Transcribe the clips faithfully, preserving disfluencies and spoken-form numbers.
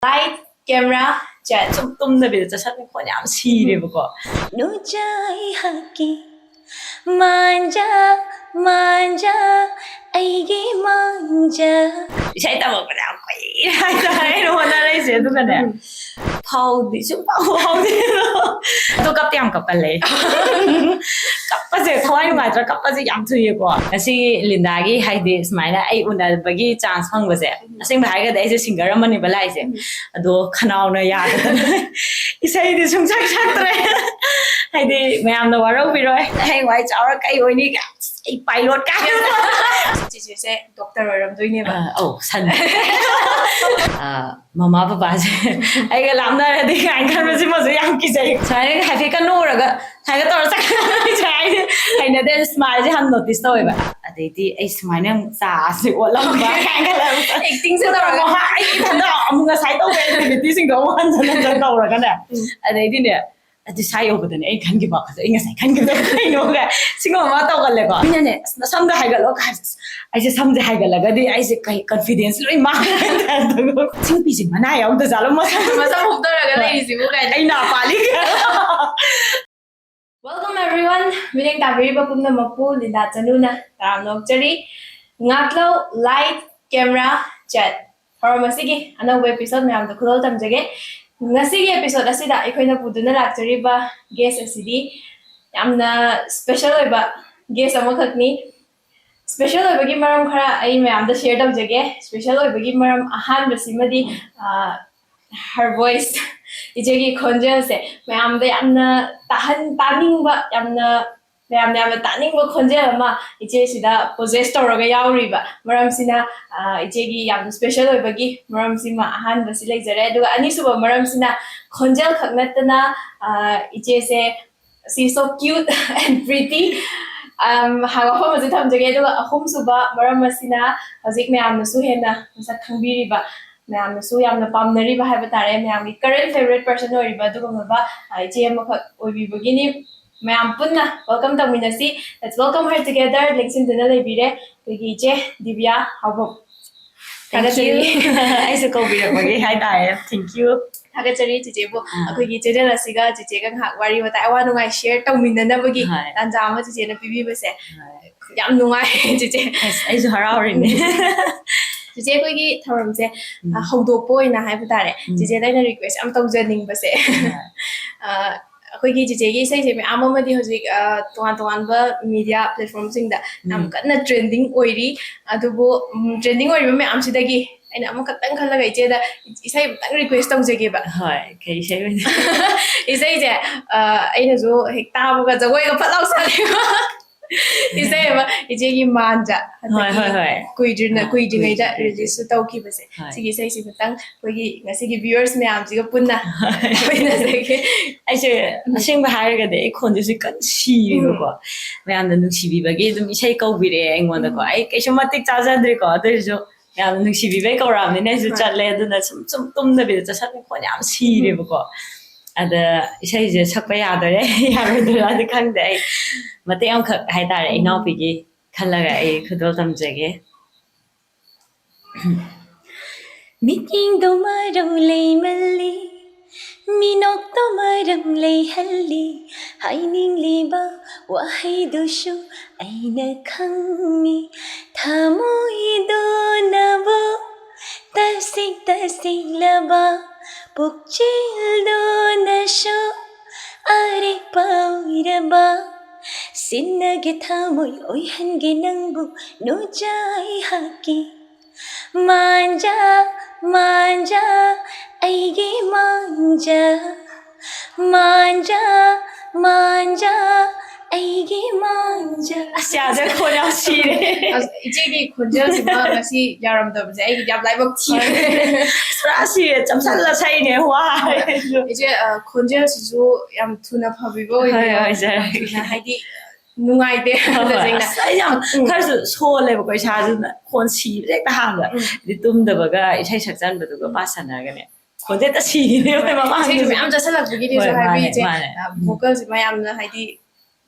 Light, camera, ꯆꯦ ꯁꯨꯝ ꯇꯨꯝꯗꯕꯤꯗ ꯆꯠꯁꯟ ꯈꯣꯠ ꯌꯥꯝ ꯁꯤꯔꯦꯕꯀꯣ꯫ ꯅꯨꯡꯖꯥꯏ ꯍꯛꯀꯤ ꯃꯥꯟꯖ ꯃꯥꯟꯖ ꯑꯩꯒꯤ ꯃꯥꯟꯖ꯫ ꯏꯁꯩ ꯇꯝꯃꯛꯄꯗ ꯌꯥꯝ ꯀꯨꯏꯔꯦ ꯍꯥꯏꯇꯥꯔꯦ ꯑꯩꯅ ꯍꯣꯠꯅꯔꯛꯏꯁꯦ꯫ ꯑꯗꯨꯒꯅꯦ, ꯐꯥꯎꯗꯤ ꯁꯨꯝ ꯐꯥꯎ ꯐꯥꯎꯗꯦ꯫ ꯑꯗꯣ ꯀꯞꯇꯤ ꯌꯥꯝ ꯀꯞꯀꯜꯂꯦ꯫ ꯀꯞꯄꯁꯦ, ꯊꯋꯥꯏ ꯅꯨꯡꯉꯥꯏꯇ꯭ꯔꯥ ꯀꯞꯄꯁꯦ ꯌꯥꯝ ꯊꯨꯏꯌꯦꯀꯣ꯫ ꯉꯁꯤꯒꯤ ꯂꯤꯟꯗꯥꯒꯤ, ꯍꯥꯏꯗꯤ, ꯁꯨꯃꯥꯏꯅ ꯑꯩ ꯎꯅꯕꯒꯤ ꯆꯥꯟꯁ ꯐꯪꯕꯁꯦ, ꯑꯁꯦꯡꯕ ꯍꯥꯏꯔꯒꯗꯤ ꯑꯩꯁꯦ ꯁꯤꯡꯒꯔ ꯑꯃꯅꯦꯕ ꯂꯥꯛꯏꯁꯦ꯫ ꯑꯗꯣ ꯈꯅꯥꯎꯅ ꯌꯥꯗꯗꯅ ꯏꯁꯩꯗꯤ ꯁꯨꯡꯁꯛ ꯁꯛꯇ꯭ꯔꯦ꯫ ꯍꯥꯏꯗꯤ, ꯃꯌꯥꯝꯅ ꯋꯥꯔꯧꯕꯤꯔꯣꯏ, ꯍꯌꯦꯡꯋꯥꯏ ꯆꯥꯎꯔ ꯀꯩ ꯑꯣꯏꯅꯤ ꯀꯥꯏ, ꯑꯩ ꯄꯥꯏꯂꯣꯠ ꯀꯥꯏ꯫ ꯆꯤꯆꯦꯁꯦ ꯗꯣꯛꯇꯔ ꯑꯣꯏꯔꯝꯗꯣꯏꯅꯦꯕ꯫ ꯑ, ꯑꯧ, ꯁꯟ꯫ ꯑ, ꯃꯃꯥ ꯕꯕꯥꯁꯦ ꯑꯩꯒ ꯂꯥꯞꯅꯔꯗꯤ ꯀꯥꯏꯅ ꯈꯟꯕꯁꯤꯃꯁꯨ ꯌꯥꯝ ꯀꯤꯖꯩ꯫ ꯁꯨꯃꯥꯏꯅ ꯍꯥꯏꯐꯦꯠꯀ ꯅꯣꯛꯎꯔꯒ ꯁꯨꯃꯥꯏꯅ ꯇꯧꯔ ꯆꯠꯈ꯭ꯔꯕ ꯍꯥꯏꯁꯦ ꯍꯩꯅꯗꯦ꯫ ꯁ꯭ꯃꯥꯏꯜꯁꯦ ꯌꯥꯝ ꯅꯣꯇꯤꯁ ꯇꯧꯋꯦꯕ꯫ ꯑꯗꯩꯗꯤ ꯑꯩ ꯁꯨꯃꯥꯏꯅ ꯆꯥꯁꯦ ꯑꯣꯠꯂꯝꯕ ꯀꯥꯏꯅ ꯈꯜꯂꯒ ꯑꯦꯛꯇꯤꯡꯁꯦ ꯇꯧꯔꯒ꯫ ꯑꯩ ꯏꯊꯟꯗ ꯑꯃꯨꯛ ꯉꯁꯥꯏ ꯇꯧꯕ ꯑꯦꯛꯇꯤꯚꯤꯇꯤꯁꯤꯡꯗꯣ ꯑꯃꯨꯛ ꯍꯟꯖꯟ ꯍꯟꯖꯟ ꯇꯧꯔꯒꯅꯦ꯫ ꯎꯝ꯫ ꯑꯗꯩꯗꯤꯅꯦ, ꯑꯗꯨ ꯁꯥꯏ ꯌꯧꯕꯗꯅꯦ ꯑꯩ ꯈꯟꯈꯤꯕ ꯋꯥꯈꯜꯁꯦ, ꯑꯩ ꯉꯁꯥꯏ ꯈꯟꯈꯤꯕꯗꯣ ꯀꯩꯅꯣꯒ ꯁꯤꯒꯨꯝꯕ ꯑꯃ ꯇꯧꯒꯜꯂꯦꯀꯣ꯫ ꯃꯤꯅꯅꯦ, "ꯑꯁ, ꯅꯁꯝꯗꯣ ꯍꯥꯏꯒꯠꯂꯣ" ꯀꯥꯏ꯫ ꯑꯩꯁꯦ ꯁꯝꯁꯦ ꯍꯥꯏꯒꯠꯂꯒꯗꯤ ꯑꯩꯁꯦ ꯀꯩ ꯀꯟꯐꯤꯗꯦꯟꯁ ꯂꯣꯏ ꯃꯥꯡꯉꯦ꯫ "ꯁꯤ ꯅꯨꯄꯤꯁꯦ ꯃꯅꯥ ꯌꯥꯎꯗ ꯖꯥꯠꯂꯣ ꯃꯁꯝ?" ꯃꯁꯝ ꯍꯨꯞꯇꯧꯔꯒ ꯂꯩꯔꯤꯁꯤꯕꯨ ꯀꯥꯏꯅ꯫ "ꯑꯩ ꯅꯥ ꯄꯥꯜꯂꯤ?" Welcome everyone. ꯃꯤꯠꯌꯦꯡ ꯇꯥꯕꯤꯔꯤꯕ ꯄꯨꯝꯅꯃꯛꯄꯨ ꯂꯤꯟꯗꯥ ꯆꯅꯨꯅ ꯇꯔꯥꯝꯅ ꯑꯣꯛꯆꯔꯤ꯫ ꯉꯥꯛꯂꯧ, light, camera, ꯆꯦꯠ ꯊꯧꯔꯝ ꯑꯁꯤꯒꯤ ꯑꯅꯧꯕ episode ꯃꯌꯥꯝꯗ ꯈꯨꯗꯣꯜ ꯇꯝꯖꯒꯦ꯫ ꯉꯁꯤꯒꯤ episode ꯑꯁꯤꯗ ꯑꯩꯈꯣꯏꯅ ꯄꯨꯗꯨꯅ ꯂꯥꯛꯆꯔꯤꯕ guest ꯑꯁꯤꯗꯤ ꯌꯥꯝꯅ special ꯑꯣꯏꯕ guest ꯑꯃꯈꯛꯅꯤ꯫ Special ꯑꯣꯏꯕꯒꯤ ꯃꯔꯝ ꯈꯔ ꯑꯩ ꯃꯌꯥꯝꯗ share ꯇꯧꯖꯒꯦ꯫ Special ꯑꯣꯏꯕꯒꯤ ꯃꯔꯝ ꯑꯍꯥꯟꯕꯁꯤꯃꯗꯤ, ꯑ, her voice, ꯏꯆꯦꯒꯤ ꯈꯣꯟꯖꯦꯜꯁꯦ ꯃꯌꯥꯝꯗ ꯌꯥꯝꯅ ꯇꯥꯍꯟ-, ꯇꯥꯅꯤꯡꯕ, ꯌꯥꯝꯅ, ꯃꯌꯥꯝꯅ ꯌꯥꯝꯅ ꯇꯥꯅꯤꯡꯕ ꯈꯣꯟꯖꯦꯜ ꯑꯃ ꯏꯆꯦꯁꯤꯗ possess ꯇꯧꯔꯒ ꯌꯥꯎꯔꯤꯕ ꯃꯔꯝꯁꯤꯅ, ꯑ, ꯏꯆꯦꯒꯤ ꯌꯥꯝꯅ special ꯑꯣꯏꯕꯒꯤ ꯃꯔꯝꯁꯤꯃ ꯑꯍꯥꯟꯕꯁꯤ ꯂꯩꯖꯔꯦ꯫ ꯑꯗꯨꯒ ꯑꯅꯤꯁꯨꯕ ꯃꯔꯝꯁꯤꯅ ꯈꯣꯟꯖꯦꯜ ꯈꯛ ꯅꯠꯇꯅ, ꯑ, ꯏꯆꯦꯁꯦ she's so cute and pretty꯫ ꯑꯝ, ꯍꯥꯏ, ꯋꯥꯐꯝ ꯑꯁꯤ ꯊꯝꯖꯒꯦ꯫ ꯑꯗꯨꯒ ꯑꯍꯨꯝꯁꯨꯕ ꯃꯔꯝ ꯑꯁꯤꯅ ꯍꯧꯖꯤꯛ ꯃꯌꯥꯝꯅꯁꯨ ꯍꯦꯟꯅ ꯃꯁꯛ ꯈꯪꯕꯤꯔꯤꯕ, ꯃꯌꯥꯝꯅꯁꯨ ꯌꯥꯝꯅ ꯄꯥꯝꯅꯔꯤꯕ ꯍꯥꯏꯕ ꯇꯥꯔꯦ, ꯃꯌꯥꯝꯒꯤ current favourite person ꯑꯣꯏꯔꯤꯕ ꯑꯗꯨꯒꯨꯝꯂꯕ, ꯑ, ꯏꯆꯦ ꯑꯃꯈꯛ ꯑꯣꯏꯕꯤꯕꯒꯤꯅꯤ꯫ ꯃꯌꯥꯝ ꯄꯨꯟꯅ welcome ꯇꯧꯃꯤꯟꯅꯁꯤ꯫ Let's welcome her together. ꯂꯦꯡꯁꯤꯟꯗꯨꯅ ꯂꯩꯕꯤꯔꯦ ꯑꯩꯈꯣꯏꯒꯤ ꯏꯆꯦ ꯗꯤꯕꯤꯌꯥ ꯍꯥꯎꯕꯝ꯫ Thank you. ꯊꯥꯒꯠꯆꯔꯤ꯫ ꯑꯩꯁꯨ ꯀꯧꯕꯤꯔꯛꯄꯒꯤ ꯍꯥꯏꯇꯥꯔꯦ, thank you. ꯊꯥꯒꯠꯆꯔꯤ ꯆꯤꯆꯦꯕꯨ꯫ ꯑꯥ. ꯑꯩꯈꯣꯏꯒꯤ channel ꯑꯁꯤꯒ ꯆꯤꯆꯦꯒ ꯉꯥꯏꯍꯥꯛ ꯋꯥꯔꯤ ꯋꯥꯇꯥꯏ, ꯑꯋꯥ ꯅꯨꯡꯉꯥꯏ share ꯇꯧꯃꯤꯟꯅꯅꯕꯒꯤ ꯍꯣꯏ. ꯇꯥꯟꯖꯥ ꯑꯃ ꯆꯤꯆꯦꯅ ꯄꯤꯕꯤꯕꯁꯦ ꯍꯣꯏ. ꯌꯥꯝ ꯅꯨꯡꯉꯥꯏ ꯆꯤꯆꯦ꯫ ꯑꯁ, ꯑꯩꯁꯨ ꯍꯔꯥꯎꯔꯤꯅꯦ. ꯆꯤꯆꯦ, ꯑꯩꯈꯣꯏꯒꯤ ꯊꯧꯔꯝꯁꯦ, ꯎꯝ. ꯑ, ꯍꯧꯗꯣꯛꯄ ꯑꯣꯏꯅ ꯍꯥꯏꯕ ꯇꯥꯔꯦ, ꯎꯝ. ꯆꯤꯆꯦꯗ ꯑꯩꯅ request ꯌꯥꯝ ꯇꯧꯖꯅꯤꯡꯕꯁꯦ꯫ ꯍꯣꯏ. ꯑ, ꯑꯩꯈꯣꯏꯒꯤ ꯆꯤꯆꯦꯒꯤ ꯏꯁꯩꯁꯦ ꯃꯌꯥꯝ ꯑꯃꯗꯤ ꯍꯧꯖꯤꯛ, ꯑ, ꯇꯣꯉꯥꯟ ꯇꯣꯉꯥꯟꯕ media platformꯁꯤꯡꯗ ꯌꯥꯝ ꯎꯝ. ꯀꯟꯅ trending ꯑꯣꯏꯔꯤ꯫ ꯑꯗꯨꯕꯨ, ꯎꯝ, trending ꯑꯣꯏꯔꯤꯕ ꯃꯌꯥꯝꯁꯤꯗꯒꯤ ꯑꯩꯅ ꯑꯃꯈꯛꯇꯪ ꯈꯜꯂꯒ ꯏꯆꯦꯗ ꯏꯁꯩ ꯑꯃꯇꯪ request ꯇꯧꯖꯒꯦꯕ꯫ ꯍꯣꯏ, ꯀꯩ ꯏꯁꯩ ꯑꯣꯏꯅ? ꯏꯁꯩꯁꯦ, ꯑ, ꯑꯩꯅꯁꯨ ꯍꯦꯛ ꯇꯥꯕꯒ ꯖꯒꯣꯏꯒ ꯐꯠ ꯂꯥꯎ ꯁꯥꯒꯦꯕ꯫ ꯏꯁꯩ ꯑꯃ, ꯏꯆꯦꯒꯤ ꯃꯥꯟꯖ, ꯍꯣꯏ, ꯍꯣꯏ, ꯍꯣꯏ. ꯀꯨꯏꯗ꯭ꯔꯤꯅ-, ꯑꯥ, ꯀꯨꯏꯗ꯭ꯔꯤꯉꯩꯗ ꯀꯨꯏꯗ꯭ꯔꯤ, ꯀꯨꯏꯗ꯭ꯔꯤ. Releaseꯁꯨ ꯇꯧꯈꯤꯕꯁꯦ꯫ ꯍꯣꯏ. ꯁꯤꯒꯤ ꯏꯁꯩꯁꯤ ꯑꯃꯇꯪ ꯑꯩꯈꯣꯏꯒꯤ ꯉꯁꯤꯒꯤ viewers ꯃꯌꯥꯝꯁꯤꯒ ꯄꯨꯟꯅ ꯑꯣꯏꯅꯖꯒꯦ꯫ ꯑꯩꯁꯦ ꯑꯁꯦꯡꯕ ꯍꯥꯏꯔꯒꯗꯤ ꯑꯩ ꯈꯣꯟꯁꯦ ꯍꯧꯖꯤꯛ ꯀꯟꯅ ꯁꯤꯔꯦꯕꯀꯣ꯫ ꯃꯌꯥꯝꯅ ꯅꯨꯡꯁꯤꯕꯤꯕꯒꯤ ꯑꯗꯨꯝ ꯏꯁꯩ ꯀꯧꯕꯤꯔꯛꯑꯦ ꯑꯩꯉꯣꯟꯗꯀꯣ꯫ ꯎꯝ. ꯑꯩ ꯀꯩꯁꯨ ꯃꯇꯤꯛ ꯆꯥꯖꯗ꯭ꯔꯤꯀꯣ, ꯑꯗꯨ ꯑꯣꯏꯔꯁꯨ ꯌꯥꯝꯅ ꯅꯨꯡꯁꯤꯕꯤꯕꯩ ꯀꯧꯔꯛꯑꯕꯅꯤꯅ ꯑꯩꯁꯨ ꯍꯣꯏ. ꯆꯠꯂꯦ꯫ ꯑꯗꯨꯅ ꯁꯨꯝ, ꯁꯨꯝ ꯇꯨꯝꯗꯕꯤꯗ ꯆꯠꯁꯟꯕ, ꯈꯣꯟ ꯌꯥꯝ ꯁꯤꯔꯦꯕꯀꯣ꯫ ꯑꯗ ꯏꯁꯩꯁꯦ ꯁꯛꯄ ꯌꯥꯗꯣꯏꯔꯥ ꯌꯥꯔꯣꯏꯗꯣꯏꯔꯥꯗꯤ ꯈꯪꯗꯦ꯫ ꯑꯩ ꯃꯇꯦꯛ ꯑꯃꯈꯛ ꯍꯥꯏꯇꯥꯔꯦ, ꯎꯝ. ꯏꯅꯥꯎꯄꯤꯒꯤ ꯈꯜꯂꯒ ꯑꯩ ꯈꯨꯗꯣꯜ ꯇꯝꯖꯒꯦ꯫ ꯃꯤꯠꯌꯦꯡꯗꯣ ꯃꯔꯧ ꯂꯩꯃꯜꯂꯤ, ꯃꯤꯅꯣꯛꯇꯣ ꯃꯔꯝ ꯂꯩꯍꯜꯂꯤ, ꯍꯥꯏꯅꯤꯡꯂꯤꯕ ꯋꯥꯍꯩꯗꯨꯁꯨ ꯑꯩꯅ ꯈꯪꯏ꯫ ꯊꯃꯣꯏꯗꯣ ꯅꯕꯨ ꯇꯁꯦꯡ ꯇꯁꯦꯡꯂꯕ, ꯄꯨꯛꯆꯦꯜꯗꯣ ꯅꯁꯨ ꯑꯔꯦꯞꯄ ꯑꯣꯏꯔꯕ, ꯁꯤꯟꯅꯒꯦ ꯊꯃꯣꯏ ꯑꯣꯏꯍꯟꯒꯦ ꯅꯪꯕꯨ ꯅꯣꯖꯥꯏ ꯍꯥꯛꯀꯤ꯫ ꯃꯥꯟꯖ, ꯃꯥꯟꯖ, ꯑꯩꯒꯤ ꯃꯥꯟꯖ, ꯃꯥꯟꯖ, ꯃꯥꯟꯖ, ꯑꯩꯒꯤ ꯃꯥꯟꯖ꯫ ꯑꯁ, ꯌꯥꯗ꯭ꯔꯦ, ꯈꯣꯟ ꯌꯥꯝ ꯁꯤꯔꯦ꯫ ꯑꯁ, ꯏꯆꯦꯒꯤ ꯈꯣꯟꯖꯦꯜꯁꯤꯃ ꯉꯁꯤ ꯌꯥꯔꯝꯗꯕꯁꯦ ꯑꯩꯒꯤ ꯌꯥꯝ ꯂꯥꯏꯕꯛ ꯊꯤꯔꯦ꯫ ꯄꯨꯔꯥ ꯁꯤꯔꯦ, ꯆꯞꯁꯜꯂ ꯁꯛꯏꯅꯦ, ꯋꯥꯔꯦ꯫ ꯏꯆꯦ, ꯑ, ꯈꯣꯟꯖꯦꯜꯁꯤꯁꯨ ꯌꯥꯝ ꯊꯨꯅ ꯐꯕꯤꯕ ꯑꯣꯏꯕꯤꯌꯣ꯫ ꯍꯣꯏ, ꯍꯣꯏ, ꯁꯥꯔ꯫ ꯌꯥꯝ ꯊꯨꯅ, ꯍꯥꯏꯗꯤ, ꯅꯨꯡꯉꯥꯏꯇꯦ꯫ ꯍꯣꯏ, ꯍꯣꯏ꯫ ꯇꯁꯦꯡꯅ꯫ ꯑꯁ, ꯑꯩ ꯌꯥꯝ ꯎꯝ. ꯈꯔꯁꯨ ꯁꯣꯜꯂꯦꯕꯀꯣ ꯏꯁꯥꯁꯤꯅ, ꯈꯣꯟ ꯁꯤꯕꯁꯦ ꯍꯦꯛꯇ ꯍꯥꯟꯕ꯫ ꯎꯝ. ꯍꯥꯏꯗꯤ ꯇꯨꯝꯗꯕꯒ ꯏꯁꯩ ꯁꯛꯆꯟꯕꯗꯨꯒ ꯄꯥꯁꯟꯅꯔꯒꯅꯦ, ꯈꯣꯟꯁꯦ ꯍꯦꯛꯇ ꯁꯤꯈꯤꯅꯦꯕ ꯍꯣꯏ, ꯃꯃꯥꯡꯗꯁꯨ꯫ ꯏꯁꯩꯁꯨ ꯃꯌꯥꯝ ꯆꯠꯁꯜꯂꯛꯄꯒꯤꯅꯦꯁꯨ ꯍꯣꯏ, ꯃꯥꯅꯦ, ꯍꯥꯏꯕꯤꯁꯦ꯫ ꯃꯥꯅꯦ꯫ ꯑ, vocalꯁꯤꯃ ꯌꯥꯝꯅ, ꯍꯥꯏꯗꯤ,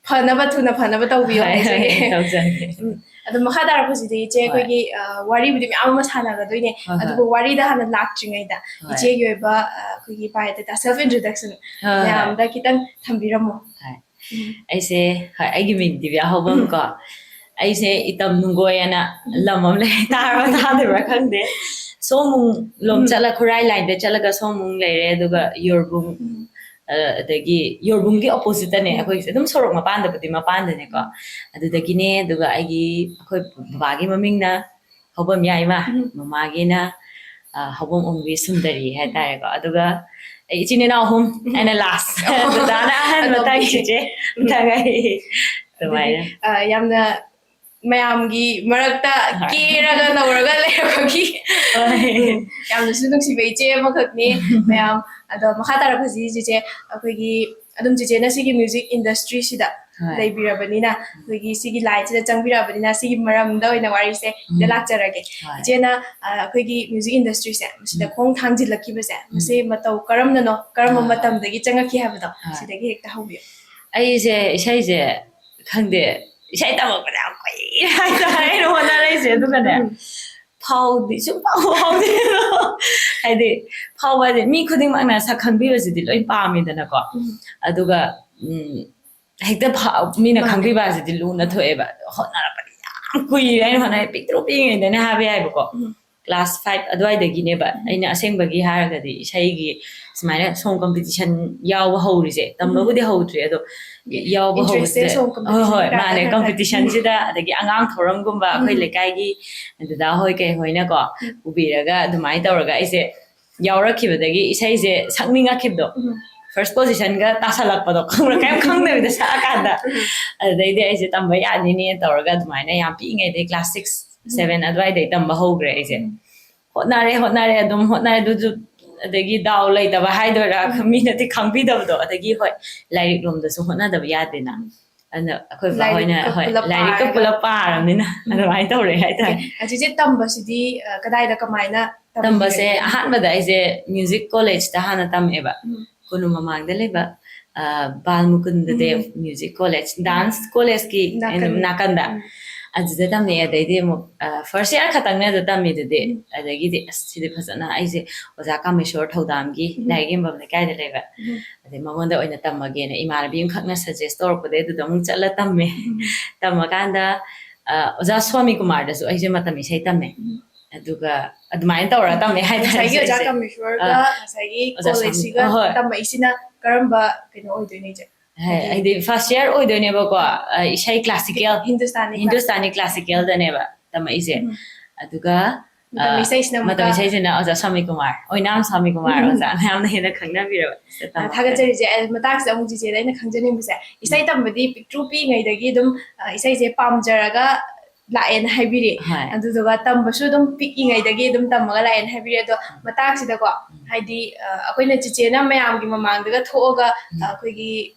ꯐꯅꯕ, ꯊꯨꯅ ꯐꯅꯕ ꯇꯧꯕꯤꯌꯣ ꯍꯣꯏ, ꯍꯥꯏꯖꯒꯦ꯫ ꯍꯣꯏ, ꯇꯧꯖꯒꯦ꯫ ꯎꯝ, ꯑꯗꯣ ꯃꯈꯥ ꯇꯥꯔꯛꯄꯁꯤꯗꯤ ꯏꯆꯦ, ꯍꯣꯏ꯫ ꯑꯩꯈꯣꯏꯒꯤ ꯑ, ꯋꯥꯔꯤꯕꯨꯗꯤ ꯃꯌꯥꯝ ꯑꯃ ꯁꯥꯟꯅꯒꯗꯣꯏꯅꯦ, ꯍꯣꯏ, ꯍꯣꯏ꯫ ꯑꯗꯨꯕꯨ ꯋꯥꯔꯤꯗ ꯍꯥꯟꯅ ꯂꯥꯛꯇ꯭ꯔꯤꯉꯩꯗ ꯍꯣꯏ꯫ ꯏꯆꯦꯒꯤ ꯑꯣꯏꯕ ꯑ, ꯑꯩꯈꯣꯏꯒꯤ biodata, self introduction ꯍꯣꯏ, ꯍꯣꯏ꯫ ꯃꯌꯥꯝꯗ ꯈꯤꯇꯪ ꯊꯝꯕꯤꯔꯝꯃꯣ꯫ ꯍꯣꯏ꯫ ꯎꯝ꯫ ꯑꯩꯁꯦ, ꯍꯣꯏ, ꯑꯩꯒꯤ ꯃꯤꯡ ꯗꯤꯕ꯭ꯌꯥ ꯍꯧꯕꯝ ꯀꯣ꯫ ꯑꯩꯁꯦ ꯏꯇꯝ ꯅꯨꯡꯒꯣꯏ ꯑꯅ ꯂꯝ ꯑꯃ ꯂꯩ, ꯇꯥꯔꯕ ꯇꯥꯗꯕ꯭ꯔꯥ ꯈꯪꯗꯦ꯫ ꯁꯣꯝꯕꯨꯡ ꯂꯣꯝ ꯎꯝ꯫ ꯆꯠꯂ, ꯈꯨꯔꯥꯏ ꯂꯥꯏꯟꯗ ꯆꯠꯂꯒ ꯁꯣꯝꯕꯨꯡ ꯂꯩꯔꯦ, ꯑꯗꯨꯒ ꯌꯣꯔꯕꯨꯡ, ꯎꯝ꯫ ꯑ, ꯑꯗꯒꯤ ꯌꯣꯔꯕꯨꯡꯒꯤ oppositeꯇꯅꯦ ꯎꯝ꯫ ꯑꯩꯈꯣꯏꯒꯤꯁꯦ, ꯑꯗꯨꯝ ꯁꯣꯔꯣꯛ ꯃꯄꯥꯟꯗꯕꯨꯗꯤ ꯃꯄꯥꯟꯗꯅꯦꯀꯣ꯫ ꯑꯗꯨꯗꯒꯤꯅꯦ, ꯑꯗꯨꯒ ꯑꯩꯒꯤ, ꯑꯩꯈꯣꯏ ꯕꯕꯥꯒꯤ ꯃꯃꯤꯡꯅ ꯍꯧꯕꯝ ꯌꯥꯏꯃ, ꯎꯝ꯫ ꯃꯃꯥꯒꯤꯅ, ꯑ, ꯍꯧꯕꯝ ꯑꯣꯡꯕꯤ ꯁꯨꯟꯗꯔꯤ ꯍꯥꯏꯇꯥꯔꯦꯀꯣ꯫ ꯑꯗꯨꯒ ꯑꯩ ꯏꯆꯤꯟ ꯏꯅꯥꯎ ꯑꯍꯨꯝ, ꯎꯝ꯫ ꯑꯩꯅ last, ꯑꯣ꯫ ꯗꯗꯥꯅ ꯑꯍꯟ, ꯑꯇꯣꯝꯕꯤ꯫ ꯃꯊꯪ ꯆꯤꯆꯦ, ꯃꯊꯪ ꯑꯩ꯫ ꯑꯗꯨꯃꯥꯏꯅ꯫ ꯑꯗꯨꯗꯤ, ꯑ, ꯌꯥꯝꯅ ꯃꯌꯥꯝꯒꯤ ꯃꯔꯛꯇ ꯍꯣꯏ꯫ ꯀꯦꯔꯒ ꯅꯧꯔꯒ ꯂꯩꯔꯛꯄꯒꯤ ꯍꯣꯏ꯫ ꯎꯝ, ꯌꯥꯝꯅꯁꯨ ꯅꯨꯡꯁꯤꯕ ꯏꯆꯦ ꯑꯃꯈꯛꯅꯤ ꯃꯌꯥꯝ꯫ ꯑꯗꯣ ꯃꯈꯥ ꯇꯥꯔꯛꯄꯁꯤ ꯆꯤꯆꯦ, ꯑꯩꯈꯣꯏꯒꯤ ꯑꯗꯨꯝ ꯆꯤꯆꯦꯅ ꯁꯤꯒꯤ music industryꯁꯤꯗ ꯍꯣꯏ꯫ ꯂꯩꯕꯤꯔꯕꯅꯤꯅ, ꯑꯩꯈꯣꯏꯒꯤ ꯁꯤꯒꯤ lineꯁꯤꯗ ꯆꯪꯕꯤꯔꯛꯑꯕꯅꯤꯅ ꯁꯤꯒꯤ ꯃꯔꯝꯗ ꯑꯣꯏꯅ ꯋꯥꯔꯤꯁꯦ ꯁꯤꯗ ꯎꯝ꯫ ꯂꯥꯛꯆꯔꯒꯦ꯫ ꯍꯣꯏ꯫ ꯏꯆꯦꯅ, ꯑ, ꯑꯩꯈꯣꯏꯒꯤ music industryꯁꯦ ꯃꯁꯤꯗ ꯎꯝ꯫ ꯈꯣꯡ ꯊꯥꯡꯖꯤꯜꯂꯛꯈꯤꯕꯁꯦ, ꯃꯁꯤ ꯎꯝ꯫ ꯃꯇꯧ ꯀꯔꯝꯅꯅꯣ, ꯀꯔꯝꯕ ꯍꯣꯏ꯫ ꯃꯇꯝꯗꯒꯤ ꯆꯪꯉꯛꯈꯤ ꯍꯥꯏꯕꯗꯣ ꯍꯣꯏ꯫ ꯁꯤꯗꯒꯤ ꯍꯦꯛꯇ ꯍꯧꯕꯤꯌꯨ꯫ ꯑꯩꯁꯦ ꯏꯁꯩꯁꯦ, ꯈꯪꯗꯦ, ꯏꯁꯩ ꯇꯝꯃꯛꯄꯗ ꯌꯥꯝ ꯀꯨꯏꯔꯦ ꯍꯥꯏꯇꯥꯔꯦ ꯑꯩꯅ ꯍꯣꯠꯅꯔꯛꯏꯁꯦ꯫ ꯑꯗꯨꯒꯅꯦ, ꯎꯝ꯫ ꯐꯥꯎꯗꯤ ꯁꯨꯡꯐꯥꯎ ꯐꯥꯎꯗꯦ꯫ ꯍꯥꯏꯗꯤ, ꯐꯥꯎꯕ ꯍꯥꯏꯗꯤ ꯃꯤ ꯈꯨꯗꯤꯡꯃꯛꯅ ꯁꯛ ꯈꯪꯕꯤꯕꯁꯤꯗꯤ ꯂꯣꯏ ꯄꯥꯝꯃꯤꯗꯅꯀꯣ꯫ ꯎꯝ꯫ ꯑꯗꯨꯒ, ꯎꯝ, ꯍꯦꯛꯇ ꯐꯥ-, ꯃꯤꯅ ꯃꯥꯅꯦ꯫ ꯈꯪꯕꯤꯕ ꯍꯥꯏꯁꯤꯗꯤ ꯂꯨꯅ ꯊꯣꯛꯑꯦꯕ꯫ ꯍꯣꯠꯅꯔꯛꯄꯗꯤ ꯌꯥꯝ ꯀꯨꯏꯔꯦ ꯑꯩꯅ ꯍꯣꯠꯅꯔꯦ, ꯄꯤꯛꯇ꯭ꯔꯨ ꯄꯤꯛꯏꯉꯩꯗꯅꯦ ꯍꯥꯏꯕ ꯌꯥꯏꯕꯀꯣ꯫ ꯎꯝ꯫ Class five ꯑꯗꯨꯋꯥꯏꯗꯒꯤꯅꯦꯕ ꯑꯩꯅ ꯑꯁꯦꯡꯕꯒꯤ ꯍꯥꯏꯔꯒꯗꯤ ꯏꯁꯩꯒꯤ ꯁꯨꯃꯥꯏꯅ song competition ꯌꯥꯎꯕ ꯍꯧꯔꯤꯁꯦ꯫ ꯇꯝꯕꯕꯨꯗꯤ ꯍꯧꯗ꯭ꯤ ꯑꯗꯣ ꯌꯥꯎꯕ Interestꯁꯦ ꯍꯧꯕꯁꯤꯗ, song ꯍꯣꯏ, ꯍꯣꯏ, competition ꯃꯥꯅꯦ, ꯀꯥꯏꯅ competitionꯁꯤꯗ, ꯑꯗꯒꯤ ꯑꯉꯥꯡ ꯊꯧꯔꯝꯒꯨꯝꯕ ꯑꯩꯈꯣꯏ ꯎꯝ꯫ ꯂꯩꯀꯥꯏꯒꯤ ꯗꯗꯥ ꯍꯣꯏ ꯀꯩ ꯍꯣꯏꯅꯀꯣ ꯎꯝ꯫ ꯄꯨꯕꯤꯔꯒ ꯑꯗꯨꯃꯥꯏꯅ ꯇꯧꯔꯒ ꯑꯩꯁꯦ ꯌꯥꯎꯔꯛꯈꯤꯕꯗꯒꯤ ꯏꯁꯩꯁꯦ ꯁꯛꯅꯤꯡꯉꯛꯈꯤꯕꯗꯣ, ꯎꯝ꯫ first positionꯒ ꯇꯥꯁꯜꯂꯛꯄꯗꯣ, ꯈꯪꯕ꯭ꯔꯥ? ꯀꯩꯝ ꯈꯪꯗꯕꯤꯗ ꯁꯛꯑꯀꯥꯟꯗ꯫ ꯎꯝ꯫ ꯑꯗꯨꯗꯩꯗꯤ ꯑꯩꯁꯦ ꯇꯝꯕ ꯌꯥꯅꯤꯅꯦ ꯇꯧꯔꯒ ꯑꯗꯨꯃꯥꯏꯅ ꯌꯥꯝ ꯄꯤꯛꯏꯉꯩꯗꯩ class six, seven ꯑꯗꯨꯋꯥꯏꯗꯩ ꯇꯝꯕ ꯍꯧꯈ꯭ꯔꯦ ꯑꯩꯁꯦ꯫ ꯎꯝ꯫ ꯍꯣꯠꯅꯔꯦ, ꯍꯣꯠꯅꯔꯦ, ꯑꯗꯨꯝ ꯍꯣꯠꯅꯔꯦ꯫ ꯑꯗꯨꯁꯨ ꯑꯗꯒꯤ ꯗꯥꯎ ꯂꯩꯇꯕ ꯍꯥꯏꯗꯣꯏꯔꯥ, ꯎꯝ꯫ ꯃꯤꯅꯗꯤ ꯈꯪꯕꯤꯗꯕꯗꯣ, ꯑꯗꯒꯤ ꯍꯣꯏ, ꯂꯥꯏꯔꯤꯛ ꯂꯣꯝꯗꯁꯨ ꯍꯣꯠꯅꯗꯕ ꯌꯥꯗꯦꯅ꯫ ꯑꯗꯨꯅ ꯑꯩꯈꯣꯏ ꯕꯥ ꯍꯣꯏꯅ, ꯂꯥꯏꯔꯤꯛꯀ ꯍꯣꯏ, ꯄꯨꯂꯞ ꯂꯥꯏꯔꯤꯛꯀ ꯄꯥꯔꯒ꯫ ꯄꯨꯂꯞ ꯄꯥꯔꯕꯅꯤꯅ ꯎꯝ꯫ ꯑꯗꯨꯃꯥꯏꯅ ꯇꯧꯔꯦ ꯍꯥꯏꯇꯥꯔꯦ꯫ ꯑꯣꯀꯦ꯫ ꯑ, ꯆꯤꯆꯦ, ꯇꯝꯕꯁꯤꯗꯤ, ꯑ, ꯀꯗꯥꯏꯗ ꯀꯃꯥꯏꯅ ꯇꯝꯕꯤꯔꯦ? ꯇꯝꯕꯁꯦ ꯑꯍꯥꯟꯕꯗ ꯑꯩꯁꯦ music collegeꯇ ꯍꯥꯟꯅ ꯇꯝꯃꯦꯕ꯫ ꯎꯝ꯫ ꯀꯣꯅꯨꯡ ꯃꯃꯥꯡꯗ ꯂꯩꯕ, ꯑ, ꯕꯥꯜ ꯃꯨꯀꯨꯟꯗ ꯗꯦꯕ ꯎꯝ꯫ Music College, dance collegeꯀꯤ ꯅꯥꯀꯟ-, ꯅꯥꯀꯟꯗ꯫ ꯎꯝ꯫ ꯑꯗꯨꯗ ꯇꯝꯃꯛꯑꯦ꯫ ꯑꯗꯩꯗꯤ ꯑꯃꯨꯛ ꯐꯥꯔꯁ ꯏꯌꯥꯔ ꯈꯛꯇꯪꯅꯦ ꯑꯗꯨ ꯇꯝꯃꯤꯗꯨꯗꯤ꯫ ꯑꯗꯒꯤꯗꯤ ꯑꯁ, ꯁꯤꯗꯤ ꯐꯖꯅ, ꯑꯩꯁꯦ ꯑꯣꯖꯥ ꯀꯥꯃꯦꯁꯣꯔ ꯊꯧꯗꯥꯝꯒꯤ ꯂꯥꯏꯔꯤꯛ ꯌꯦꯟꯐꯝ ꯂꯩꯀꯥꯏꯗ ꯂꯩꯕ, ꯑꯗꯩ ꯃꯉꯣꯟꯗ ꯑꯣꯏꯅ ꯇꯝꯃꯒꯦꯅ ꯏꯃꯥꯟꯅꯕꯤ ꯑꯃꯈꯛꯅ ꯁꯖꯦꯁ ꯇꯧꯔꯛꯄꯗꯒꯤ ꯑꯗꯨꯗ ꯑꯃꯨꯛ ꯆꯠꯂ ꯇꯝꯃꯦ꯫ ꯇꯝꯃꯀꯥꯟꯗ ꯑ, ꯑꯣꯖꯥ ꯁ꯭ꯋꯥꯃꯤ ꯀꯨꯃꯥꯔꯗꯁꯨ ꯑꯩꯁꯦ ꯃꯇꯝ ꯏꯁꯩ ꯇꯝꯃꯦ꯫ ꯑꯗꯨꯒ ꯑꯗꯨꯃꯥꯏꯅ ꯇꯧꯔ ꯇꯝꯃꯦ ꯍꯥꯏꯇꯥꯔꯦ꯫ ꯉꯁꯥꯏꯒꯤ ꯑꯣꯖꯥ ꯀꯥꯃꯦꯁꯣꯔꯒ ꯑ, ꯉꯁꯥꯏꯒꯤ ꯑꯣꯖꯥ ꯁ꯭ꯋꯥꯃꯤ, ꯀꯣꯂꯦꯖꯁꯤꯒ ꯍꯣꯏ꯫ ꯇꯝꯃꯛꯏꯁꯤꯅ ꯀꯔꯝꯕ ꯀꯩꯅꯣ ꯑꯣꯏꯗꯣꯏꯅꯣ, ꯏꯆꯦ? ꯍꯥꯏ-, ꯍꯥꯏꯗꯤ ꯐꯥꯔꯁ ꯏꯌꯥꯔ ꯑꯣꯏꯗꯣꯏꯅꯦꯕꯀꯣ꯫ ꯑ, ꯏꯁꯩ ꯀ꯭ꯂꯥꯁꯤꯀꯦꯜ, ꯍꯤꯟꯗꯨꯁꯇꯥꯅꯤ ꯍꯤꯟꯗꯨꯁꯇꯥꯅꯤ ꯀ꯭ꯂꯥꯁꯤꯀꯦꯜꯗꯅꯦꯕ ꯇꯝꯃꯛꯏꯁꯦ꯫ ꯑꯗꯨꯒ ꯃꯇꯝ ꯑ, ꯏꯁꯩꯁꯤꯅ ꯑꯃꯨꯛꯀ ꯃꯇꯝ ꯏꯁꯩꯁꯤꯅ ꯑꯣꯖꯥ ꯁ꯭ꯋꯥꯃꯤ ꯀꯨꯃꯥꯔ, ꯑꯣꯏꯅꯥꯝ ꯁ꯭ꯋꯥꯃꯤ ꯀꯨꯃꯥꯔ ꯑꯣꯖꯥ ꯃꯌꯥꯝꯅ ꯍꯦꯟꯅ ꯈꯪꯅꯕꯤꯔꯕ꯫ ꯑ, ꯊꯥꯒꯠꯆꯔꯤꯁꯦ꯫ ꯑ, ꯃꯇꯥꯡꯁꯤꯗ ꯑꯃꯨꯛ ꯆꯤꯆꯦꯗ ꯑꯩꯅ ꯈꯪꯖꯅꯤꯡꯕꯁꯦ, ꯏꯁꯩ ꯇꯝꯕꯗꯤ ꯄꯤꯛꯇ꯭ꯔꯨ ꯄꯤꯛꯏꯉꯩꯗꯒꯤ ꯑꯗꯨꯝ, ꯑ, ꯏꯁꯩꯁꯦ ꯄꯥꯝꯖꯔꯒ ꯂꯥꯛꯑꯦꯅ ꯍꯥꯏꯕꯤꯔꯦ꯫ ꯍꯣꯏ꯫ ꯑꯗꯨꯗꯨꯒ ꯇꯝꯕꯁꯨ ꯑꯗꯨꯝ ꯄꯤꯛꯏꯉꯩꯗꯒꯤ ꯑꯗꯨꯝ ꯇꯝꯃꯒ ꯂꯥꯛꯑꯦꯅ ꯍꯥꯏꯕꯤꯔꯦ꯫ ꯑꯗꯣ ꯃꯇꯥꯡꯁꯤꯗꯀꯣ, ꯍꯥꯏꯗꯤ, ꯑ, ꯑꯩꯈꯣꯏꯅ ꯆꯤꯆꯦꯅ ꯃꯌꯥꯝꯒꯤ ꯃꯃꯥꯡꯗꯒ ꯊꯣꯛꯑꯒ, ꯑ, ꯑꯩꯈꯣꯏꯒꯤ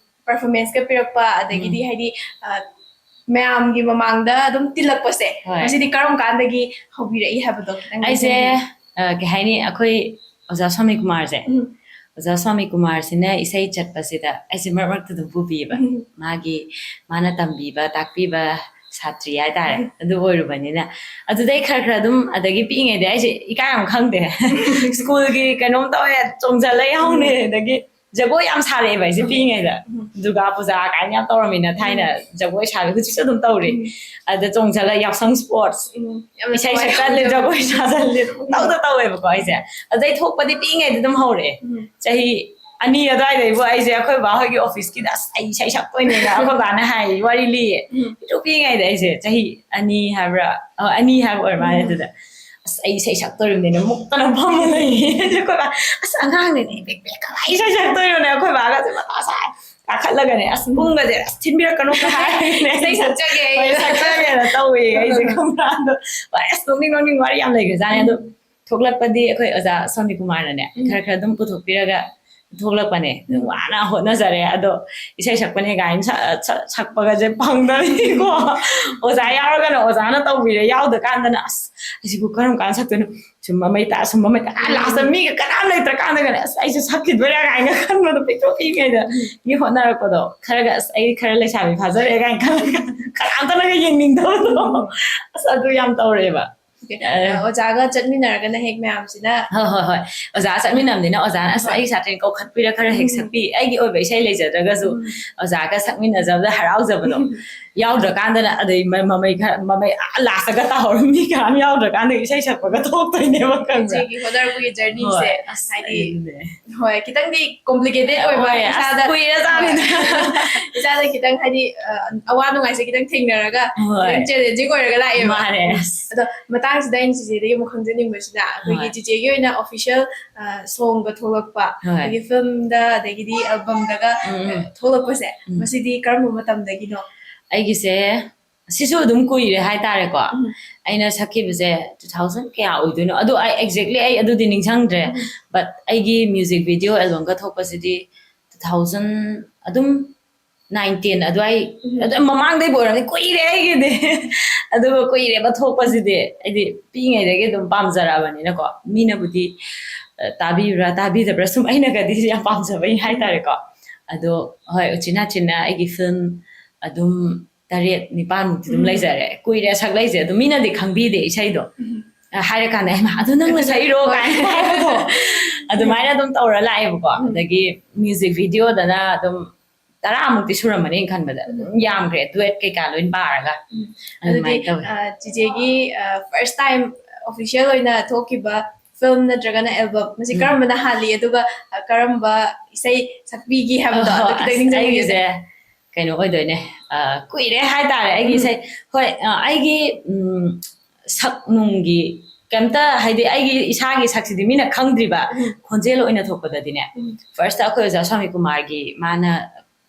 ꯄꯔꯐꯣꯔꯃꯦꯟꯁꯀ ꯄꯤꯔꯛꯄ, ꯑꯗꯒꯤꯗꯤ ꯍꯥꯏꯗꯤ, ꯑ, ꯃꯌꯥꯝꯒꯤ ꯃꯃꯥꯡꯗ ꯑꯗꯨꯝ ꯇꯤꯜꯂꯛꯄꯁꯦ, ꯍꯣꯏ꯫ ꯃꯁꯤꯗꯤ ꯀꯔꯝ ꯀꯥꯟꯗꯒꯤ ꯍꯧꯕꯤꯔꯛꯏ ꯍꯥꯏꯕꯗꯣ ꯈꯤꯇꯪ ꯑꯩꯁꯦ, ꯅꯤꯡꯁꯤꯡꯕꯤꯌꯨ꯫ ꯑ, ꯀꯩ ꯍꯥꯏꯅꯤ, ꯑꯩꯈꯣꯏ ꯑꯣꯖꯥ ꯁ꯭ꯋꯥꯃꯤ ꯀꯨꯃꯥꯔꯁꯦ, ꯎꯝ꯫ ꯑꯣꯖꯥ ꯁ꯭ꯋꯥꯃꯤ ꯀꯨꯃꯥꯔꯁꯤꯅ ꯏꯁꯩ ꯆꯠꯄꯁꯤꯗ ꯑꯩꯁꯦ ꯃꯔꯛ ꯃꯔꯛꯇ ꯑꯗꯨꯝ ꯄꯨꯕꯤꯌꯦꯕ꯫ ꯎꯝ꯫ ꯃꯥꯒꯤ, ꯃꯥꯅ ꯇꯝꯕꯤꯕ, ꯇꯥꯛꯄꯤꯕ ꯁꯥꯇ꯭ꯔꯤ ꯍꯥꯏꯇꯥꯔꯦ, ꯎꯝ꯫ ꯑꯗꯨ ꯑꯣꯏꯔꯨꯕꯅꯤꯅ꯫ ꯑꯗꯨꯗꯩ ꯈꯔ ꯈꯔ ꯑꯗꯨꯝ, ꯑꯗꯒꯤ ꯄꯤꯛꯏꯉꯩꯗ ꯑꯩꯁꯦ ꯏꯀꯥꯏ ꯌꯥꯝ ꯈꯪꯗꯦ꯫ ꯁ꯭ꯀꯨꯜꯒꯤ ꯀꯩꯅꯣꯝ ꯇꯧꯋꯦ, ꯆꯣꯡꯁꯤꯜꯂ ꯌꯥꯎꯅꯦ, ꯎꯝ꯫ ꯑꯗꯒꯤ ꯖꯒꯣꯏ ꯌꯥꯝ ꯁꯥꯔꯛꯑꯦꯕ ꯑꯩꯁꯦ ꯄꯤꯛꯏꯉꯩꯗ꯫ ꯎꯝ꯫ ꯗꯨꯔꯒꯥ ꯄꯨꯖꯥ ꯀꯥꯏꯅ ꯌꯥꯝ ꯇꯧꯔꯝꯃꯤꯅ ꯊꯥꯏꯅ, ꯎꯝ꯫ ꯖꯒꯣꯏ ꯁꯥꯕ, ꯍꯧꯖꯤꯛꯁꯨ ꯑꯗꯨꯝ ꯇꯧꯔꯤ꯫ ꯎꯝ꯫ ꯑꯗ ꯆꯣꯡꯁꯤꯜꯂ ꯌꯥꯎꯁꯪ ꯁ꯭ꯄꯣꯔꯠꯁ, ꯎꯝ꯫ ꯌꯥꯝꯅ ꯏꯁꯩ ꯊꯋꯥꯏ ꯁꯛꯆꯜꯂꯦ, ꯌꯥꯎꯖꯕ꯫ ꯖꯒꯣꯏ ꯁꯥꯖꯜꯂꯦ, ꯇꯧꯗ ꯇꯧꯋꯦꯕꯀꯣ ꯑꯩꯁꯦ꯫ ꯑꯗꯩ ꯊꯣꯛꯄꯗꯤ ꯄꯤꯛꯏꯉꯩꯗ ꯑꯗꯨꯝ ꯍꯧꯔꯛꯑꯦ꯫ ꯎꯝ꯫ ꯆꯍꯤ ꯑꯅꯤ ꯑꯗꯨꯋꯥꯏꯗꯩꯕꯨ ꯑꯩꯁꯦ ꯑꯩꯈꯣꯏ ꯕꯥ ꯍꯣꯏꯒꯤ ꯑꯣꯐꯤꯁꯀꯤꯗ, "ꯑꯁ, ꯑꯩ ꯏꯁꯩ ꯁꯛꯇꯣꯏꯅꯦꯅ" ꯑꯩꯈꯣꯏ ꯕꯥꯅ ꯍꯥꯏ, ꯋꯥꯔꯤ ꯂꯤꯌꯦ꯫ ꯎꯝ꯫ ꯄꯤꯛꯇ꯭ꯔꯨ ꯄꯤꯛꯏꯉꯩꯗ ꯑꯩꯁꯦ ꯆꯍꯤ ꯑꯅꯤ ꯍꯥꯏꯕ꯭ꯔꯥ? ꯑ, ꯑꯅꯤ ꯍꯥꯏꯕ ꯑꯣꯏꯔ ꯃꯥꯜꯂꯦ꯫ ꯎꯝ꯫ ꯑꯗꯨꯗ, "ꯑꯁ, ꯑꯩ ꯏꯁꯩ ꯁꯛꯇꯣꯔꯤꯕꯅꯤꯅ" ꯃꯨꯛꯇꯅ ꯐꯝꯃ ꯂꯩꯌꯦ꯫ ꯑꯩꯈꯣꯏ ꯕꯥ, "ꯑꯁ, ꯑꯉꯥꯡꯅꯤꯅꯦ, ꯄꯤꯛ ꯄꯤꯛ, ꯀꯃꯥꯏꯅ ꯏꯁꯩ ꯁꯛꯇꯣꯏꯅꯣꯅꯦ?" ꯑꯩꯈꯣꯏ ꯕꯥꯒꯁꯦ ꯃꯊꯥ ꯁꯥꯏ꯫ ꯀꯥꯈꯠꯂꯒꯅꯦ, "ꯑꯁ, ꯄꯨꯡꯒꯁꯦ, ꯑꯁ, ꯊꯤꯟꯕꯤꯔꯛꯀꯅꯨ" ꯀ ꯍꯥꯏꯔꯒꯅꯦ꯫ "ꯏꯁꯩ ꯁꯛꯆꯒꯦ ꯑꯩ꯫ ꯍꯣꯏ, ꯁꯛꯆꯒꯦꯅ" ꯇꯧꯋꯦ ꯑꯩꯁꯦ, ꯎꯝ꯫ ꯈꯪꯕ꯭ꯔꯥ? ꯑꯗꯣ, ꯍꯣꯏ, ꯑꯁ, ꯅꯣꯛꯅꯤꯡ ꯅꯣꯛꯅꯤꯡ ꯋꯥꯔꯤ ꯌꯥꯝ ꯂꯩꯈ꯭ꯔꯖꯥꯠꯅꯦ꯫ ꯑꯗꯣ, ꯎꯝ꯫ ꯊꯣꯛꯂꯛꯄꯗꯤ ꯑꯩꯈꯣꯏ ꯑꯣꯖꯥ ꯁ꯭ꯋꯥꯃꯤ ꯀꯨꯃꯥꯔꯅꯅꯦ, ꯎꯝ꯫ ꯈꯔ ꯈꯔ ꯑꯗꯨꯝ ꯄꯨꯊꯣꯛꯄꯤꯔꯒ, ꯊꯣꯛꯂꯛꯄꯅꯦ꯫ ꯋꯥꯅ ꯍꯣꯠꯅꯖꯔꯦ, ꯑꯗꯣ ꯏꯁꯩ ꯁꯛꯄꯅꯦ ꯀꯥꯏꯅ ꯁ-, ꯁ-, ꯁꯛꯄꯒꯁꯦ ꯐꯪꯗꯕꯅꯤꯀꯣ꯫ ꯑꯣꯖꯥ ꯌꯥꯎꯔꯒꯅ ꯑꯣꯖꯥꯅ ꯇꯧꯕꯤꯔꯦ, ꯌꯥꯎꯗ꯭ꯔꯀꯥꯟꯗꯅ "ꯑꯁ, ꯑꯩꯁꯤꯕꯨ ꯀꯔꯝ ꯀꯥꯟꯗ ꯁꯛꯇꯣꯏꯅꯣ?" ꯁꯨꯝ ꯃꯃꯩ ꯇꯥ, ꯁꯨꯝ ꯃꯃꯩ ꯇꯥ, ꯂꯥꯁꯇ ꯃꯤꯒ ꯀꯅꯥꯝ ꯂꯩꯇ꯭ꯔꯀꯥꯟꯗꯒꯅꯦ "ꯑꯁ, ꯑꯩꯁꯨ ꯁꯛꯈꯤꯗꯣꯏꯔꯥ?" ꯀꯥꯏꯅ ꯈꯟꯕꯗꯣ, ꯄꯤꯛꯇ꯭ꯔꯨ ꯄꯤꯛꯏꯉꯩꯗ꯫ ꯃꯤ ꯍꯣꯠꯅꯔꯛꯄꯗꯣ, ꯈꯔꯒ "ꯑꯁ, ꯑꯩ ꯈꯔ ꯂꯩꯁꯥꯕꯤ ꯐꯥꯖꯔꯛꯑꯦ ꯀꯥꯏꯅ ꯈꯜꯂꯒ ꯀꯅꯥꯝꯇꯅꯒ ꯌꯦꯡꯅꯤꯡꯗꯕꯗꯣ꯫ ꯑꯁ, ꯑꯗꯨ ꯌꯥꯝ ꯇꯧꯔꯛꯑꯦꯕ꯫ ꯑꯣꯖꯥꯒ ꯆꯠꯃꯤꯟꯅꯔꯒꯅ ꯍꯦꯛ ꯃꯌꯥꯝꯁꯤꯅ꯫ ꯍꯣꯏ, ꯍꯣꯏ, ꯍꯣꯏ꯫ ꯑꯣꯖꯥ ꯆꯠꯃꯤꯟꯅꯕꯅꯤꯅ ꯑꯣꯖꯥꯅ "ꯑꯁ, ꯍꯣꯏ, ꯑꯩ ꯁꯥꯇ꯭ꯔꯅ ꯀꯧꯈꯠꯄꯤꯔ ꯈꯔ ꯍꯦꯛ ꯁꯛꯄꯤ", ꯑꯩꯒꯤ ꯑꯣꯏꯕ ꯏꯁꯩ ꯂꯩꯖꯗ꯭ꯔꯒꯁꯨ ꯑꯣꯖꯥꯒ ꯁꯛꯃꯤꯟꯅꯖꯕꯗ ꯍꯔꯥꯎꯖꯕꯗꯣ꯫ ꯌꯥꯎꯗ꯭ꯔꯀꯥꯟꯗꯅ ꯑꯗꯩ ꯃ-, ꯃꯃꯩ ꯈꯔ, ꯃꯃꯩ ꯑꯥ ꯂꯥꯁꯇꯒ ꯇꯥꯍꯧꯔ ꯃꯤ ꯀꯅꯥꯝ ꯌꯥꯎꯗ꯭ꯔꯀꯥꯟꯗ ꯏꯁꯩ ꯁꯛꯄꯒ ꯊꯣꯛꯇꯣꯏꯅꯦꯕ, ꯈꯪꯕ꯭ꯔꯥ? ꯏꯆꯦꯒꯤ ꯍꯣꯠꯅꯕꯒꯤ journeyꯁꯦ, ꯍꯣꯏ, ꯑꯁ, ꯍꯥꯏꯗꯤ, ꯑꯗꯨꯅꯦ꯫ ꯍꯣꯏ, ꯈꯤꯇꯪꯗꯤ complicated ꯑꯣꯏꯕ, ꯍꯣꯏ, ꯑꯁ, ꯏꯁꯥꯗ, ꯀꯨꯏꯔꯖꯥꯠꯅꯤꯗ꯫ ꯏꯁꯥꯗ ꯈꯤꯇꯪ, ꯍꯥꯏꯗꯤ, ꯑ, ꯑꯋꯥ ꯅꯨꯡꯉꯥꯏꯁꯦ ꯈꯤꯇꯪ ꯊꯦꯡꯅꯔꯒ, ꯍꯣꯏ, ꯈꯤꯇꯪ challenging ꯑꯣꯏꯔꯒ ꯂꯥꯛꯑꯦꯕ꯫ ꯃꯥꯅꯦ꯫ ꯑꯗꯣ ꯃꯇꯥꯡꯁꯤꯗ ꯑꯩꯅ ꯆꯤꯆꯦꯗꯒꯤ ꯑꯃꯨꯛ ꯈꯪꯖꯅꯤꯡꯕꯁꯤꯅ, ꯑꯩꯈꯣꯏꯒꯤ, ꯍꯣꯏ, ꯆꯤꯆꯦꯒꯤ ꯑꯣꯏꯅ official, ꯑ, songꯒ ꯊꯣꯛꯂꯛꯄ, ꯍꯣꯏ, ꯑꯩꯈꯣꯏꯒꯤ filmꯗ ꯑꯗꯒꯤꯗꯤ albumꯗꯒ, ꯎꯝ, ꯎꯝ, ꯊꯣꯛꯂꯛꯄꯁꯦ, ꯎꯝ, ꯃꯁꯤꯗꯤ ꯀꯔꯝꯕ ꯃꯇꯝꯗꯒꯤꯅꯣ? ꯑꯩꯒꯤꯁꯦ ꯁꯤꯁꯨ ꯑꯗꯨꯝ ꯀꯨꯏꯔꯦ ꯍꯥꯏꯇꯥꯔꯦꯀꯣ꯫ ꯎꯝ꯫ ꯑꯩꯅ ꯁꯛꯈꯤꯕꯁꯦ two thousand ꯀꯌꯥ ꯑꯣꯏꯗꯣꯏꯅꯣ? ꯑꯗꯨ ꯑꯩ exactly ꯑꯩ ꯑꯗꯨꯗꯤ ꯅꯤꯡꯁꯤꯡꯗ꯭ꯔꯦ꯫ ꯎꯝ꯫ But ꯑꯩꯒꯤ music video albumꯒ ꯊꯣꯛꯄꯁꯤꯗꯤ two thousand ꯑꯗꯨꯝ nine ten ꯑꯗꯨꯋꯥꯏ, ꯎꯝ, ꯑꯗꯨꯝ ꯃꯃꯥꯡꯗꯩꯕꯨ ꯑꯣꯏꯔꯝꯅꯤ꯫ ꯀꯨꯏꯔꯦ ꯑꯩꯒꯤꯗꯤ꯫ ꯑꯗꯨꯒ ꯀꯨꯏꯔꯦꯕ ꯊꯣꯛꯄꯁꯤꯗꯤ꯫ ꯑꯩꯗꯤ ꯄꯤꯛꯏꯉꯩꯗꯒꯤ ꯑꯗꯨꯝ ꯄꯥꯝꯖꯔꯛꯑꯕꯅꯤꯅꯀꯣ꯫ ꯃꯤꯅꯕꯨꯗꯤ, ꯑ, ꯇꯥꯕꯤꯕ꯭ꯔꯥ ꯇꯥꯕꯤꯗꯕ꯭ꯔꯥ ꯁꯨꯝ ꯑꯩꯅꯒꯗꯤ ꯌꯥꯝ ꯄꯥꯝꯖꯕꯩ ꯍꯥꯏꯇꯥꯔꯦꯀꯣ꯫ ꯑꯗꯣ ꯍꯣꯏ, ꯎꯆꯤꯟ ꯅꯥꯆꯤꯟꯅ ꯑꯩꯒꯤ film ꯑꯗꯨꯝ ꯇꯔꯦꯠ ꯅꯤꯄꯥꯟꯃꯨꯛꯇꯤ ꯑꯗꯨꯝ, ꯎꯝ, ꯂꯩꯖꯔꯦ꯫ ꯀꯨꯏꯔꯦ ꯁꯛꯂꯛꯏꯁꯦ, ꯑꯗꯨ ꯃꯤꯅꯗꯤ ꯈꯪꯕꯤꯗꯦ ꯏꯁꯩꯗꯣ꯫ ꯎꯝ꯫ ꯑ, ꯍꯥꯏꯔꯀꯥꯟꯗ, "ꯍꯩꯃꯥ, ꯑꯗꯨ ꯅꯪꯅ ꯁꯛꯏꯔꯣ?" ꯀꯥꯏꯅ ꯍꯥꯏꯕꯗꯣ꯫ ꯑꯗꯨꯃꯥꯏꯅ ꯑꯗꯨꯝ ꯇꯧꯔ ꯂꯥꯛꯑꯦꯕꯀꯣ꯫ ꯎꯝ꯫ ꯑꯗꯒꯤ music videoꯗꯅ ꯑꯗꯨꯝ ꯇꯔꯥꯃꯨꯛꯇꯤ ꯁꯨꯔꯝꯃꯅꯤ ꯑꯩꯅ ꯈꯟꯕꯗ꯫ ꯎꯝ꯫ ꯑꯗꯨꯝ ꯌꯥꯝꯈ꯭ꯔꯦ, duet ꯀꯩꯀꯥ ꯂꯣꯏ ꯄꯥꯔꯒ꯫ ꯎꯝ꯫ ꯑꯗꯨꯃꯥꯏꯅ ꯑꯗꯨꯗꯤ, ꯇꯧꯋꯦ꯫ ꯑ, ꯆꯤꯆꯦꯒꯤ, ꯑ, first time official ꯑꯣꯏꯅ ꯊꯣꯛꯈꯤꯕ film ꯅꯠꯇ꯭ꯔꯒꯅ album, ꯃꯁꯤ, ꯎꯝ, ꯀꯔꯝꯕꯅ ꯍꯥꯜꯂꯤ? ꯑꯗꯨꯒ, ꯑ, ꯀꯔꯝꯕ ꯏꯁꯩ ꯁꯛꯄꯤꯒꯦ ꯍꯥꯏꯕꯗꯣ, ꯑꯗꯨ, ꯑꯣ, ꯈꯤꯇꯪ, ꯑꯁ, ꯅꯤꯡꯁꯤꯡꯕꯤꯒꯦ꯫ ꯑꯩꯒꯤꯁꯦ ꯀꯩꯅꯣ ꯑꯣꯏꯗꯣꯏꯅꯦ, ꯑ, ꯀꯨꯏꯔꯦ ꯍꯥꯏꯇꯥꯔꯦ ꯑꯩꯒꯤ, ꯎꯝ, ꯏꯁꯩ꯫ ꯍꯣꯏ, ꯑ, ꯑꯩꯒꯤ, ꯎꯝ, ꯁꯛ ꯅꯨꯡꯒꯤ ꯀꯩꯝꯇ, ꯍꯥꯏꯗꯤ, ꯑꯩꯒꯤ ꯏꯁꯥꯒꯤ ꯁꯛꯁꯤꯗꯤ ꯃꯤꯅ ꯈꯪꯗ꯭ꯔꯤꯕ, ꯎꯝ, ꯈꯣꯟꯖꯦꯜ ꯑꯣꯏꯅ ꯊꯣꯛꯄꯗꯗꯤꯅꯦ, ꯎꯝ, firstꯇ ꯑꯩꯈꯣꯏ ꯑꯣꯖꯥ ꯁ꯭ꯋꯥꯃꯤ ꯀꯨꯃꯥꯔꯒꯤ ꯃꯥꯅ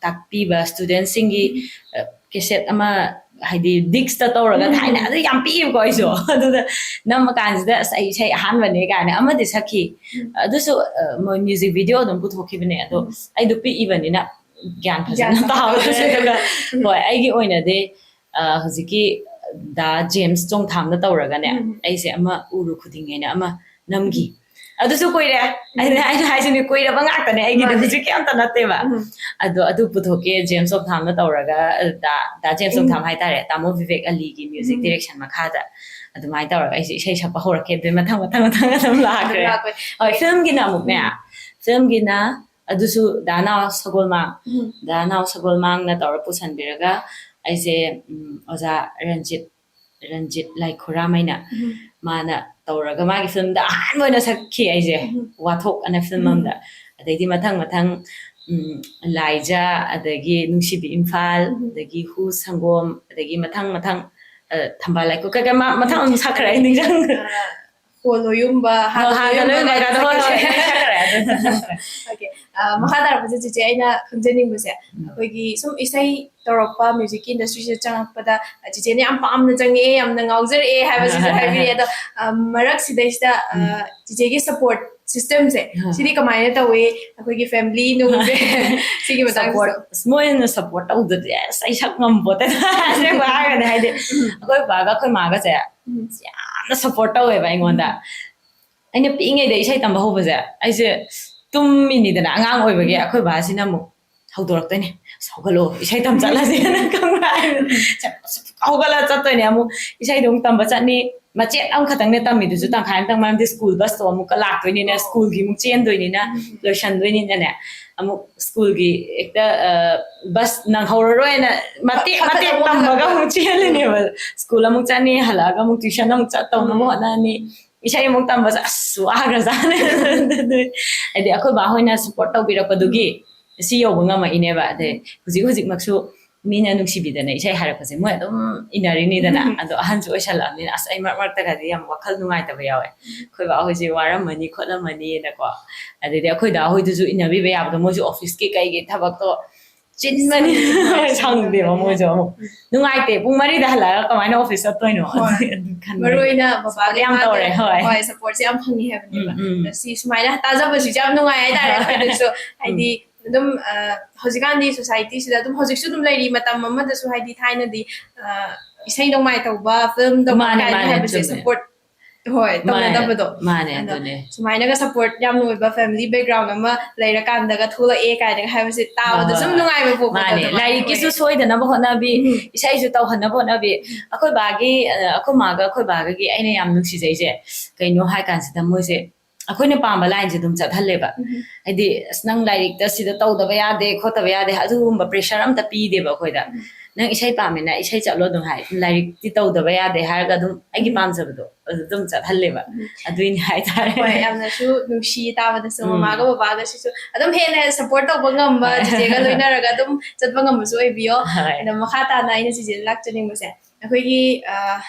ꯇꯥꯛꯄꯤꯕ studentꯁꯤꯡꯒꯤ, ꯎꯝ, ꯑ, cassette ꯑꯃ ꯍꯥꯏꯗꯤ ꯗꯤꯛꯁꯇ ꯇꯧꯔꯒ ꯊꯥꯏꯅ ꯑꯗꯨ ꯌꯥꯝ ꯄꯤꯛꯏꯕꯀꯣ ꯑꯩꯁꯨ꯫ ꯑꯗꯨꯗ ꯅꯝꯃ ꯀꯥꯟꯁꯤꯗ ꯑꯁ ꯑꯩ ꯏꯁꯩ ꯑꯍꯥꯟꯕꯅꯦ ꯀꯥꯏꯅ ꯑꯃꯗꯤ ꯁꯛꯈꯤ꯫ ꯑꯗꯨꯁꯨ ꯃꯣꯏ ꯃ꯭ꯌꯨꯖꯤꯛ ꯚꯤꯗꯤꯑꯣ ꯑꯗꯨꯝ ꯄꯨꯊꯣꯛꯈꯤꯕꯅꯦ꯫ ꯑꯗꯣ ꯑꯩꯗꯣ ꯄꯤꯛꯏꯕꯅꯤꯅ ꯒ꯭ꯌꯥꯟ ꯐꯖꯅ ꯇꯥꯍꯧꯗ꯭ꯔꯦ꯫ ꯑꯗꯨꯒ ꯍꯣꯏ, ꯑꯩꯒꯤ ꯑꯣꯏꯅꯗꯤ ꯍꯧꯖꯤꯛꯀꯤ ꯗꯥ ꯖꯦꯝꯁ ꯆꯣꯡꯊꯥꯝꯅ ꯇꯧꯔꯒꯅꯦ, ꯑꯩꯁꯦ ꯑꯃ ꯎꯔꯨ ꯈꯨꯗꯤꯡꯒꯤꯅ ꯑꯃ ꯅꯝꯈꯤ꯫ ꯑꯗꯨꯁꯨ ꯀꯨꯏꯔꯦ꯫ ꯑꯩꯅ ꯑꯩꯅ ꯍꯥꯏꯁꯤꯅꯦ, ꯀꯨꯏꯔꯕ ꯉꯥꯛꯇꯅꯦ ꯑꯩꯒꯤꯗꯤ꯫ ꯃꯥꯅꯦ꯫ ꯍꯧꯖꯤꯛꯀꯤ ꯑꯝꯇ ꯅꯠꯇꯦꯕ꯫ ꯑꯗꯣ ꯑꯗꯨ ꯄꯨꯊꯣꯛꯀꯦ, ꯖꯦꯝꯁ ꯆꯣꯡꯊꯥꯝꯅ ꯇꯧꯔꯒ, ꯗꯥ ꯗꯥ ꯖꯦꯝꯁ ꯆꯣꯡꯊꯥꯝ ꯍꯥꯏꯇꯥꯔꯦ, ꯇꯥꯃꯣ ꯚꯤꯕꯦꯛ ꯑꯂꯤꯒꯤ ꯃ꯭ꯌꯨꯖꯤꯛ ꯗꯤꯔꯦꯛꯁꯟ ꯃꯈꯥꯗ ꯑꯗꯨꯃꯥꯏꯅ ꯇꯧꯔꯒ ꯑꯩꯁꯦ ꯏꯁꯩ ꯁꯛꯄ ꯍꯧꯔꯛꯈꯤ꯫ ꯑꯗꯨꯗꯩ ꯃꯊꯪ ꯃꯊꯪ ꯃꯊꯪ ꯑꯗꯨꯝ ꯂꯥꯛꯈ꯭ꯔꯦ꯫ ꯂꯥꯛꯈ꯭ꯔꯦ꯫ ꯍꯣꯏ, ꯐꯤꯂꯝꯒꯤꯅ ꯑꯃꯨꯛꯅꯦ, ꯐꯤꯂꯝꯒꯤꯅ ꯑꯗꯨꯁꯨ ꯗꯥ ꯅꯥꯎ ꯁꯒꯣꯜꯃꯥꯡ, ꯗꯥ ꯅꯥꯎ ꯁꯒꯣꯜꯃꯥꯡꯅ ꯇꯧꯔ ꯄꯨꯁꯟꯕꯤꯔꯒ ꯑꯩꯁꯦ, ꯎꯝ, ꯑꯣꯖꯥ ꯔꯟꯖꯤꯠ, ꯔꯟꯖꯤꯠ ꯂꯥꯏꯈꯨꯔꯥꯝ ꯍꯥꯏꯅ ꯃꯥꯅ ꯇꯧꯔꯒ ꯃꯥꯒꯤ ꯐꯤꯂꯝꯗ ꯑꯍꯥꯟꯕ ꯑꯣꯏꯅ ꯁꯛꯈꯤ ꯑꯩꯁꯦ, ꯋꯥꯊꯣꯛ ꯑꯅ ꯐꯤꯂꯝ ꯑꯃꯗ꯫ ꯑꯗꯩꯗꯤ ꯃꯊꯪ ꯃꯊꯪ, ꯎꯝ, ꯂꯥꯏꯖꯥ, ꯑꯗꯒꯤ ꯅꯨꯡꯁꯤꯕꯤ ꯏꯝꯐꯥꯜ, ꯑꯗꯒꯤ ꯍꯨ ꯁꯪꯒꯣꯝ, ꯑꯗꯒꯤ ꯃꯊꯪ ꯃꯊꯪ, ꯑ, ꯊꯝꯕꯥꯜ ꯂꯥꯏꯀꯨ, ꯀꯩ ꯀꯩ ꯃꯥ-, ꯃꯊꯪ ꯑꯃꯨꯛ ꯁꯛꯈ꯭ꯔꯦ, ꯑꯩ ꯅꯤꯡꯁꯤꯡ-, ꯍꯣꯜ ꯂꯣꯌꯨꯝꯕ, ꯍꯣꯏ, ꯍꯥꯟꯅ ꯂꯣꯌꯨꯝꯕ ꯂꯣꯌꯨꯝꯕ ꯀꯥꯏꯗꯣ, ꯍꯣꯏ, ꯍꯣꯏ, ꯁꯛꯈ꯭ꯔꯦ꯫ ꯂꯣꯏ ꯁꯛꯈ꯭ꯔꯦ, ꯑꯗꯨ ꯁꯛꯈ꯭ꯔꯦ꯫ OK, ꯑ, ꯃꯈꯥ ꯇꯥꯔꯛꯄꯁꯦ ꯆꯤꯆꯦ ꯑꯩꯅ ꯈꯪꯖꯅꯤꯡꯕꯁꯦ, ꯑꯩꯈꯣꯏꯒꯤ ꯁꯨꯝ ꯏꯁꯩ ꯇꯧꯔꯛꯄ, ꯃ꯭ꯌꯨꯖꯤꯛꯀꯤ ꯏꯟꯗꯁꯇ꯭ꯔꯤꯁꯤꯗ ꯆꯪꯉꯛꯄꯗ, ꯑ, ꯆꯤꯆꯦꯅ ꯌꯥꯝ ꯄꯥꯝꯅ ꯆꯪꯉꯛꯑꯦ, ꯌꯥꯝꯅ ꯉꯥꯎꯖꯔꯛꯑꯦ ꯍꯥꯏꯕꯁꯤꯁꯨ ꯍꯥꯏꯕꯤꯔꯦ꯫ ꯑꯗꯣ, ꯑ, ꯃꯔꯛꯁꯤꯗꯩꯁꯤꯗ, ꯑ, ꯆꯤꯆꯦꯒꯤ ꯁꯄꯣꯔꯠ ꯁꯤꯁꯇꯦꯝꯁꯦ, ꯁꯤꯗꯤ ꯀꯃꯥꯏꯅ ꯇꯧꯏ? ꯑꯩꯈꯣꯏꯒꯤ ꯐꯦꯃꯤꯂꯤ ꯅꯨꯡꯁꯦ, ꯁꯤꯒꯤ ꯃꯇꯥꯡꯁꯤꯁꯨ꯫ ꯁꯄꯣꯔꯠ, ꯑꯁ, ꯃꯣꯏꯅ ꯁꯄꯣꯔꯠ ꯇꯧꯗꯗꯤ ꯑꯁ ꯑꯩ ꯁꯛ ꯉꯝꯄꯣꯠꯇꯦ꯫ ꯑꯁꯦꯡꯕ ꯍꯥꯏꯔꯒꯗꯤ, ꯍꯥꯏꯗꯤ ꯑꯩꯈꯣꯏ ꯕꯥꯒ ꯑꯩꯈꯣꯏ ꯃꯥꯒꯁꯦ ꯌꯥꯝꯅ ꯁꯄꯣꯔꯠ ꯇꯧꯋꯦꯕ ꯑꯩꯉꯣꯟꯗ꯫ ꯑꯩꯅ ꯄꯤꯛꯏꯉꯩꯗ ꯏꯁꯩ ꯇꯝꯕ ꯍꯧꯕꯁꯦ, ꯑꯩꯁꯦ ꯇꯨꯝꯃꯤꯅꯤꯗꯅ, ꯑꯉꯥꯡ ꯑꯣꯏꯕꯒꯤ꯫ ꯑꯩꯈꯣꯏ ꯕꯥꯁꯤꯅ ꯑꯃꯨꯛ ꯍꯧꯗꯣꯔꯛꯇꯣꯏꯅꯦ, "ꯑꯁ, ꯍꯧꯒꯠꯂꯣ, ꯏꯁꯩ ꯇꯝ ꯆꯠꯂꯁꯦꯅ", ꯈꯪꯕ꯭ꯔꯥ? ꯍꯧꯒꯠꯂ ꯆꯠꯇꯣꯏꯅꯦ꯫ ꯑꯃꯨꯛ ꯏꯁꯩꯗꯣ ꯑꯃꯨꯛ ꯇꯝꯕ ꯆꯠꯅꯤ꯫ ꯃꯆꯦꯠ ꯑꯃꯈꯛꯇꯪꯅꯦ ꯇꯝꯃꯤꯗꯨꯁꯨ, ꯇꯪꯈꯥꯏ ꯑꯃꯇꯪ, ꯃꯔꯝꯗꯤ ꯁ꯭ꯀꯨꯜ ꯕꯁꯇꯣ ꯑꯃꯨꯛꯀ ꯂꯥꯛꯇꯣꯏꯅꯤꯅ, ꯁ꯭ꯀꯨꯜꯒꯤ ꯑꯃꯨꯛ ꯆꯦꯟꯗꯣꯏꯅꯤꯅ, ꯂꯣꯏꯁꯟꯗꯣꯏꯅꯤꯅꯅꯦ, ꯑꯃꯨꯛ ꯁ꯭ꯀꯨꯜꯒꯤ ꯍꯦꯛꯇ, ꯑ, ꯕꯁ ꯅꯪꯍꯧꯔꯔꯣꯏꯅ ꯃꯇꯦꯛ ꯃꯇꯦꯛ ꯇꯝꯃꯒ ꯑꯃꯨꯛ ꯆꯦꯜꯂꯤꯅꯦꯕ꯫ ꯁ꯭ꯀꯨꯜ ꯑꯃꯨꯛ ꯆꯠꯅꯤ, ꯍꯜꯂꯛꯑꯒ ꯑꯃꯨꯛ ꯇ꯭ꯌꯨꯁꯟ ꯑꯃꯨꯛ ꯆꯠꯇꯧꯅꯕ ꯍꯣꯠꯅꯅꯤ꯫ ꯏꯁꯩ ꯑꯃꯨꯛ ꯇꯝꯕꯁꯦ ꯑꯁ ꯋꯥꯈ꯭ꯔꯖꯥꯠꯅꯤ꯫ ꯍꯥꯏꯗꯤ ꯑꯩꯈꯣꯏ ꯕꯥ ꯍꯣꯏꯅ ꯁꯄꯣꯔꯠ ꯇꯧꯕꯤꯔꯛꯄꯗꯨꯒꯤ ꯁꯤ ꯌꯧꯕ ꯉꯝꯃꯛꯏꯅꯦꯕ꯫ ꯑꯗꯩ ꯍꯧꯖꯤꯛ ꯍꯧꯖꯤꯛꯃꯛꯁꯨ ꯃꯤꯅ ꯅꯨꯡꯁꯤꯕꯤꯗꯅ ꯏꯁꯩ ꯍꯥꯏꯔꯛꯄꯁꯦ ꯃꯣꯏ ꯑꯗꯨꯝ ꯏꯟꯅꯔꯤꯅꯤꯗꯅ꯫ ꯑꯗꯣ ꯑꯍꯟꯁꯨ ꯑꯣꯏꯁꯜꯂꯛꯑꯕꯅꯤꯅ ꯑꯁ ꯑꯩ ꯃꯔꯛ ꯃꯔꯛꯇꯒꯗꯤ ꯌꯥꯝ ꯋꯥꯈꯜ ꯅꯨꯡꯉꯥꯏꯇꯕ ꯌꯥꯎꯋꯦ꯫ ꯑꯩꯈꯣꯏ ꯕꯥ ꯍꯣꯏꯁꯦ ꯋꯥꯔꯝꯃꯅꯤ ꯈꯣꯠꯂꯝꯃꯅꯤꯅꯀꯣ꯫ ꯑꯗꯩꯗꯤ ꯑꯩꯈꯣꯏ ꯗꯥ ꯍꯣꯏꯗꯨꯁꯨ ꯏꯟꯅꯕꯤꯕ ꯌꯥꯕꯗꯣ, ꯃꯣꯏꯁꯨ ꯑꯣꯐꯤꯁꯀꯤ ꯀꯩꯒꯤ ꯊꯕꯛꯇꯣ ꯆꯤꯟꯕꯅꯤ꯫ ꯁꯪꯗꯦꯕ ꯃꯣꯏꯁꯨ ꯑꯃꯨꯛ꯫ ꯅꯨꯡꯉꯥꯏꯇꯦ, ꯄꯨꯡ ꯃꯔꯤꯗ ꯍꯜꯂꯛꯑꯒ ꯀꯃꯥꯏꯅ ꯑꯣꯐꯤꯁ ꯆꯠꯇꯣꯏꯅꯣ? ꯍꯣꯏ꯫ ꯑꯗꯨ ꯈꯟꯕ꯫ ꯃꯔꯨ ꯑꯣꯏꯅ ꯕꯕꯥꯒ ꯌꯥꯝ ꯏꯃꯥꯒ ꯇꯧꯔꯦ, ꯍꯣꯏ꯫ ꯍꯣꯏ, ꯁꯞꯄꯣꯔꯠꯁꯦ ꯌꯥꯝ ꯐꯪꯉꯤ ꯍꯥꯏꯕꯅꯦꯕ꯫ ꯎꯝ, ꯎꯝ꯫ ꯁꯤ ꯁꯨꯃꯥꯏꯅ ꯇꯥꯖꯕꯁꯤꯁꯨ ꯌꯥꯝ ꯅꯨꯡꯉꯥꯏ ꯍꯥꯏꯇꯥꯔꯦ ꯑꯩꯈꯣꯏꯗꯁꯨ꯫ ꯍꯥꯏꯗꯤ ꯑꯗꯨꯝ ꯑ, ꯍꯧꯖꯤꯛꯀꯥꯟꯗꯤ ꯁꯣꯁꯥꯏꯇꯤꯁꯤꯗ ꯑꯗꯨꯝ ꯍꯧꯖꯤꯛꯁꯨ ꯑꯗꯨꯝ ꯂꯩꯔꯤ, ꯃꯇꯝ ꯑꯃꯗꯁꯨ ꯍꯥꯏꯗꯤ ꯊꯥꯏꯅꯗꯤ ꯑ, ꯏꯁꯩ ꯅꯣꯡꯃꯥꯏ ꯇꯧꯕ, ꯐꯤꯂꯝ ꯇꯧꯕ ꯃꯥꯅꯦ, ꯀꯥꯏꯅ ꯃꯥꯅꯦ, ꯍꯥꯏꯕꯁꯦ ꯆꯨꯝꯃꯦ꯫ ꯁꯞꯄꯣꯔꯠ ꯍꯣꯏ ꯃꯥꯅꯦ, ꯇꯧꯅꯗꯕꯗꯣ꯫ ꯃꯥꯅꯦ, ꯑꯗꯣ ꯑꯗꯨꯅꯦ꯫ ꯁꯨꯃꯥꯏꯅꯒ ꯁꯞꯄꯣꯔꯠ ꯌꯥꯝꯅ ꯑꯣꯏꯕ ꯐꯦꯃꯤꯂꯤ ꯕꯦꯛꯒ꯭ꯔꯥꯎꯟ ꯑꯃ ꯂꯩꯔꯀꯥꯟꯗꯒ ꯊꯣꯛꯂꯛꯑꯦ ꯀꯥꯏꯅꯒ ꯍꯥꯏꯕꯁꯦ ꯇꯥꯕꯗ ꯍꯣꯏ, ꯁꯨꯝ ꯍꯣꯏ꯫ ꯅꯨꯡꯉꯥꯏꯕ ꯄꯣꯛꯄꯗꯣ ꯃꯥꯅꯦ, ꯑꯗꯨꯃꯥꯏꯅ ꯂꯥꯏꯔꯤꯛꯀꯤꯁꯨ ꯑꯣꯏꯌꯦ꯫ ꯁꯣꯏꯗꯅꯕ ꯍꯣꯠꯅꯕꯤ, ꯎꯝ꯫ ꯏꯁꯩꯁꯨ ꯇꯧꯍꯟꯅꯕ ꯍꯣꯠꯅꯕꯤ꯫ ꯑꯩꯈꯣꯏ ꯕꯥꯒꯤ, ꯑ, ꯑꯩꯈꯣꯏ ꯃꯥꯒ ꯑꯩꯈꯣꯏ ꯕꯥꯒꯒꯤ ꯑꯩꯅ ꯌꯥꯝ ꯅꯨꯡꯁꯤꯖꯩꯁꯦ ꯀꯩꯅꯣ ꯍꯥꯏ ꯀꯥꯟꯁꯤꯗ, ꯃꯣꯏꯁꯦ ꯑꯩꯈꯣꯏꯅ ꯄꯥꯝꯕ ꯂꯥꯏꯟꯁꯦ ꯑꯗꯨꯝ ꯆꯠꯍꯜꯂꯦꯕ꯫ ꯎꯝ꯫ ꯍꯥꯏꯗꯤ, "ꯑꯁ, ꯅꯪ ꯂꯥꯏꯔꯤꯛꯇ ꯁꯤꯗ ꯇꯧꯗꯕ ꯌꯥꯗꯦ, ꯈꯣꯠꯇꯕ ꯌꯥꯗꯦ", ꯑꯗꯨꯒꯨꯝꯕ ꯄ꯭ꯔꯦꯁꯔ ꯑꯝꯇ ꯄꯤꯗꯦꯕ ꯑꯩꯈꯣꯏꯗ꯫ ꯎꯝ꯫ "ꯅꯪ ꯏꯁꯩ ꯄꯥꯝꯃꯤꯅ ꯏꯁꯩ ꯆꯠꯂꯣ" ꯑꯗꯨꯝ ꯍꯥꯏ, "ꯂꯥꯏꯔꯤꯛꯇꯤ ꯇꯧꯗꯕ ꯌꯥꯗꯦ" ꯍꯥꯏꯔꯒ ꯑꯗꯨꯝ ꯑꯩꯒꯤ ꯎꯝ꯫ ꯄꯥꯝꯖꯕꯗꯣ ꯑꯗꯨ ꯑꯗꯨꯝ ꯆꯠꯍꯜꯂꯦꯕ꯫ ꯎꯝ꯫ ꯑꯗꯨꯏꯅꯦ ꯍꯥꯏꯇꯥꯔꯦ꯫ ꯍꯣꯏ, ꯌꯥꯝꯅꯁꯨ ꯅꯨꯡꯁꯤ ꯇꯥꯕꯗꯁꯨ꯫ ꯎꯝ꯫ ꯃꯃꯥꯒ ꯕꯕꯥꯒꯁꯤꯁꯨ ꯑꯗꯨꯝ ꯍꯦꯟꯅ ꯁꯞꯄꯣꯔꯠ ꯇꯧꯕ ꯉꯝꯕ, ꯍꯣꯏ꯫ ꯆꯤꯆꯦꯒ ꯂꯣꯏꯅꯔꯒ ꯑꯗꯨꯝ ꯆꯠꯄ ꯉꯝꯕꯁꯨ ꯑꯣꯏꯕꯤꯌꯣ꯫ ꯍꯣꯏ꯫ ꯑꯗꯣ ꯃꯈꯥ ꯇꯥꯅ ꯑꯩꯅ ꯆꯤꯆꯦꯗ ꯂꯥꯛꯆꯅꯤꯡꯕꯁꯦ, ꯑꯩꯈꯣꯏꯒꯤ, ꯑ,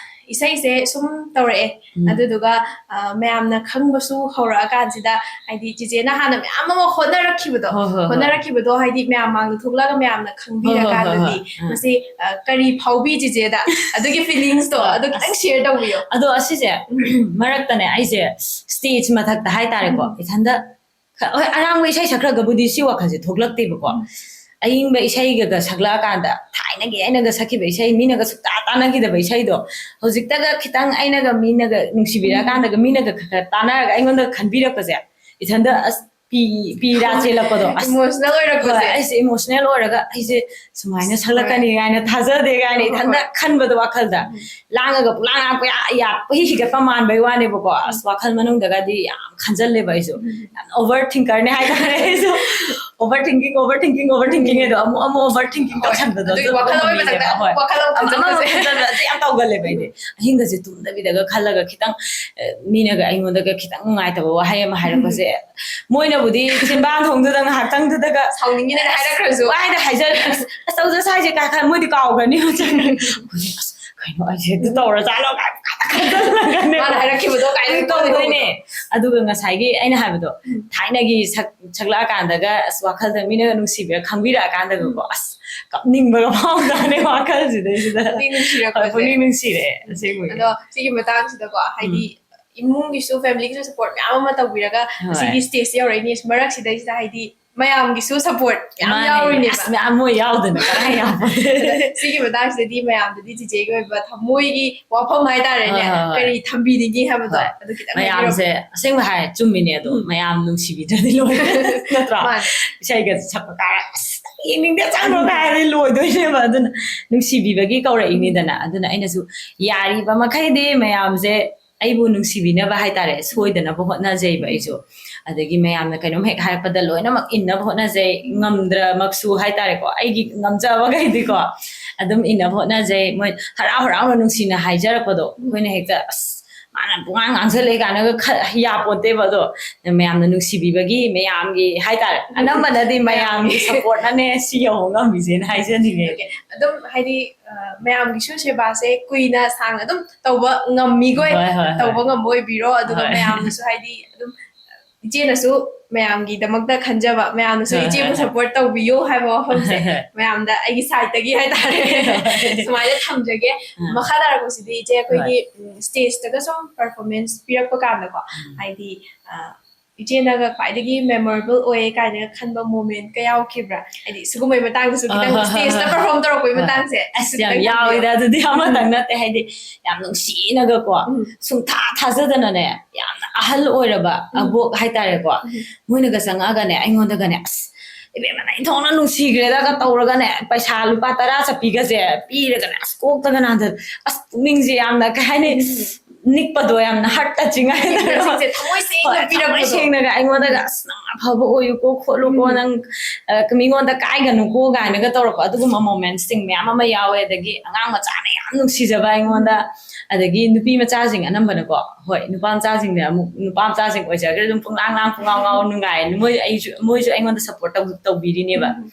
ꯏꯁꯩꯁꯦ ꯁꯨꯝ ꯇꯧꯔꯛꯑꯦ, ꯎꯝ꯫ ꯑꯗꯨꯗꯨꯒ, ꯑ, ꯃꯌꯥꯝꯅ ꯈꯪꯕꯁꯨ ꯍꯧꯔꯛꯑꯀꯥꯟꯁꯤꯗ, ꯍꯥꯏꯗꯤ ꯆꯤꯆꯦꯅ ꯍꯥꯟꯅ ꯃꯌꯥꯝ ꯑꯃ ꯍꯣꯠꯅꯔꯛꯈꯤꯕꯗꯣ, ꯍꯣꯏ, ꯍꯣꯏ, ꯍꯣꯏ꯫ ꯍꯣꯠꯅꯔꯛꯈꯤꯕꯗꯣ ꯍꯥꯏꯗꯤ ꯃꯌꯥꯝ ꯃꯥꯡꯗ ꯊꯣꯛꯂꯛꯑꯒ ꯃꯌꯥꯝꯅ ꯈꯪꯕꯤꯔꯀꯥꯟꯗꯗꯤ, ꯍꯣꯏ, ꯍꯣꯏ, ꯍꯣꯏ, ꯍꯣꯏ꯫ ꯑꯥ꯫ ꯃꯁꯤ, ꯑ, ꯀꯔꯤ ꯐꯥꯎꯕꯤ ꯆꯤꯆꯦꯗ? ꯑꯗꯨꯒꯤ ꯐꯤꯂꯤꯡꯁꯇꯣ ꯍꯣꯏ, ꯑꯗꯨ ꯈꯤꯇꯪ ꯑꯁ꯫ ꯁꯤꯌꯔ ꯇꯧꯕꯤꯌꯣ꯫ ꯑꯗꯣ ꯑꯁꯤꯁꯦ ꯃꯔꯛꯇꯅꯦ, ꯑꯩꯁꯦ ꯁ꯭ꯇꯦꯖ ꯃꯊꯛꯇ ꯍꯥꯏꯇꯥꯔꯦꯀꯣ, ꯎꯝ꯫ ꯏꯊꯟꯗ ꯈ-, ꯍꯣꯏ, ꯑꯔꯥꯡꯕ ꯏꯁꯩ ꯁꯛꯈ꯭ꯔꯒꯕꯨꯗꯤ ꯁꯤ ꯋꯥꯈꯜꯁꯦ ꯊꯣꯛꯂꯛꯇꯦꯕꯀꯣ꯫ ꯎꯝ꯫ ꯑꯏꯪꯕ ꯏꯁꯩꯒꯒ ꯁꯛꯂꯛꯑꯀꯥꯟꯗ, ꯊꯥꯏꯅꯒꯤ ꯑꯩꯅꯒ ꯁꯛꯈꯤꯕ ꯏꯁꯩ, ꯃꯤꯅꯒ ꯁꯨꯛꯇꯥ ꯇꯥꯅꯈꯤꯗꯕ ꯏꯁꯩꯗꯣ, ꯍꯧꯖꯤꯛꯇꯒ ꯈꯤꯇꯪ ꯑꯩꯅꯒ ꯃꯤꯅꯒ ꯅꯨꯡꯁꯤꯕꯤꯔꯛꯑꯀꯥꯟꯗꯒ ꯃꯤꯅꯒ ꯈꯔ ꯈꯔ ꯇꯥꯅꯔꯒ ꯑꯩꯉꯣꯟꯗ ꯈꯟꯕꯤꯔꯛꯄꯁꯦ, ꯏꯊꯟꯗ ꯑꯁ ꯄꯤ, ꯄꯤ ꯔꯥ ꯆꯦꯜꯂꯛꯄꯗꯣ꯫ ꯑꯁ, ꯏꯃꯣꯁꯅꯦꯜ ꯑꯣꯏꯔꯛꯄꯁꯦ꯫ ꯍꯣꯏ, ꯑꯩꯁꯦ ꯏꯃꯣꯁꯅꯦꯜ ꯑꯣꯏꯔꯒ ꯑꯩꯁꯦ ꯁꯨꯃꯥꯏꯅ ꯁꯛꯂꯛꯀꯅꯤ ꯍꯣꯏ꯫ ꯀꯥꯏꯅ ꯊꯥꯖꯗꯦ ꯀꯥꯏꯅ ꯍꯣꯏ, ꯏꯊꯟꯗ ꯍꯣꯏ꯫ ꯈꯟꯕꯗꯣ ꯋꯥꯈꯜꯗ꯫ ꯎꯝ꯫ ꯂꯥꯡꯉꯒ ꯄꯨꯂꯥꯡ ꯂꯥꯡ ꯄꯨꯌꯥ-, ꯌꯥ-, ꯄꯨꯍꯤ ꯍꯤꯒꯠꯄ ꯃꯥꯟꯕꯩ ꯋꯥꯅꯦꯕꯀꯣ꯫ ꯑꯁ, ꯋꯥꯈꯜ ꯃꯅꯨꯡꯗꯒꯗꯤ ꯌꯥꯝ ꯈꯟꯖꯜꯂꯦꯕ ꯑꯩꯁꯨ꯫ ꯎꯝ꯫ ꯌꯥꯝ ꯑꯣꯚꯔ ꯊꯤꯡꯀꯔꯅꯦ ꯍꯥꯏꯇꯥꯔꯦ ꯑꯩꯁꯨ꯫ Over thinking, over thinking, over thinking ꯑꯗꯣ ꯑꯃꯨꯛ, ꯑꯃꯨꯛ ꯑꯣꯚꯔ ꯊꯤꯡꯀꯤꯡ ꯍꯣꯏ꯫ ꯇꯧꯁꯟꯕꯗꯣ ꯑꯗꯨꯒꯤ ꯑꯗꯨ ꯋꯥꯈꯜ ꯑꯗꯨꯝ ꯑꯣꯏꯕ ꯃꯤꯅꯦꯕ꯫ ꯃꯊꯛꯇ ꯍꯣꯏ꯫ ꯋꯥꯈꯜ ꯑꯃ ꯑꯃ, ꯑꯃ ꯈꯟꯖꯟꯕꯁꯦ꯫ ꯈꯟꯖꯟꯕ ꯑꯗꯨ ꯌꯥꯝ ꯇꯧꯒꯜꯂꯦꯕ ꯑꯩꯗꯤ꯫ ꯑꯍꯤꯡꯒꯁꯦ ꯇꯨꯝꯗꯕꯤꯗꯒ ꯈꯜꯂꯒ ꯈꯤꯇꯪ, ꯑ, ꯃꯤꯅꯒ ꯑꯩꯉꯣꯟꯗꯒ ꯈꯤꯇꯪ ꯅꯨꯡꯉꯥꯏꯇꯕ ꯋꯥꯍꯩ ꯑꯃ ꯍꯥꯏꯔꯛꯄꯁꯦ, ꯃꯣꯏꯅꯕꯨꯗꯤ ꯆꯤꯟꯕꯥꯟ ꯊꯣꯡꯗꯨꯗ ꯉꯥꯏꯍꯥꯛꯇꯪꯗꯨꯗꯒ ꯁꯥꯎꯅꯤꯡꯉꯤꯅꯦ ꯍꯥꯏꯔꯛꯈ꯭ꯔꯁꯨ꯫ ꯋꯥꯍꯩꯗ ꯍꯥꯏꯖꯔ-, "ꯑꯁ, ꯑꯁ, ꯇꯧꯖ ꯁꯥꯏꯁꯦ" ꯀꯥꯏ ꯈꯜ-, ꯃꯣꯏꯗꯤ ꯀꯥꯎꯈ꯭ꯔꯅꯤ꯫ "ꯑꯁ, ꯀꯩꯅꯣ ꯑꯩꯁꯦ ꯑꯗꯨ ꯇꯧꯔ ꯖꯥꯠꯂꯣ?" ꯀꯥꯏ ꯃꯥꯅ ꯍꯥꯏꯔꯛꯈꯤꯕꯗꯣ ꯀꯥꯏꯅ ꯇꯧꯗꯣꯏꯅꯦ꯫ ꯑꯗꯨꯒ ꯉꯁꯥꯏꯒꯤ ꯑꯩꯅ ꯍꯥꯏꯕꯗꯣ, ꯎꯝ꯫ ꯊꯥꯏꯅꯒꯤ ꯁꯛ-, ꯁꯛꯂꯛꯑꯀꯥꯟꯗꯒ ꯑꯁ ꯋꯥꯈꯜꯗ ꯃꯤꯅꯒ ꯅꯨꯡꯁꯤꯕꯤꯔ ꯈꯪꯕꯤꯔꯛꯑꯀꯥꯟꯗꯒꯀꯣ, ꯎꯝ꯫ ꯑꯁ ꯀꯞꯅꯤꯡꯕꯒ ꯐꯥꯎꯖꯥꯠꯅꯦ ꯋꯥꯈꯜꯁꯤꯗꯩꯁꯤꯗ꯫ ꯄꯨꯛꯅꯤꯡ ꯅꯨꯡꯁꯤꯔꯛꯄꯁꯦ꯫ ꯄꯨꯛꯅꯤꯡ ꯅꯨꯡꯁꯤꯔꯛꯑꯦ ꯑꯁꯦꯡꯕꯒꯤ꯫ ꯑꯗꯣ ꯁꯤꯒꯤ ꯃꯇꯥꯡꯁꯤꯗꯀꯣ, ꯍꯥꯏꯗꯤ ꯎꯝ꯫ ꯏꯃꯨꯡꯒꯤꯁꯨ, ꯐꯦꯃꯤꯂꯤꯒꯤꯁꯨ ꯁꯄꯣꯔꯠ ꯃꯌꯥꯝ ꯑꯃ ꯇꯧꯕꯤꯔꯒ ꯍꯣꯏ꯫ ꯁꯤꯒꯤ ꯁ꯭ꯇꯦꯖ ꯌꯧꯔꯛꯏꯅꯦ꯫ ꯃꯔꯛꯁꯤꯗꯩꯁꯤꯗ ꯍꯥꯏꯗꯤ ꯃꯌꯥꯝꯒꯤꯁꯨ ꯁꯄꯣꯔꯠ ꯌꯥꯝ ꯃꯥꯅꯦ꯫ ꯌꯥꯎꯔꯤꯅꯦꯕ꯫ ꯑꯁ, ꯃꯌꯥꯝ ꯃꯣꯏ ꯌꯥꯎꯗꯅ ꯀꯗꯥꯏ ꯌꯥꯎꯕ? ꯁꯤꯒꯤ ꯃꯇꯥꯡꯁꯤꯗꯗꯤ ꯃꯌꯥꯝꯗꯗꯤ ꯆꯤꯆꯦꯒꯤ ꯑꯣꯏꯕ ꯊꯃꯣꯏꯒꯤ ꯋꯥꯐꯝ ꯍꯥꯏꯇꯥꯔꯦꯅꯦ, ꯍꯣꯏ, ꯍꯣꯏ, ꯍꯣꯏ꯫ ꯀꯔꯤ ꯊꯝꯕꯤꯅꯤꯡꯉꯤ ꯍꯥꯏꯕꯗꯣ ꯍꯣꯏ꯫ ꯑꯗꯨ ꯈꯤꯇꯪ ꯍꯥꯏꯕꯤꯔꯝꯃꯣ꯫ ꯃꯌꯥꯝꯁꯦ ꯑꯁꯦꯡꯕ ꯍꯥꯏ ꯆꯨꯝꯃꯤꯅꯦ ꯑꯗꯣ, ꯎꯝ꯫ ꯃꯌꯥꯝ ꯅꯨꯡꯁꯤꯕꯤꯗ꯭ꯔꯗꯤ ꯂꯣꯏꯔꯦ, ꯅꯠꯇ꯭ꯔꯣ? ꯃꯥꯅꯦ꯫ ꯏꯁꯩꯒ ꯁꯛꯄ ꯀꯥꯔ, "ꯑꯁ, ꯌꯦꯡꯅꯤꯡꯗꯦ, ꯆꯪꯈ꯭ꯔꯣ" ꯀꯥꯏꯔꯗꯤ ꯂꯣꯏꯗꯣꯏꯅꯦꯕ꯫ ꯑꯗꯨꯅ ꯅꯨꯡꯁꯤꯕꯤꯕꯒꯤ ꯀꯧꯔꯛꯏꯅꯤꯗꯅ꯫ ꯑꯗꯨꯅ ꯑꯩꯅꯁꯨ ꯌꯥꯔꯤꯕ ꯃꯈꯩꯗꯤ ꯃꯌꯥꯝꯁꯦ ꯑꯩꯕꯨ ꯅꯨꯡꯁꯤꯕꯤꯅꯕ ꯍꯥꯏꯇꯥꯔꯦ, ꯁꯣꯏꯗꯅꯕ ꯍꯣꯠꯅꯖꯩꯕ ꯑꯩꯁꯨ꯫ ꯑꯗꯒꯤ ꯃꯌꯥꯝꯅ ꯀꯩꯅꯣꯝ ꯍꯦꯛ ꯍꯥꯏꯔꯛꯄꯗ ꯂꯣꯏꯅꯃꯛ ꯏꯟꯅꯕ ꯍꯣꯠꯅꯖꯩ, ꯉꯝꯗ꯭ꯔꯃꯛꯁꯨ ꯍꯥꯏꯇꯥꯔꯦꯀꯣ, ꯑꯩꯒꯤ ꯉꯝꯖꯕꯈꯩꯗꯤꯀꯣ ꯑꯗꯨꯝ ꯏꯟꯅꯕ ꯍꯣꯠꯅꯖꯩ꯫ ꯃꯣꯏ ꯍꯔꯥꯎ ꯍꯔꯥꯎꯅ ꯅꯨꯡꯁꯤꯅ ꯍꯥꯏꯖꯔꯛꯄꯗꯣ ꯑꯩꯈꯣꯏꯅ ꯍꯦꯛꯇ, "ꯑꯁ, ꯃꯥꯅ ꯄꯨꯡꯉꯥꯡ ꯉꯥꯡꯁꯜꯂꯛꯑꯦ" ꯀꯥꯏꯅꯒ ꯈ-, ꯌꯥꯄꯣꯟꯇꯦꯕ꯫ ꯑꯗꯣ ꯃꯌꯥꯝꯅ ꯅꯨꯡꯁꯤꯕꯤꯕꯒꯤ, ꯃꯌꯥꯝꯒꯤ ꯍꯥꯏꯇꯥꯔꯦ, ꯑꯅꯝꯕꯅꯗꯤ ꯃꯌꯥꯝꯒꯤ ꯁꯄꯣꯔꯠꯅꯅꯦ ꯁꯤ ꯌꯧꯕ ꯉꯝꯃꯤꯁꯦꯅ ꯍꯥꯏꯖꯅꯤꯡꯉꯦ꯫ ꯑꯣꯀꯦ꯫ ꯑꯗꯨꯝ ꯍꯥꯏꯗꯤ, ꯑ, ꯃꯌꯥꯝꯒꯤꯁꯨ ꯁꯦꯕꯥꯁꯦ ꯀꯨꯏꯅ ꯁꯥꯡꯅ ꯑꯗꯨꯝ ꯇꯧꯕ ꯉꯝꯃꯤꯈꯣꯏ ꯍꯣꯏ, ꯍꯣꯏ, ꯍꯣꯏ꯫ ꯇꯧꯕ ꯉꯝꯕ ꯑꯣꯏꯕꯤꯔꯣ꯫ ꯑꯗꯨꯒ ꯍꯣꯏ꯫ ꯃꯌꯥꯝꯅꯁꯨ ꯍꯥꯏꯗꯤ ꯑꯗꯨꯝ ꯏꯆꯦꯅꯁꯨ ꯃꯌꯥꯝꯒꯤꯗꯃꯛꯇ ꯈꯟꯖꯕ, ꯃꯌꯥꯝꯅꯁꯨ ꯍꯣꯏ, ꯏꯆꯦꯕꯨ ꯍꯣꯏ, ꯍꯣꯏ꯫ ꯁꯄꯣꯔꯠ ꯇꯧꯕꯤꯌꯨ ꯍꯥꯏꯕ ꯋꯥꯐꯝꯁꯦ ꯍꯣꯏ, ꯍꯣꯏ꯫ ꯃꯌꯥꯝꯗ ꯑꯩꯒꯤ ꯁꯥꯏꯠꯇꯒꯤ ꯍꯥꯏꯇꯥꯔꯦ꯫ ꯁꯨꯃꯥꯏꯅ ꯊꯝꯖꯒꯦ꯫ ꯑꯥ꯫ ꯃꯈꯥ ꯇꯥꯔꯛꯄꯁꯤꯗꯤ ꯏꯆꯦ ꯑꯩꯈꯣꯏꯒꯤ, ꯍꯣꯏ꯫ ꯎꯝ, ꯁ꯭ꯇꯦꯖꯇꯒ ꯁꯨꯝ ꯄꯔꯐꯣꯔꯃꯦꯟꯁ ꯄꯤꯔꯛꯄ ꯀꯥꯟꯗꯀꯣ, ꯎꯝ꯫ ꯍꯥꯏꯗꯤ, ꯑ, ꯏꯆꯦꯅꯒ ꯈ꯭ꯋꯥꯏꯗꯒꯤ ꯃꯦꯃꯣꯔꯦꯕꯜ ꯑꯣꯏꯌꯦ ꯀꯥꯏꯅꯒ ꯈꯟꯕ ꯃꯣꯃꯦꯟꯠꯀ ꯌꯥꯎꯈꯤꯕ꯭ꯔꯥ? ꯍꯥꯏꯗꯤ ꯁꯤꯒꯨꯝꯕꯩ ꯃꯇꯥꯡꯗꯁꯨ ꯈꯤꯇꯪ, ꯑꯍꯥ, ꯍꯥ, ꯁ꯭ꯇꯦꯖꯇ ꯍꯥ꯫ ꯄꯔꯐꯣꯔꯝ ꯇꯧꯔꯛꯄꯒꯤ ꯍꯣꯏ꯫ ꯃꯇꯥꯡꯁꯦ ꯑꯁ, ꯁꯤꯁꯨ ꯌꯥꯝ ꯈꯤꯇꯪ ꯌꯥꯎꯋꯤꯗ, ꯊꯝꯕꯤꯌꯣ꯫ ꯑꯗꯨꯗꯤ ꯑꯃꯇꯪ ꯎꯝ꯫ ꯅꯠꯇꯦ꯫ ꯍꯥꯏꯗꯤ ꯌꯥꯝ ꯅꯨꯡꯁꯤꯅꯒꯀꯣ, ꯎꯝ꯫ ꯁꯨꯡꯊꯥ ꯊꯥꯖꯗꯅꯅꯦ, ꯌꯥꯝꯅ ꯑꯍꯜ ꯑꯣꯏꯔꯕ ꯎꯝ꯫ ꯑꯕꯣꯛ ꯍꯥꯏꯇꯥꯔꯦꯀꯣ, ꯎꯝ꯫ ꯃꯣꯏꯅꯒ ꯆꯪꯉꯛꯑꯒꯅꯦ, ꯑꯩꯉꯣꯟꯗꯒꯅꯦ, "ꯑꯁ, ꯏꯕꯦꯝꯃ, ꯅꯪ ꯏꯟꯊꯣꯛꯅ ꯅꯨꯡꯁꯤꯈ꯭ꯔꯦꯗꯒ" ꯇꯧꯔꯒꯅꯦ, ꯄꯩꯁꯥ ꯂꯨꯄꯥ ꯇꯔꯥ ꯆꯠꯄꯤꯒꯁꯦ ꯄꯤꯔꯒꯅꯦ, ꯑꯁ, ꯀꯣꯛꯇꯒ ꯅꯥꯟꯊ-, ꯑꯁ, ꯄꯨꯛꯅꯤꯡꯁꯦ ꯌꯥꯝꯅ, ꯀꯩ ꯍꯥꯏꯅꯤ, ꯎꯝ꯫ ꯅꯤꯛꯄꯗꯣ, ꯌꯥꯝꯅ ꯍꯥꯔꯠ ꯇꯆꯤꯡ ꯍꯥꯏꯗꯣꯏꯔꯣ? ꯄꯨꯛꯅꯤꯡꯁꯦ ꯊꯃꯣꯏ ꯁꯦꯡꯅ ꯍꯣꯏ, ꯄꯤꯔꯛꯄꯗꯣ꯫ ꯊꯃꯣꯏ ꯁꯦꯡꯅꯒ ꯑꯩꯉꯣꯟꯗꯒ, "ꯑꯁ, ꯅꯪ ꯑꯐꯕ ꯑꯣꯏꯌꯨꯀꯣ, ꯈꯣꯠꯂꯨꯀꯣ, ꯎꯝ꯫ ꯅꯪ, ꯑ, ꯃꯤꯉꯣꯟꯗ ꯀꯥꯏꯒꯅꯨꯀꯣ" ꯀꯥꯏꯅꯒ ꯇꯧꯔꯛꯄ ꯑꯗꯨꯒꯨꯝꯕ ꯃꯣꯃꯦꯟꯠꯁꯤꯡ ꯃꯌꯥꯝ ꯑꯃ ꯌꯥꯎꯋꯦ꯫ ꯑꯗꯒꯤ ꯑꯉꯥꯡ ꯃꯆꯥꯅ ꯌꯥꯝ ꯅꯨꯡꯁꯤꯖꯕ ꯑꯩꯉꯣꯟꯗ, ꯎꯝ꯫ ꯑꯗꯒꯤ ꯅꯨꯄꯤ ꯃꯆꯥꯁꯤꯡ ꯑꯅꯝꯕꯅꯀꯣ, ꯍꯣꯏ, ꯅꯨꯄꯥ ꯃꯆꯥꯁꯤꯡꯅ ꯑꯃꯨꯛ, ꯅꯨꯄꯥ ꯃꯆꯥꯁꯤꯡ ꯑꯣꯏꯖꯈ꯭ꯔꯦ, ꯑꯗꯨꯝ ꯄꯨꯡꯂꯥꯡ ꯂꯥꯡ, ꯄꯨꯡꯉꯥꯎ ꯉꯥꯎ, ꯅꯨꯡꯉꯥꯏ꯫ ꯃꯣꯏ, ꯑꯩꯁꯨ, ꯃꯣꯏꯁꯨ ꯑꯩꯉꯣꯟꯗ ꯁꯞꯄꯣꯔꯠ ꯇꯧ-, ꯇꯧꯕꯤꯔꯤꯅꯦꯕ꯫ ꯎꯝ꯫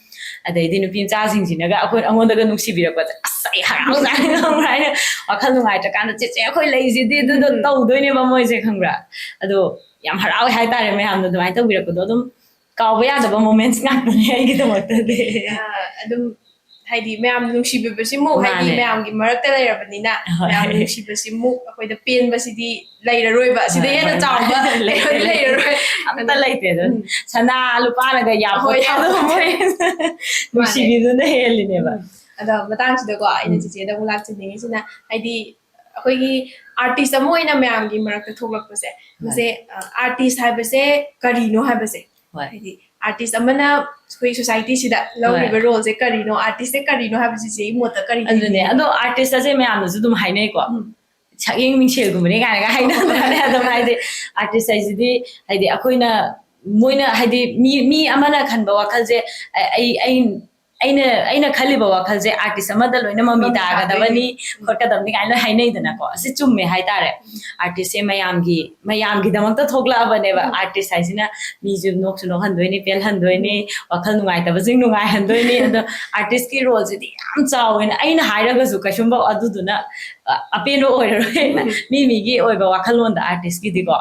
ꯑꯗꯩꯗꯤ ꯅꯨꯄꯤ ꯃꯆꯥꯁꯤꯡꯁꯤꯅꯒ ꯑꯩꯈꯣꯏ, ꯑꯩꯉꯣꯟꯗꯒ ꯅꯨꯡꯁꯤꯕꯤꯔꯛꯄꯁꯦ, "ꯑꯁ, ꯑꯩ ꯍꯔꯥꯎꯖꯥꯠꯅꯤ, ꯈꯪꯕ꯭ꯔꯥ? ꯑꯩꯅ ꯋꯥꯈꯜ ꯅꯨꯡꯉꯥꯏꯇ꯭ꯔꯀꯥꯟꯗ, "ꯆꯦꯆꯦ, ꯑꯩꯈꯣꯏ ꯂꯩꯁꯤꯗꯤ" ꯑꯗꯨꯗꯣ ꯎꯝ꯫ ꯇꯧꯗꯣꯏꯅꯦꯕ ꯃꯣꯏꯁꯦ, ꯈꯪꯕ꯭ꯔꯥ? ꯑꯗꯣ ꯌꯥꯝ ꯍꯔꯥꯎꯋꯦ ꯍꯥꯏꯇꯥꯔꯦ, ꯃꯌꯥꯝꯅ ꯑꯗꯨꯃꯥꯏꯅ ꯇꯧꯕꯤꯔꯛꯄꯗꯣ꯫ ꯑꯗꯨꯝ ꯀꯥꯎꯕ ꯌꯥꯗꯕ moments ꯉꯥꯛꯇꯅꯦ ꯑꯩꯒꯤꯗꯃꯛꯇꯗꯤ꯫ ꯑ, ꯑꯗꯨꯝ ꯍꯥꯏꯗꯤ ꯃꯌꯥꯝ ꯅꯨꯡꯁꯤꯕꯤꯕꯁꯤꯃꯨꯛ, ꯍꯥꯏꯗꯤ ꯃꯥꯅꯦ꯫ ꯃꯌꯥꯝꯒꯤ ꯃꯔꯛꯇ ꯂꯩꯔꯕꯅꯤꯅ, ꯍꯣꯏ꯫ ꯃꯌꯥꯝ ꯅꯨꯡꯁꯤꯕꯁꯤꯃꯨꯛ ꯑꯩꯈꯣꯏꯗ ꯄꯦꯟꯕꯁꯤꯗꯤ ꯂꯩꯔꯔꯣꯏꯕ꯫ ꯁꯤꯗ ꯍꯣꯏ, ꯍꯦꯟꯅ ꯍꯣꯏ, ꯆꯥꯎꯕ ꯍꯣꯏ꯫ ꯂꯩꯔꯔꯣꯏ, ꯂꯩꯔꯔꯣꯏ꯫ ꯑꯝꯇ ꯂꯩꯇꯦ ꯑꯗꯨ꯫ ꯎꯝ꯫ ꯁꯅꯥ ꯂꯨꯄꯥꯅꯒ ꯌꯥꯄꯣꯠ ꯍꯣꯏ, ꯊꯥꯗꯣꯛꯄ ꯃꯣꯏ꯫ ꯃꯥꯅꯦ꯫ ꯅꯨꯡꯁꯤꯕꯤꯗꯨꯅ ꯍꯦꯜꯂꯤꯅꯦꯕ꯫ ꯎꯝ꯫ ꯑꯗꯣ ꯃꯇꯥꯡꯁꯤꯗꯀꯣ, ꯑꯩꯅ ꯎꯝ꯫ ꯆꯤꯆꯦꯗ ꯑꯃꯨꯛ ꯂꯥꯛꯆꯅꯤꯡꯉꯤꯁꯤꯅ, ꯍꯥꯏꯗꯤ ꯑꯩꯈꯣꯏꯒꯤ artist ꯑꯃ ꯑꯣꯏꯅ ꯃꯌꯥꯝꯒꯤ ꯃꯔꯛꯇ ꯊꯣꯛꯂꯛꯄꯁꯦ, ꯍꯣꯏ꯫ ꯃꯁꯦ, ꯑ, artist ꯍꯥꯏꯕꯁꯦ ꯀꯔꯤꯅꯣ ꯍꯥꯏꯕꯁꯦ, ꯍꯣꯏ꯫ ꯍꯥꯏꯗꯤ artist ꯑꯃꯅ ꯑꯩꯈꯣꯏ society ꯁꯤꯗ ꯂꯧꯔꯤꯕ ꯍꯣꯏ꯫ Role ꯁꯦ ꯀꯔꯤꯅꯣ, artist ꯁꯦ ꯀꯔꯤꯅꯣ ꯍꯥꯏꯕꯁꯤ ꯆꯤꯆꯦꯒꯤ ꯃꯣꯠꯇ ꯀꯔꯤ ꯑꯗꯨꯅꯦ, ꯂꯩꯕꯤꯒꯦ? ꯑꯗꯣ artist ꯑꯁꯦ ꯃꯌꯥꯝꯅꯁꯨ ꯑꯗꯨꯝ ꯍꯥꯏꯅꯩꯀꯣ꯫ ꯎꯝ꯫ ꯁꯛꯌꯦꯡ ꯃꯤꯡꯁꯦꯜꯒꯨꯝꯕꯅꯦ ꯀꯥꯏꯅꯒ ꯍꯥꯏꯅꯕꯅꯦ꯫ ꯑꯗꯨꯝ ꯍꯥꯏꯗꯤ artist ꯍꯥꯏꯁꯤꯗꯤ, ꯍꯥꯏꯗꯤ ꯑꯩꯈꯣꯏꯅ, ꯃꯣꯏꯅ, ꯍꯥꯏꯗꯤ ꯃꯤ, ꯃꯤ ꯑꯃꯅ ꯈꯟꯕ ꯋꯥꯈꯜꯁꯦ, ꯑꯩ, ꯑꯩ, ꯑꯩꯅ, ꯑꯩꯅ ꯈꯜꯂꯤꯕ ꯋꯥꯈꯜꯁꯦ artist ꯑꯃꯗ ꯂꯣꯏꯅ ꯃꯃꯤ ꯃꯃꯤ ꯇꯥꯒꯗꯕꯅꯤ, ꯇꯥꯗꯣꯏꯅꯤ꯫ ꯎꯝ꯫ ꯈꯣꯠꯀꯗꯕꯅꯤ ꯀꯥꯏꯅ ꯂꯣꯏ ꯍꯥꯏꯅꯩꯗꯅꯀꯣ꯫ ꯑꯁꯤ ꯆꯨꯝꯃꯦ ꯍꯥꯏꯇꯥꯔꯦ꯫ ꯎꯝ꯫ Artist ꯁꯦ ꯃꯌꯥꯝꯒꯤ, ꯃꯌꯥꯝꯒꯤꯗꯃꯛꯇ ꯊꯣꯛꯂꯛꯑꯕꯅꯦꯕ꯫ ꯎꯝ꯫ Artist ꯍꯥꯏꯁꯤꯅ ꯃꯤꯁꯨ ꯅꯣꯛꯁꯨ ꯅꯣꯛꯍꯟꯗꯣꯏꯅꯤ, ꯄꯦꯜꯍꯟꯗꯣꯏꯅꯤ, ꯎꯝ꯫ ꯋꯥꯈꯜ ꯅꯨꯡꯉꯥꯏꯇꯕꯁꯤꯡ ꯅꯨꯡꯉꯥꯏꯍꯟꯗꯣꯏꯅꯤ꯫ ꯑꯗꯣ artist ꯀꯤ role ꯁꯤꯗꯤ ꯌꯥꯝ ꯆꯥꯎꯋꯦꯅ ꯑꯩꯅ ꯍꯥꯏꯔꯒꯁꯨ ꯀꯩꯁꯨꯝꯕ ꯑꯗꯨꯗꯨꯅ, ꯑ, ꯑꯄꯦꯟꯕ ꯑꯣꯏꯔꯔꯣꯏꯅ꯫ ꯎꯝ꯫ ꯃꯤ ꯃꯤꯒꯤ ꯑꯣꯏꯕ ꯋꯥꯈꯜꯂꯣꯟꯗ artist ꯀꯤꯗꯤꯀꯣ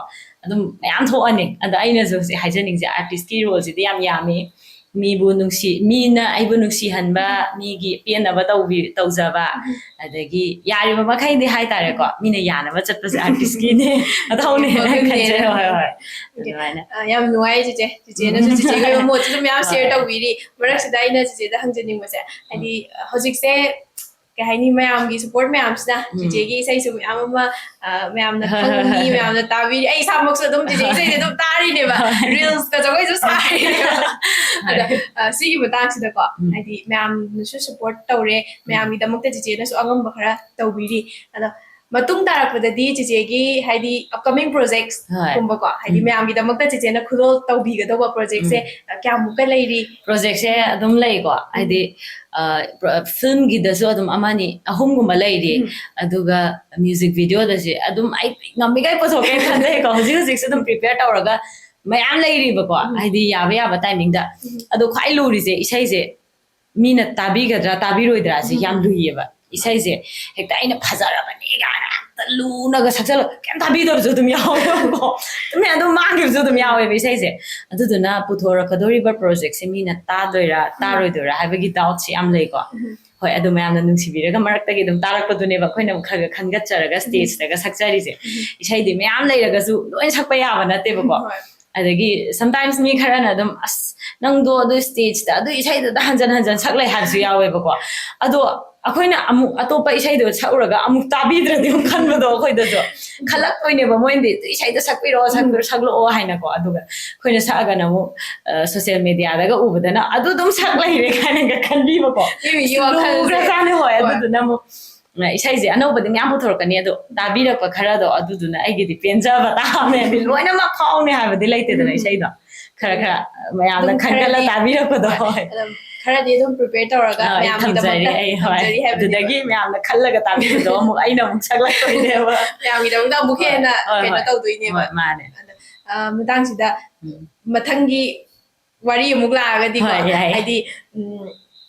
ꯑꯗꯨꯝ ꯃꯌꯥꯝ ꯊꯣꯛꯑꯅꯤ꯫ ꯑꯗꯣ ꯑꯩꯅꯁꯨ ꯍꯧꯖꯤꯛ ꯍꯥꯏꯖꯅꯤꯡꯁꯦ, artist ꯀꯤ role ꯁꯤꯗꯤ ꯌꯥꯝ ꯌꯥꯝꯃꯤ꯫ ꯃꯤꯕꯨ ꯅꯨꯡꯁꯤ-, ꯃꯤꯅ ꯑꯩꯕꯨ ꯅꯨꯡꯁꯤꯍꯟꯕ, ꯃꯤꯒꯤ ꯄꯦꯟꯅꯕ ꯇꯧꯕꯤ-, ꯇꯧꯖꯕ, ꯎꯝ꯫ ꯑꯗꯒꯤ ꯌꯥꯔꯤꯕ ꯃꯈꯩꯗꯤ ꯍꯥꯏꯇꯥꯔꯦꯀꯣ, ꯃꯤꯅ ꯌꯥꯅꯕ ꯆꯠꯄꯁꯦ artist ꯀꯤꯅꯦ ꯃꯊꯧꯅꯦꯅ ꯃꯒꯨꯟꯅꯦꯅ꯫ ꯈꯟꯖꯩ꯫ ꯍꯣꯏ, ꯍꯣꯏ꯫ ꯑꯗꯨꯃꯥꯏꯅ꯫ ꯑ, ꯌꯥꯝ ꯅꯨꯡꯉꯥꯏ ꯆꯤꯆꯦ꯫ ꯆꯤꯆꯦꯅꯁꯨ ꯎꯝ꯫ ꯆꯤꯆꯦꯒꯤ ꯑꯣꯏꯕ ꯃꯣꯠꯁꯨ ꯑꯗꯨꯝ ꯃꯌꯥꯝ share ꯍꯣꯏ꯫ ꯇꯧꯕꯤꯔꯤ꯫ ꯃꯔꯛꯁꯤꯗ ꯑꯩꯅ ꯆꯤꯆꯦꯗ ꯍꯪꯖꯅꯤꯡꯕꯁꯦ, ꯍꯥꯏꯗꯤ, ꯎꯝ꯫ ꯍꯧꯖꯤꯛꯁꯦ ꯀꯩ ꯍꯥꯏꯅꯤ, ꯃꯌꯥꯝꯒꯤ support ꯃꯌꯥꯝꯁꯤꯅ ꯎꯝ꯫ ꯆꯤꯆꯦꯒꯤ ꯏꯁꯩꯁꯨ ꯃꯌꯥꯝ ꯑꯃ, ꯑ, ꯃꯌꯥꯝꯅ ꯈꯪꯉꯤ, ꯃꯌꯥꯝꯅ ꯇꯥꯕꯤꯔꯤ꯫ ꯑꯩ ꯏꯁꯥꯃꯛꯁꯨ ꯑꯗꯨꯝ ꯆꯤꯆꯦꯒꯤ ꯏꯁꯩꯁꯦ ꯑꯗꯨꯝ ꯇꯥꯔꯤꯅꯦꯕ꯫ ꯍꯣꯏ꯫ Reels ꯀ ꯖꯒꯣꯏꯁꯨ ꯁꯥꯔꯤꯅꯦꯕ꯫ ꯍꯣꯏ꯫ ꯑꯗ, ꯑ, ꯁꯤꯒꯤ ꯃꯇꯥꯡꯁꯤꯗꯀꯣ, ꯎꯝ꯫ ꯍꯥꯏꯗꯤ ꯃꯌꯥꯝꯅꯁꯨ support ꯇꯧꯔꯦ, ꯎꯝ꯫ ꯃꯌꯥꯝꯒꯤꯗꯃꯛꯇ ꯆꯤꯆꯦꯅꯁꯨ ꯑꯉꯝꯕ ꯈꯔ ꯇꯧꯕꯤꯔꯤ꯫ ꯑꯗꯣ ꯃꯇꯨꯡ ꯇꯥꯔꯛꯄꯗꯗꯤ ꯆꯤꯆꯦꯒꯤ ꯍꯥꯏꯗꯤ upcoming projects ꯍꯣꯏ꯫ ꯀꯨꯝꯕꯀꯣ, ꯍꯥꯏꯗꯤ ꯎꯝ꯫ ꯃꯌꯥꯝꯒꯤꯗꯃꯛꯇ ꯆꯤꯆꯦꯅ ꯈꯨꯗꯣꯜ ꯇꯧꯕꯤꯒꯗꯧꯕ project ꯁꯦ, ꯎꯝ꯫ ꯑ, ꯀꯌꯥꯃꯨꯛꯀ ꯂꯩꯔꯤ? Project ꯁꯦ ꯑꯗꯨꯝ ꯂꯩꯀꯣ, ꯎꯝ꯫ ꯍꯥꯏꯗꯤ, ꯑ, ꯄ꯭ꯔ-, film ꯒꯤꯗꯁꯨ ꯑꯗꯨꯝ ꯑꯃꯅꯤ ꯑꯍꯨꯝꯒꯨꯝꯕ ꯂꯩꯔꯤ, ꯎꯝ꯫ ꯑꯗꯨꯒ music video ꯗꯁꯨ ꯑꯗꯨꯝ ꯑꯩ ꯉꯝꯃꯤꯈꯩ ꯄꯨꯊꯣꯛꯀꯦ ꯈꯟꯖꯩꯀꯣ꯫ ꯍꯧꯖꯤꯛ ꯍꯧꯖꯤꯛꯁꯨ ꯑꯗꯨꯝ prepare ꯇꯧꯔꯒ ꯃꯌꯥꯝ ꯂꯩꯔꯤꯕꯀꯣ, ꯎꯝ꯫ ꯍꯥꯏꯗꯤ ꯌꯥꯕ ꯌꯥꯕ timing ꯗ꯫ ꯎꯝ꯫ ꯑꯗꯣ ꯈ꯭ꯋꯥꯏ ꯂꯨꯔꯤꯁꯦ ꯏꯁꯩꯁꯦ ꯃꯤꯅ ꯇꯥꯕꯤꯒꯗ꯭ꯔꯥ ꯇꯥꯕꯤꯔꯣꯏꯗ꯭ꯔꯥ ꯁꯤ ꯎꯝ꯫ ꯌꯥꯝ ꯂꯨꯏꯌꯦꯕ꯫ ꯏꯁꯩꯁꯦ ꯍꯦꯛꯇ ꯑꯩꯅ ꯐꯖꯔꯕꯅꯤ ꯀꯥꯏꯅ ꯍꯦꯛꯇ ꯂꯨꯅꯒ ꯁꯛꯆꯜꯂꯒ ꯀꯩꯝ ꯇꯥꯕꯤꯗꯕꯁꯨ ꯑꯗꯨꯝ ꯌꯥꯎꯋꯦꯕꯀꯣ꯫ ꯇꯨꯃꯤꯟ ꯑꯗꯨꯝ ꯃꯥꯡꯈꯤꯕꯁꯨ ꯑꯗꯨꯝ ꯌꯥꯎꯋꯦꯕ ꯏꯁꯩꯁꯦ꯫ ꯑꯗꯨꯗꯨꯅ ꯄꯨꯊꯣꯔꯛꯀꯗꯧꯔꯤꯕ ꯄ꯭ꯔꯣꯖꯦꯛꯁꯦ ꯃꯤꯅ ꯇꯥꯗꯣꯏꯔꯥ ꯇꯥꯔꯣꯏꯗꯣꯏꯔꯥ ꯍꯥꯏꯕꯒꯤ ꯗꯥꯎꯠꯁꯤ ꯌꯥꯝ ꯂꯩꯀꯣ꯫ ꯍꯣꯏ, ꯑꯗꯨ ꯃꯌꯥꯝꯅ ꯅꯨꯡꯁꯤꯕꯤꯔꯒ ꯃꯔꯛꯇꯒꯤ ꯑꯗꯨꯝ ꯇꯥꯔꯛꯄꯗꯨꯅꯦꯕ ꯑꯩꯈꯣꯏꯅ ꯑꯃꯨꯛ ꯈꯔ ꯈꯔ ꯈꯟꯒꯠꯆꯔꯒ ꯁ꯭ꯇꯦꯖꯇꯒ ꯁꯛꯆꯔꯤꯁꯦ꯫ ꯏꯁꯩꯗꯤ ꯃꯌꯥꯝ ꯂꯩꯔꯒꯁꯨ ꯂꯣꯏ ꯁꯛꯄ ꯌꯥꯕ ꯅꯠꯇꯦꯕꯀꯣ꯫ ꯑꯗꯒꯤ sometimes ꯃꯤ ꯈꯔꯅ ꯑꯗꯨꯝ, "ꯑꯁ, ꯅꯪꯗꯣ ꯑꯗꯨ ꯁ꯭ꯇꯦꯖꯇ ꯑꯗꯨ ꯏꯁꯩꯗꯨꯗ ꯍꯟꯖꯟ ꯍꯟꯖꯟ ꯁꯛ ꯂꯩ" ꯍꯥꯏꯕꯁꯨ ꯌꯥꯎꯋꯦꯕꯀꯣ꯫ ꯑꯗꯣ ꯑꯩꯈꯣꯏꯅ ꯑꯃꯨꯛ ꯑꯇꯣꯞꯄ ꯏꯁꯩꯗꯣ ꯁꯛꯎꯔꯒ ꯑꯃꯨꯛ ꯇꯥꯕꯤꯗ꯭ꯔꯗꯤ ꯑꯃꯨꯛ ꯈꯟꯕꯗꯣ ꯑꯩꯈꯣꯏꯗꯁꯨ ꯈꯜꯂꯛꯇꯣꯏꯅꯦꯕ꯫ ꯃꯣꯏꯅꯗꯤ "ꯑꯗꯨ ꯏꯁꯩꯗꯣ ꯁꯛꯄꯤꯔꯛꯑꯣ, ꯁꯛ-, ꯁꯛꯂꯛꯑꯣ" ꯍꯥꯏꯅꯀꯣ꯫ ꯑꯗꯨꯒ ꯑꯩꯈꯣꯏꯅ ꯁꯛꯑꯒꯅ ꯑꯃꯨꯛ ꯁꯣꯁꯤꯌꯦꯜ ꯃꯦꯗꯤꯌꯥꯗꯒ ꯎꯕꯗꯅ "ꯑꯗꯨ ꯑꯗꯨꯝ ꯁꯛ ꯂꯩꯔꯦ" ꯀꯥꯏꯅꯒ ꯈꯟꯕꯤꯕꯀꯣ꯫ ꯃꯤ ꯃꯤꯒꯤ ꯋꯥꯈꯜꯁꯦ꯫ ꯂꯨꯈ꯭ꯔꯖꯥꯠꯅꯤ꯫ ꯍꯣꯏ, ꯍꯣꯏ꯫ ꯑꯗꯨꯗꯨꯅ ꯑꯃꯨꯛ ꯏꯁꯩꯁꯦ ꯑꯅꯧꯕꯗꯤ ꯃꯌꯥꯝ ꯄꯨꯊꯣꯔꯛꯀꯅꯤ, ꯑꯗꯣ ꯇꯥꯕꯤꯔꯛꯄ ꯈꯔꯗꯣ ꯑꯗꯨꯗꯨꯅ ꯑꯩꯒꯤꯗꯤ ꯄꯦꯟꯖꯕ ꯇꯥꯕꯅꯦ꯫ ꯍꯥꯏꯗꯤ ꯂꯣꯏꯅꯃꯛ ꯐꯥꯎꯅꯤ ꯍꯥꯏꯕꯗꯤ ꯂꯩꯇꯦꯗꯅ ꯎꯝ꯫ ꯏꯁꯩꯗꯣ꯫ ꯈꯔ ꯎꯝ꯫ ꯈꯔ ꯃꯌꯥꯝꯅ ꯑꯗꯨꯝ ꯈꯟꯒꯠꯂ ꯈꯔꯗꯤ, ꯇꯥꯕꯤꯔꯛꯄꯗꯣ꯫ ꯍꯣꯏ, ꯍꯣꯏ꯫ ꯑꯗꯨꯝ ꯈꯔꯗꯤ ꯑꯗꯨꯝ prepare ꯇꯧꯔꯒ ꯍꯣꯏ, ꯃꯌꯥꯝꯒꯤꯗꯃꯛꯇ ꯊꯝꯖꯔꯤ ꯑꯩ, ꯍꯣꯏ꯫ ꯊꯝꯖꯔꯤ ꯍꯥꯏꯕꯅꯦꯕ꯫ ꯑꯗꯨꯗꯒꯤ ꯃꯌꯥꯝꯅ ꯈꯜꯂꯒ ꯇꯥꯕꯤꯕꯗꯣ ꯑꯃꯨꯛ ꯑꯩꯅ ꯑꯃꯨꯛ ꯁꯛꯂꯛꯇꯣꯏꯅꯦꯕ꯫ ꯃꯌꯥꯝꯒꯤꯗꯃꯛꯇ ꯑꯃꯨꯛ ꯍꯣꯏ, ꯍꯦꯟꯅ ꯍꯣꯏ, ꯀꯩꯅꯣ ꯍꯣꯏ꯫ ꯇꯧꯗꯣꯏꯅꯦꯕ꯫ ꯍꯣꯏ, ꯃꯥꯅꯦ꯫ ꯑꯗ, ꯑ, ꯃꯇꯥꯡꯁꯤꯗ ꯎꯝ꯫ ꯃꯊꯪꯒꯤ ꯋꯥꯔꯤ ꯑꯃꯨꯛ ꯂꯥꯛꯑꯒꯗꯤꯀꯣ, ꯍꯣꯏ, ꯌꯥꯏ꯫ ꯍꯥꯏꯗꯤ, ꯎꯝ,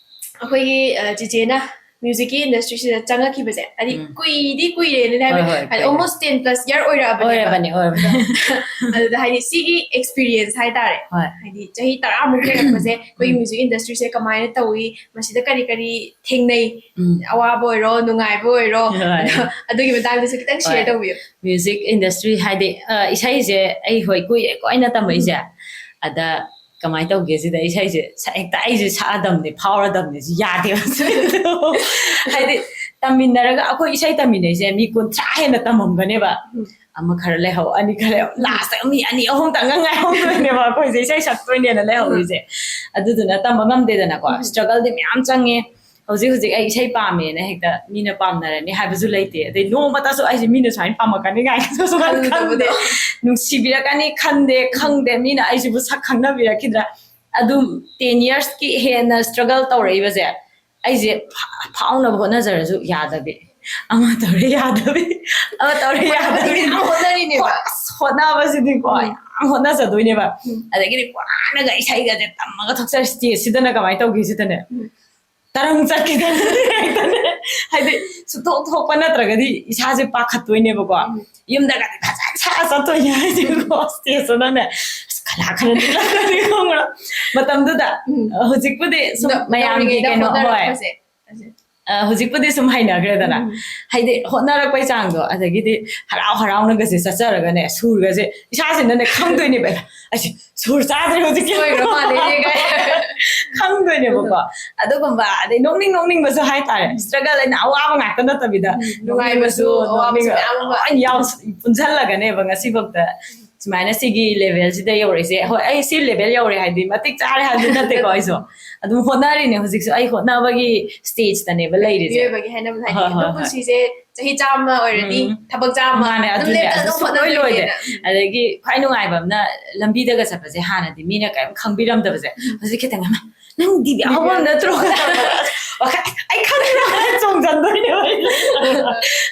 ꯑꯩꯈꯣꯏꯒꯤ, ꯑ, ꯆꯤꯆꯦꯅ ꯃ꯭ꯌꯨꯖꯤꯛꯀꯤ ꯏꯟꯗꯁꯇ꯭ꯔꯤꯁꯤꯗ ꯆꯪꯉꯛꯈꯤꯕꯁꯦ, ꯍꯥꯏꯗꯤ, ꯎꯝ꯫ ꯀꯨꯏꯗꯤ ꯀꯨꯏꯔꯦꯅ ꯍꯣꯏ, ꯍꯥꯏꯕ, ꯍꯣꯏ, ꯍꯥꯏꯗꯤ, ꯀꯨꯏꯔꯦ꯫ Almost ten plus year ꯑꯣꯏꯔꯛꯑꯕꯅꯦꯕ꯫ ꯑꯣꯏꯔꯕꯅꯤ, ꯑꯣꯏꯔꯕꯅꯤ꯫ ꯑꯗꯨꯗ, ꯍꯥꯏꯗꯤ, ꯁꯤꯒꯤ experience ꯍꯥꯏꯇꯥꯔꯦ, ꯍꯣꯏ꯫ ꯍꯥꯏꯗꯤ, ꯆꯍꯤ ꯇꯔꯥꯃꯨꯛ ꯂꯩꯔꯛꯄꯁꯦ, ꯑꯩꯈꯣꯏꯒꯤ ꯎꯝ꯫ ꯃ꯭ꯌꯨꯖꯤꯛ ꯏꯟꯗꯁꯇ꯭ꯔꯤꯁꯦ ꯀꯃꯥꯏꯅ ꯇꯧꯏ, ꯃꯁꯤꯗ ꯀꯔꯤ ꯀꯔꯤ ꯊꯦꯡꯅꯩ, ꯎꯝ꯫ ꯑꯋꯥꯕ ꯑꯣꯏꯔꯣ, ꯅꯨꯡꯉꯥꯏꯕ ꯑꯣꯏꯔꯣ, ꯍꯣꯏ꯫ ꯑꯗꯣ, ꯑꯗꯨꯒꯤ ꯃꯇꯥꯡꯗꯁꯨ ꯈꯤꯇꯪ share ꯍꯣꯏ꯫ ꯇꯧꯕꯤꯌꯨ꯫ ꯃ꯭ꯌꯨꯖꯤꯛ ꯏꯟꯗꯁꯇ꯭ꯔꯤ ꯍꯥꯏꯗꯤ, ꯑ, ꯏꯁꯩꯁꯦ ꯑꯩ, ꯍꯣꯏ, ꯀꯨꯏꯔꯦꯀꯣ ꯑꯩꯅ ꯇꯝꯃꯛꯏꯁꯦ꯫ ꯎꯝ꯫ ꯑꯗ ꯀꯃꯥꯏꯅ ꯇꯧꯒꯦ ꯁꯤꯗ, ꯏꯁꯩꯁꯦ ꯁ-, ꯍꯦꯛꯇ ꯑꯩꯁꯦ ꯁꯛꯑꯗꯝꯅꯦ, ꯐꯥꯎꯔꯗꯝꯅꯦ, ꯁꯤ ꯌꯥꯗꯦꯕ꯫ ꯍꯥꯏꯗꯤ ꯇꯝꯃꯤꯟꯅꯔꯒ, ꯑꯩꯈꯣꯏ ꯏꯁꯩ ꯇꯝꯃꯤꯟꯅꯩꯁꯦ ꯃꯤ ꯀꯨꯟꯊ꯭ꯔꯥ ꯍꯦꯟꯅ ꯇꯝꯃꯝꯒꯅꯦꯕ꯫ ꯎꯝ꯫ ꯑꯃ ꯈꯔ ꯂꯩꯍꯧ, ꯑꯅꯤ ꯈꯔ ꯂꯩꯍꯧ, ꯎꯝ꯫ Last ꯃꯤ ꯑꯅꯤ ꯑꯍꯨꯝꯇꯪꯒ ꯉꯥꯏꯍꯧꯗꯣꯏꯅꯦꯕ ꯑꯩꯈꯣꯏꯁꯦ ꯏꯁꯩ ꯁꯛꯇꯣꯏꯅꯦꯅ ꯂꯩꯍꯧꯔꯤꯁꯦ꯫ ꯎꯝ꯫ ꯑꯗꯨꯗꯨꯅ ꯇꯝꯕ ꯉꯝꯗꯦꯗꯅꯀꯣ꯫ ꯎꯝ꯫ Struggle ꯗꯤ ꯃꯌꯥꯝ ꯆꯪꯉꯦ꯫ ꯍꯧꯖꯤꯛ ꯍꯧꯖꯤꯛ ꯑꯩ ꯏꯁꯩ ꯄꯥꯝꯃꯦꯅ ꯍꯦꯛꯇ ꯃꯤꯅ ꯄꯥꯝꯅꯔꯅꯤ ꯍꯥꯏꯕꯁꯨ ꯂꯩꯇꯦ, ꯑꯗꯩ ꯅꯣꯡꯃꯇꯁꯨ ꯑꯩꯁꯦ ꯃꯤꯅ ꯁꯨꯃꯥꯏꯅ ꯄꯥꯝꯃꯛꯀꯅꯤ ꯀꯥꯏꯅꯁꯨ ꯈꯟꯗꯦ꯫ ꯈꯜꯂꯨꯗꯕꯗꯣ꯫ ꯅꯨꯡꯁꯤꯕꯤꯔꯛꯀꯅꯤ ꯈꯟꯗꯦ, ꯈꯪꯗꯦ, ꯃꯤꯅ ꯑꯩꯁꯤꯕꯨ ꯁꯛ ꯈꯪꯅꯕꯤꯔꯛꯈꯤꯗ꯭ꯔꯥ꯫ ꯑꯗꯨꯝ ten years ꯀꯤ ꯍꯦꯟꯅ struggle ꯇꯧꯔꯛꯏꯕꯁꯦ, ꯑꯩꯁꯦ ꯐꯥ-, ꯐꯥꯎꯅꯕ ꯍꯣꯠꯅꯖꯔꯁꯨ ꯌꯥꯗꯕꯤ, ꯑꯃ ꯇꯧꯔꯦ ꯌꯥꯗꯕꯤ, ꯑꯃ ꯇꯧꯔꯦ ꯌꯥꯗꯕꯤ꯫ ꯌꯥꯝ ꯍꯣꯠꯅꯔꯤꯅꯦꯕ꯫ ꯑꯁ, ꯍꯣꯠꯅꯕꯁꯤꯗꯤꯀꯣ, ꯎꯝ꯫ ꯌꯥꯝ ꯍꯣꯠꯅꯖꯗꯣꯏꯅꯦꯕ꯫ ꯎꯝ꯫ ꯑꯗꯒꯤꯗꯤ ꯋꯥꯅꯒ ꯏꯁꯩꯒꯁꯦ ꯇꯝꯃꯒ ꯊꯣꯛꯆꯔ stage ꯁꯤꯗꯅ ꯀꯃꯥꯏꯅ ꯇꯧꯒꯦ ꯁꯤꯗꯅꯦ? ꯎꯝ꯫ ꯇꯔꯪ ꯆꯠꯈꯤꯗꯅ ꯍꯦꯛꯇꯅꯦ꯫ ꯍꯥꯏꯗꯤ ꯁꯨꯊꯣꯛ ꯊꯣꯛꯄ ꯅꯠꯇ꯭ꯔꯒꯗꯤ ꯏꯁꯥꯁꯦ ꯄꯥꯈꯠꯇꯣꯏꯅꯦꯕꯀꯣ꯫ ꯎꯝ꯫ ꯌꯨꯝꯗꯒꯗꯤ ꯐꯖꯅ ꯁꯥ ꯆꯠꯇꯣꯏꯅꯦ ꯍꯥꯏꯁꯦꯀꯣ꯫ ꯁ꯭ꯇꯦꯖꯇꯨꯗꯅꯦ ꯑꯁ ꯈꯂꯥ ꯈꯔ ꯅꯤꯛꯂꯛꯀꯅꯤ ꯈꯪꯕ꯭ꯔꯥ? ꯃꯇꯝꯗꯨꯗ꯫ ꯎꯝ꯫ ꯍꯧꯖꯤꯛꯄꯨꯗꯤ ꯁꯨꯝ ꯅ-, ꯃꯌꯥꯝꯒꯤ ꯅꯧꯔꯤꯉꯩꯗ ꯀꯩꯅꯣ, ꯍꯣꯏ꯫ ꯍꯣꯠꯅꯔꯛꯄꯁꯦ꯫ ꯑ, ꯍꯧꯖꯤꯛꯄꯨꯗꯤ ꯁꯨꯝ ꯍꯩꯅꯈ꯭ꯔꯦꯗꯅ꯫ ꯎꯝ꯫ ꯍꯥꯏꯗꯤ ꯍꯣꯠꯅꯔꯛꯄꯩ ꯆꯥꯡꯗꯣ, ꯑꯗꯒꯤꯗꯤ ꯍꯔꯥꯎ ꯍꯔꯥꯎꯅꯒꯁꯦ ꯆꯠꯆꯔꯒꯅꯦ, ꯁꯨꯔꯒꯁꯦ ꯏꯁꯥꯁꯤꯅꯅꯦ ꯈꯪꯗꯣꯏꯅꯦꯕ꯫ ꯑꯁꯤ ꯁꯨꯔ ꯆꯥꯗ꯭ꯔꯦ ꯍꯧꯖꯤꯛꯀꯤ꯫ ꯁꯣꯏꯈ꯭ꯔ ꯃꯥꯜꯂꯦꯅꯦ ꯀꯥꯏ꯫ ꯈꯪꯗꯣꯏꯅꯦꯕꯀꯣ꯫ ꯑꯗꯨꯒꯨꯝꯕ, ꯑꯗꯩ ꯅꯣꯛꯅꯤꯡ ꯅꯣꯛꯅꯤꯡꯕꯁꯨ ꯍꯥꯏꯇꯥꯔꯦ꯫ ꯎꯝ꯫ Struggle ꯍꯥꯏꯅ ꯑꯋꯥꯕ ꯉꯥꯛꯇ ꯅꯠꯇꯕꯤꯗ, ꯎꯝ, ꯅꯨꯡꯉꯥꯏꯕꯁꯨ, ꯅꯣꯛꯅꯤꯡꯕꯁꯨ, ꯑꯋꯥꯕꯁꯨ ꯅꯣꯛꯅꯤꯡꯕ ꯃꯌꯥꯝ ꯑꯃ꯫ ꯂꯣꯏ ꯌꯥꯎ-, ꯄꯨꯟꯁꯤꯜꯂꯒꯅꯦꯕ ꯉꯁꯤꯐꯥꯎꯗ ꯁꯨꯃꯥꯏꯅ ꯁꯤꯒꯤ ꯂꯦꯚꯦꯜꯁꯤꯗ ꯌꯧꯔꯛꯏꯁꯦ꯫ ꯍꯣꯏ, ꯑꯩ ꯁꯤ ꯂꯦꯚꯦꯜ ꯌꯧꯔꯦ ꯍꯥꯏꯗꯤ ꯃꯇꯤꯛ ꯆꯥꯔꯦ ꯍꯥꯏꯕꯗꯤ ꯅꯠꯇꯦꯀꯣ꯫ ꯑꯩꯁꯨ ꯑꯗꯨꯝ ꯍꯣꯠꯅꯔꯤꯅꯦ꯫ ꯍꯧꯖꯤꯛꯁꯨ ꯑꯩ ꯍꯣꯠꯅꯕꯒꯤ ꯁ꯭ꯇꯦꯖꯇꯅꯦꯕ ꯂꯩꯔꯤꯁꯦ꯫ ꯃꯤꯑꯣꯏꯕꯒꯤ ꯍꯥꯏꯅꯕꯗ ꯍꯥꯏꯗꯤ ꯍꯣꯏ, ꯍꯣꯏ, ꯑꯗꯨꯝ ꯍꯣꯏ꯫ ꯄꯨꯟꯁꯤꯁꯦ ꯆꯍꯤ ꯆꯥꯝꯃ ꯑꯣꯏꯔꯗꯤ ꯎꯝ꯫ ꯊꯕꯛ ꯆꯥꯝꯃ ꯃꯥꯅꯦ, ꯑꯗꯨꯝ ꯑꯗꯨꯅꯦ꯫ ꯂꯦꯞꯇꯅ ꯑꯗꯨꯝ ꯑꯗꯨ ꯁꯨꯡꯂꯣꯏ ꯂꯣꯏꯗꯦ꯫ ꯍꯣꯠꯅꯗꯣꯏꯅꯦꯅ꯫ ꯎꯝ꯫ ꯑꯗꯒꯤ ꯈ꯭ꯋꯥꯏ ꯅꯨꯡꯉꯥꯏꯕ ꯑꯃꯅ ꯂꯝꯕꯤꯗꯒ ꯆꯠꯄꯁꯦ ꯍꯥꯟꯅꯗꯤ ꯃꯤꯅ ꯀꯔꯤꯝ ꯈꯪꯕꯤꯔꯝꯗꯕꯁꯦ꯫ ꯎꯝ꯫ ꯍꯧꯖꯤꯛ ꯈꯤꯇꯪ, "ꯑꯃ, ꯅꯪ ꯗꯤꯕꯤꯌꯥ ꯍꯧꯕꯝ ꯅꯠꯇ꯭ꯔꯣ?" ꯋꯥꯈꯜ, "ꯑꯩ ꯈꯪꯉꯤꯔꯣ?" ꯍꯥꯏꯅ ꯆꯣꯡꯁꯤꯟꯗꯣꯏꯅꯦꯕ ꯑꯩꯁꯦ꯫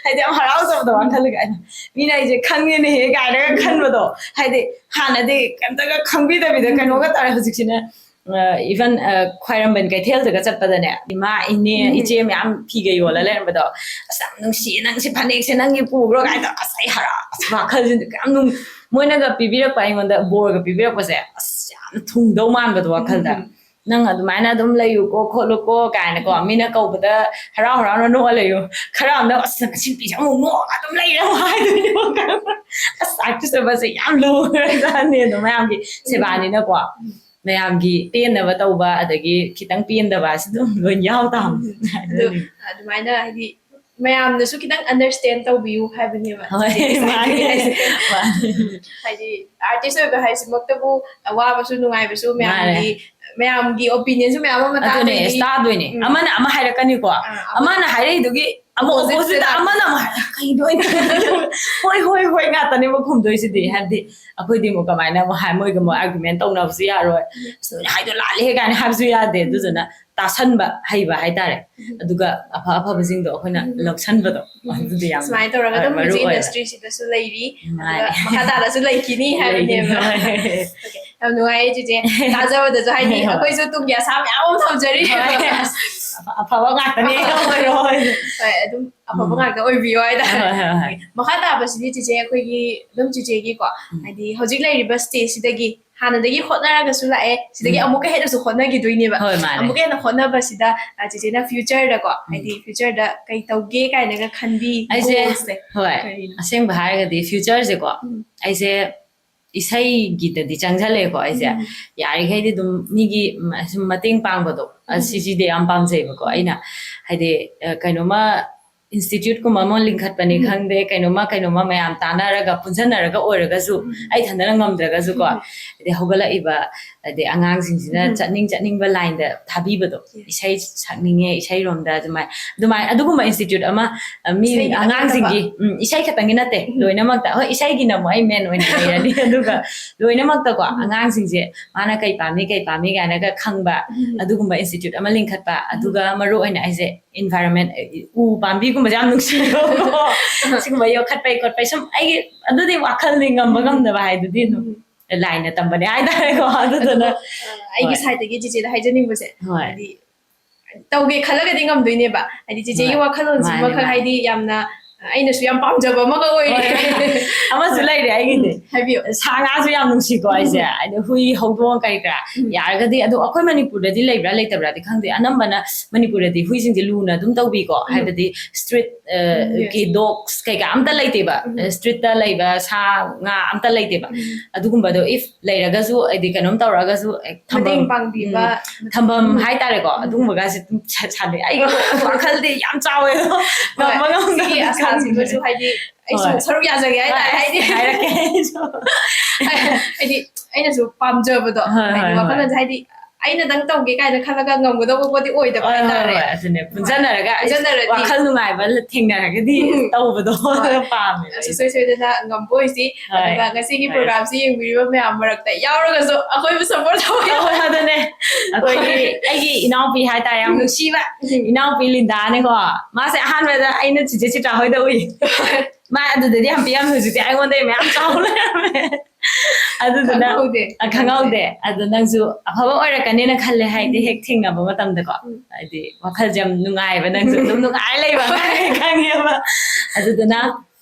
ꯍꯥꯏꯗꯤ ꯌꯥꯝ ꯍꯔꯥꯎꯖꯕꯗꯣ ꯋꯥꯈꯜꯗꯒ꯫ "ꯑꯩꯅ, ꯃꯤꯅ ꯑꯩꯁꯦ ꯈꯪꯉꯦꯅꯦꯍꯦ" ꯀꯥꯏꯅꯒ ꯈꯟꯕꯗꯣ꯫ ꯍꯥꯏꯗꯤ ꯍꯥꯟꯅꯗꯤ ꯀꯩꯝꯇꯒ ꯈꯪꯕꯤꯗꯕꯤꯗ ꯎꯝ꯫ ꯀꯩꯅꯣꯒ ꯇꯧꯔꯦ꯫ ꯍꯧꯖꯤꯛꯁꯤꯅ ꯑ, even, ꯑ, ꯈ꯭ꯋꯥꯏꯔꯝꯕꯟ ꯀꯩꯊꯦꯜꯗꯒ ꯆꯠꯄꯗꯅꯦ, ꯏꯃꯥ, ꯏꯅꯦ, ꯎꯝ꯫ ꯏꯆꯦ ꯃꯌꯥꯝ ꯐꯤꯒ ꯌꯣꯜꯂ ꯂꯩꯔꯝꯕꯗꯣ, "ꯑꯁ, ꯌꯥꯝ ꯅꯨꯡꯁꯤꯌꯦ, ꯅꯪ ꯁꯤ ꯐꯅꯦꯛꯁꯦ ꯅꯪꯒꯤ ꯄꯨꯈ꯭ꯔꯣ" ꯀꯥꯏꯅ ꯇꯧꯔ, ꯑꯁ, ꯑꯩ ꯍꯔꯥꯎ-, ꯑꯁ, ꯋꯥꯈꯜꯁꯤꯗ ꯀꯌꯥꯝ ꯅꯨꯡ-, ꯃꯣꯏꯅꯒ ꯄꯤꯕꯤꯔꯛꯄ, ꯑꯩꯉꯣꯟꯗ ꯕꯣꯔꯒ ꯄꯤꯕꯤꯔꯛꯄꯁꯦ, ꯑꯁ, ꯌꯥꯝ ꯊꯨꯡꯗꯧ ꯃꯥꯟꯕꯗꯣ ꯋꯥꯈꯜꯗ꯫ ꯎꯝ꯫ "ꯅꯪ ꯑꯗꯨꯃꯥꯏꯅ ꯑꯗꯨꯝ ꯂꯩꯌꯨꯀꯣ, ꯈꯣꯠꯂꯨꯀꯣ" ꯀꯥꯏꯅꯀꯣ, ꯎꯝ꯫ ꯃꯤꯅ ꯀꯧꯕꯗ ꯍꯔꯥꯎ ꯍꯔꯥꯎꯅ ꯅꯣꯛꯑ ꯂꯩꯌꯨ꯫ ꯈꯔ ꯑꯃꯅ, "ꯑꯁ, ꯉꯁꯤ ꯅꯨꯄꯤꯁꯦ ꯑꯃꯨꯛ ꯅꯣꯛꯑꯒ ꯑꯗꯨꯝ ꯂꯩꯔꯦ" ꯑꯃꯨꯛ ꯍꯥꯏꯗꯣꯏꯅꯦꯕ꯫ ꯑꯁ, artist ꯑꯣꯏꯕꯁꯦ ꯌꯥꯝ ꯂꯨꯈ꯭ꯔꯖꯥꯠꯅꯤ ꯑꯗꯣ, ꯃꯌꯥꯝꯒꯤ ꯁꯦꯕꯥꯅꯤꯅꯀꯣ꯫ ꯎꯝ꯫ ꯃꯌꯥꯝꯒꯤ ꯄꯦꯟꯅꯕ ꯇꯧꯕ, ꯑꯗꯒꯤ ꯈꯤꯇꯪ ꯄꯦꯟꯗꯕ ꯑꯁꯤ ꯑꯗꯨꯝ ꯂꯣꯏ ꯌꯥꯎ ꯇꯥꯕꯅꯤ꯫ ꯎꯝ꯫ ꯑꯗꯨ ꯑꯗꯨꯃꯥꯏꯅ ꯍꯥꯏꯗꯤ ꯃꯌꯥꯝꯅꯁꯨ ꯈꯤꯇꯪ understand ꯇꯧꯕꯤꯌꯨ ꯍꯥꯏꯕꯅꯦꯕ꯫ ꯍꯣꯏ, ꯆꯤꯆꯦꯒꯤ ꯃꯥꯅꯦ꯫ ꯍꯥꯏꯁꯦ꯫ ꯃꯥꯅꯦ꯫ ꯍꯥꯏꯗꯤ artist ꯑꯣꯏꯕ ꯍꯥꯏꯁꯤꯃꯛꯇꯕꯨ ꯑꯋꯥꯕꯁꯨ ꯅꯨꯡꯉꯥꯏꯕꯁꯨ ꯃꯌꯥꯝꯒꯤ, ꯃꯥꯅꯦ꯫ ꯃꯌꯥꯝꯒꯤ opinionꯁꯨ ꯃꯌꯥꯝ ꯑꯃ ꯑꯗꯨꯅꯦ, ꯇꯥꯗꯣꯏꯅꯤ꯫ ꯑꯁ, ꯇꯥꯗꯣꯏꯅꯦ꯫ ꯎꯝ꯫ ꯑꯃꯅ ꯑꯃ ꯍꯥꯏꯔꯛꯀꯅꯤꯀꯣ, ꯑꯥ, ꯑꯃꯅ ꯑꯃꯅ ꯍꯥꯏꯔꯛꯏꯗꯨꯒꯤ ꯑꯃꯨꯛ oppositeꯇ oppositeꯇ ꯑꯃꯅ ꯑꯃꯨꯛ ꯍꯥꯏꯔꯛ-, "ꯀꯩꯅꯣ ꯑꯩꯅ ꯍꯣꯏ, ꯍꯣꯏ, ꯍꯣꯏ" ꯉꯥꯛꯇꯅꯦꯕ ꯈꯨꯝꯗꯣꯏꯁꯤꯗꯤ꯫ ꯎꯝ꯫ ꯍꯥꯏꯕꯗꯤ ꯑꯩꯈꯣꯏꯗꯤ ꯑꯃꯨꯛ ꯀꯃꯥꯏꯅ ꯑꯃꯨꯛ ꯍꯥꯏ, ꯃꯣꯏꯒ ꯑꯃꯨꯛ argument ꯇꯧꯅꯕꯁꯨ ꯌꯥꯔꯣꯏ꯫ ꯎꯝ꯫ "ꯑꯁ, ꯅꯣꯏꯅ ꯍꯥꯏꯗꯣ ꯂꯥꯜꯂꯦꯍꯦ" ꯀꯥꯏꯅ ꯍꯥꯏꯕꯁꯨ ꯌꯥꯗꯦ꯫ ꯎꯝ꯫ ꯑꯗꯨꯗꯨꯅ ꯇꯥꯁꯟꯕ ꯍꯩꯕ ꯍꯥꯏꯇꯥꯔꯦ꯫ ꯎꯝ꯫ ꯑꯗꯨꯒ ꯑꯐ ꯑꯐꯕꯁꯤꯡꯗꯣ ꯑꯩꯈꯣꯏꯅ ꯎꯝ꯫ ꯂꯧꯁꯟꯕꯗꯣ, ꯎꯝ꯫ ꯑꯗꯨꯗꯤ ꯌꯥꯝ, ꯁꯨꯃꯥꯏꯅ ꯇꯧꯔꯒ ꯍꯣꯏ, ꯑꯗꯨꯝ ꯃꯔꯨ ꯍꯧꯖꯤꯛ ꯑꯣꯏꯕ꯫ Industryꯁꯤꯗꯁꯨ ꯂꯩꯔꯤ꯫ ꯃꯥꯅꯦ꯫ ꯑꯗꯨꯒ ꯃꯈꯥ ꯇꯥꯅꯁꯨ ꯂꯩꯈꯤꯅꯤ ꯍꯥꯏꯕꯅꯦꯕ꯫ ꯂꯩꯈꯤꯅꯤ, ꯍꯣꯏ꯫ Okay, ꯌꯥꯝ ꯅꯨꯡꯉꯥꯏꯌꯦ ꯆꯤꯆꯦ꯫ ꯇꯥꯖꯕꯗꯁꯨ ꯍꯥꯏꯗꯤ ꯍꯣꯏ꯫ ꯑꯩꯈꯣꯏꯁꯨ ꯇꯨꯡꯒꯤ ꯑꯁꯥ ꯃꯌꯥꯝ ꯑꯃ ꯊꯝꯖꯔꯤ꯫ ꯍꯣꯏ꯫ ꯑꯐ- ꯑꯐꯕ ꯉꯥꯛꯇꯅꯦ ꯑꯣꯏꯔꯣ ꯍꯣꯏ ꯑꯗꯨꯝ ꯑꯐꯕ ꯎꯝ. ꯉꯥꯛꯇ ꯑꯣꯏꯕꯤꯌꯣ ꯍꯥꯏꯇꯥꯔꯦ ꯍꯣꯏ, ꯍꯣꯏ, ꯍꯣꯏ. ꯃꯈꯥ ꯇꯥꯕꯁꯤꯗꯤ ꯆꯤꯆꯦ ꯑꯩꯈꯣꯏꯒꯤ ꯑꯗꯨꯝ ꯆꯤꯆꯦꯒꯤꯀꯣ ꯎꯝ. ꯍꯥꯏꯗꯤ ꯍꯧꯖꯤꯛ ꯂꯩꯔꯤꯕ ꯁ꯭ꯇꯦꯖꯁꯤꯗꯒꯤ ꯍꯥꯟꯅꯗꯒꯤ ꯍꯣꯠꯅꯔꯒꯁꯨ ꯂꯥꯛꯑꯦ ꯁꯤꯗꯒꯤ ꯎꯝ. ꯑꯃꯨꯛꯀ ꯍꯦꯟꯅꯁꯨ ꯍꯣꯠꯅꯈꯤꯗꯣꯏꯅꯦꯕ ꯍꯣꯏ, ꯃꯥꯅꯦ. ꯑꯃꯨꯛꯀ ꯍꯦꯟꯅ ꯍꯣꯠꯅꯕꯁꯤꯗ ꯑ, ꯆꯤꯆꯦꯅ ꯐ꯭ꯌꯨꯆꯔꯗꯀꯣ ꯍꯥꯏꯗꯤ ꯐ꯭ꯌꯨꯆꯔꯗ ꯀꯩ ꯇꯧꯒꯦ ꯀꯥꯏꯅꯒ ꯈꯟꯕꯤ ꯑꯩꯁꯦ ꯒꯣꯜꯁꯦ ꯍꯣꯏ ꯀꯔꯤꯅꯣ? ꯑꯁꯦꯡꯕ ꯍꯥꯏꯔꯒꯗꯤ ꯐ꯭ꯌꯨꯆꯔꯁꯦꯀꯣ ꯎꯝ. ꯑꯩꯁꯦ ꯏꯁꯩꯒꯤꯗꯗꯤ ꯆꯪꯁꯜꯂꯛꯑꯦꯀꯣ ꯑꯩꯁꯦ ꯎꯝ. ꯌꯥꯔꯤꯈꯩꯗꯤ ꯑꯗꯨꯝ ꯃꯤꯒꯤ ꯁꯨꯝ ꯃꯇꯦꯡ ꯄꯥꯡꯕꯗꯣ ꯎꯝ. ꯁꯤꯁꯤꯗꯤ ꯌꯥꯝ ꯄꯥꯝꯖꯩꯕꯀꯣ ꯑꯩꯅ ꯍꯥꯏꯗꯤ ꯑ, ꯀꯩꯅꯣꯝꯃ ꯏꯟꯁꯇꯤꯇ꯭ꯌꯨꯠꯀꯨꯝꯕ ꯑꯃ ꯂꯤꯡꯈꯠꯄꯅꯤ ꯎꯝ. ꯈꯪꯗꯦ ꯀꯩꯅꯣꯝꯃ ꯀꯩꯅꯣꯝꯃ ꯃꯌꯥꯝ ꯇꯥꯟꯅꯔꯒ ꯄꯨꯟꯁꯟꯅꯔꯒ ꯑꯣꯏꯔꯒꯁꯨ ꯎꯝ. ꯑꯩ ꯊꯟꯗꯅ ꯉꯝꯗ꯭ꯔꯒꯁꯨꯀꯣ ꯎꯝ. ꯍꯥꯏꯗꯤ ꯍꯧꯒꯠꯂꯛꯏꯕ ꯍꯥꯏꯗꯤ ꯑꯉꯥꯡꯁꯤꯡꯁꯤꯅ ꯎꯝ. ꯆꯠꯅꯤꯡ ꯆꯠꯅꯤꯡꯕ ꯂꯥꯏꯟꯗ ꯊꯥꯕꯤꯕꯗꯣ Yes. ꯏꯁꯩ ꯁꯛꯅꯤꯡꯉꯦ ꯏꯁꯩꯔꯣꯝꯗ ꯑꯗꯨꯃꯥꯏꯅ ꯑꯗꯨꯃꯥꯏꯅ ꯑꯗꯨꯒꯨꯝꯕ ꯏꯟꯁꯇꯤꯇ꯭ꯌꯨꯠ ꯑꯃ ꯑ, ꯃꯤ ꯏꯁꯩꯒꯤ ꯈꯛꯇꯪ ꯑꯉꯥꯡꯁꯤꯡꯒꯤ ꯎꯝ, ꯏꯁꯩ ꯈꯛꯇꯪꯒꯤ ꯅꯠꯇꯦ ꯎꯝ. ꯂꯣꯏꯅꯃꯛꯇ ꯍꯣꯏ ꯏꯁꯩꯒꯤꯅ ꯑꯃꯨꯛ ꯑꯩ ꯃꯦꯟ ꯑꯣꯏꯅ ꯂꯩꯔꯅꯤ ꯑꯗꯨꯒ ꯂꯣꯏꯅꯃꯛꯇꯀꯣ ꯎꯝ. ꯑꯉꯥꯡꯁꯤꯡꯁꯦ ꯃꯥꯅ ꯀꯩ ꯄꯥꯝꯃꯤ ꯀꯩ ꯄꯥꯝꯃꯤ ꯀꯥꯏꯅꯒ ꯈꯪꯕ ꯎꯝ. ꯑꯗꯨꯒꯨꯝꯕ ꯏꯟꯁꯇꯤꯇ꯭ꯌꯨꯠ ꯑꯃ ꯂꯤꯡꯈꯠꯄ ꯑꯗꯨꯒ ꯃꯔꯨ ꯑꯣꯏꯅ ꯑꯩꯁꯦ ꯏꯟꯚꯥꯏꯔꯣꯟꯃꯦꯟ ꯎ ꯄꯥꯝꯕꯤꯒꯨꯝꯕꯁꯦ ꯌꯥꯝ ꯅꯨꯡꯁꯤꯕꯀꯣ ꯁꯤꯒꯨꯝꯕ ꯌꯣꯛꯈꯠꯄꯩ ꯈꯣꯠꯄꯩ ꯁꯨꯝ ꯑꯩꯒꯤ ꯑꯗꯨꯗꯤ ꯋꯥꯈꯜꯗꯤ ꯉꯝꯕ ꯉꯝꯗꯕ ꯍꯥꯏꯗꯨꯗꯤ ꯑꯗꯨꯝ ꯂꯥꯏꯅ ꯇꯝꯕꯅꯦ ꯍꯥꯏꯇꯥꯔꯦꯀꯣ ꯑꯗꯨꯗꯨꯅ ꯑꯗꯨꯒ, ꯑ, ꯑꯩꯒꯤ ꯍꯣꯏ. ꯁꯥꯏꯠꯇꯒꯤ ꯆꯤꯆꯦꯗ ꯍꯥꯏꯖꯅꯤꯡꯕꯁꯦ ꯍꯣꯏ. ꯍꯥꯏꯗꯤ ꯇꯧꯒꯦ ꯈꯜꯂꯒꯗꯤ ꯉꯝꯗꯣꯏꯅꯦꯕ ꯍꯥꯏꯗꯤ ꯆꯤꯆꯦꯒꯤ ꯍꯣꯏ. ꯋꯥꯈꯜꯂꯣꯟꯁꯤꯃ ꯃꯥꯅꯦ, ꯈꯛ ꯃꯥꯅꯦ. ꯍꯥꯏꯗꯤ ꯌꯥꯝꯅ ꯑꯩꯅꯁꯨ ꯌꯥꯝ ꯄꯥꯝꯖꯕ ꯑꯃꯒ ꯑꯣꯏꯔꯦ ꯍꯣꯏ. ꯑꯃꯁꯨ ꯂꯩꯔꯦ ꯑꯩꯒꯤꯗꯤ ꯍꯥꯏꯕꯤꯌꯨ ꯁꯥ ꯉꯥꯁꯨ ꯌꯥꯝ ꯅꯨꯡꯁꯤꯀꯣ ꯑꯩꯁꯦ ꯍꯥꯏꯗꯤ ꯍꯨꯏ ꯍꯧꯗꯣꯡ ꯀꯔꯤ ꯀꯔꯥ ꯎꯝ. ꯌꯥꯔꯒꯗꯤ ꯑꯗꯣ ꯑꯩꯈꯣꯏ ꯃꯅꯤꯄꯨꯔꯗꯗꯤ ꯂꯩꯕ꯭ꯔꯥ ꯂꯩꯇꯕ꯭ꯔꯥꯗꯤ ꯈꯪꯗꯦ ꯑꯅꯝꯕꯅ ꯃꯅꯤꯄꯨꯔꯗꯗꯤ ꯍꯨꯏꯁꯤꯡꯁꯦ ꯂꯨꯅ ꯑꯗꯨꯝ ꯇꯧꯕꯤꯀꯣ ꯎꯝ. ꯍꯥꯏꯕꯗꯤ ꯁ꯭ꯇ꯭ꯔꯤꯠ ꯎꯝ, yes. ꯀꯤ ꯗꯣꯛꯁ ꯀꯩꯀꯥ ꯑꯝꯇ ꯂꯩꯇꯦꯕ ꯎꯝ. ꯁ꯭ꯇ꯭ꯔꯤꯠꯇ ꯂꯩꯕ ꯁꯥ ꯉꯥ ꯑꯝꯇ ꯂꯩꯇꯦꯕ ꯎꯝ. ꯑꯗꯨꯒꯨꯝꯕꯗꯣ ꯏꯐ ꯂꯩꯔꯒꯁꯨ ꯍꯥꯏꯗꯤ ꯀꯩꯅꯣꯝ ꯇꯧꯔꯒꯁꯨ ꯑꯦ, ꯊꯝꯐꯝ ꯃꯇꯦꯡ ꯄꯥꯡꯕꯤꯕ ꯎꯝ, ꯊꯝꯐꯝ ꯎꯝ. ꯍꯥꯏꯇꯥꯔꯦꯀꯣ ꯎꯝ. ꯍꯣꯏ. ꯉꯝꯗꯕ ꯁꯤꯒꯤ ꯈꯪꯗ꯭ꯔꯦ. ꯑꯁꯥꯁꯤꯡꯗꯨꯁꯨ ꯍꯥꯏꯗꯤ ꯑꯩꯁꯨ ꯍꯣꯏ. ꯁꯔꯨꯛ ꯌꯥꯖꯒꯦ ꯍꯥꯏꯇꯥꯔꯦ ꯍꯣꯏ, ꯍꯥꯏꯗꯤ ꯍꯥꯏꯔꯛꯀꯦ ꯑꯩꯁꯨ. ꯍꯥꯏꯗꯤ ꯑꯩꯅꯁꯨ ꯄꯥꯝꯖꯕꯗꯣ ꯍꯣꯏ, ꯍꯥꯏꯗꯤ ꯍꯣꯏ, ꯍꯣꯏ. ꯋꯥꯈꯜꯂꯣꯟꯁꯦ ꯍꯥꯏꯗꯤ ꯑꯩꯅꯗꯪ ꯇꯧꯒꯦ ꯀꯥꯏꯅ ꯈꯜꯂꯒ ꯉꯝꯒꯗꯧꯕ ꯄꯣꯠꯇꯤ ꯑꯣꯏꯗꯕ ꯍꯣꯏ, ꯍꯣꯏ, ꯍꯥꯏꯇꯥꯔꯦ ꯍꯣꯏ, ꯑꯗꯨꯅꯦ ꯄꯨꯟꯁꯤꯟꯅꯔꯒ ꯄꯨꯟꯁꯤꯟꯅꯔꯗꯤ ꯋꯥꯈꯜ ꯅꯨꯡꯉꯥꯏꯕ ꯊꯦꯡꯅꯔꯒꯗꯤ ꯎꯝ. ꯇꯧꯕꯗꯣ ꯍꯣꯏ. ꯄꯥꯝꯃꯦ ꯑꯩꯗꯤ. ꯁꯨꯡꯁꯣꯏ ꯁꯣꯏꯗꯅ ꯉꯝꯕ ꯑꯣꯏꯁꯤ ꯍꯣꯏ. ꯑꯗꯨꯒ ꯉꯁꯤꯒꯤ ꯍꯣꯏ. ꯄ꯭ꯔꯣꯒ꯭ꯔꯥꯝꯁꯤ ꯌꯦꯡꯕꯤꯔꯤꯕ ꯃꯌꯥꯝ ꯃꯔꯛꯇ ꯌꯥꯎꯔꯒꯁꯨ ꯑꯩꯈꯣꯏꯕꯨ ꯁꯞꯄꯣꯔꯠ ꯇꯧꯕꯤꯌꯣ ꯍꯣꯏ, ꯑꯗꯨꯅꯦ ꯑꯩꯈꯣꯏꯒꯤ, ꯑꯩꯒꯤ ꯏꯅꯥꯎꯄꯤ ꯍꯥꯏꯇꯥꯔꯦ, ꯌꯥꯝ ꯅꯨꯡꯁꯤꯕ ꯏꯅꯥꯎꯄꯤ ꯂꯤꯟꯗꯥꯅꯦꯀꯣ꯫ ꯃꯥꯁꯦ ꯑꯍꯥꯟꯕꯗ ꯑꯩꯅ ꯆꯤꯆꯦ ꯆꯤꯇ꯭ꯔꯥ ꯍꯣꯏꯗ ꯎꯏ꯫ ꯃꯥ ꯑꯗꯨꯗꯗꯤ ꯌꯥꯝ ꯄꯤꯛꯑꯝꯃꯤ, ꯍꯧꯖꯤꯛꯇꯤ ꯑꯩꯉꯣꯟꯗꯩ ꯃꯌꯥꯝ ꯆꯥꯎ ꯂꯩꯔꯝꯃꯦ꯫ ꯑꯗꯨꯗꯨꯅ ꯈꯪꯍꯧꯗꯦ꯫ ꯑ, ꯈꯪꯍꯧꯗꯦ꯫ ꯑꯗꯣ ꯅꯪꯁꯨ ꯑꯐꯕ ꯑꯣꯏꯔꯛꯀꯅꯦꯅ ꯈꯜꯂꯦ, ꯍꯥꯏꯗꯤ ꯎꯝ꯫ ꯍꯦꯛ ꯊꯦꯡꯅꯕ ꯃꯇꯝꯗꯀꯣ꯫ ꯎꯝ꯫ ꯍꯥꯏꯗꯤ ꯋꯥꯈꯜꯁꯦ ꯌꯥꯝ ꯅꯨꯡꯉꯥꯏꯕ, ꯅꯪꯁꯨ ꯑꯗꯨꯝ ꯅꯨꯡꯉꯥꯏꯔ ꯂꯩꯕ ꯑꯉꯥꯡꯅꯤ ꯈꯪꯉꯦꯕ꯫ ꯑꯗꯨꯗꯨꯅ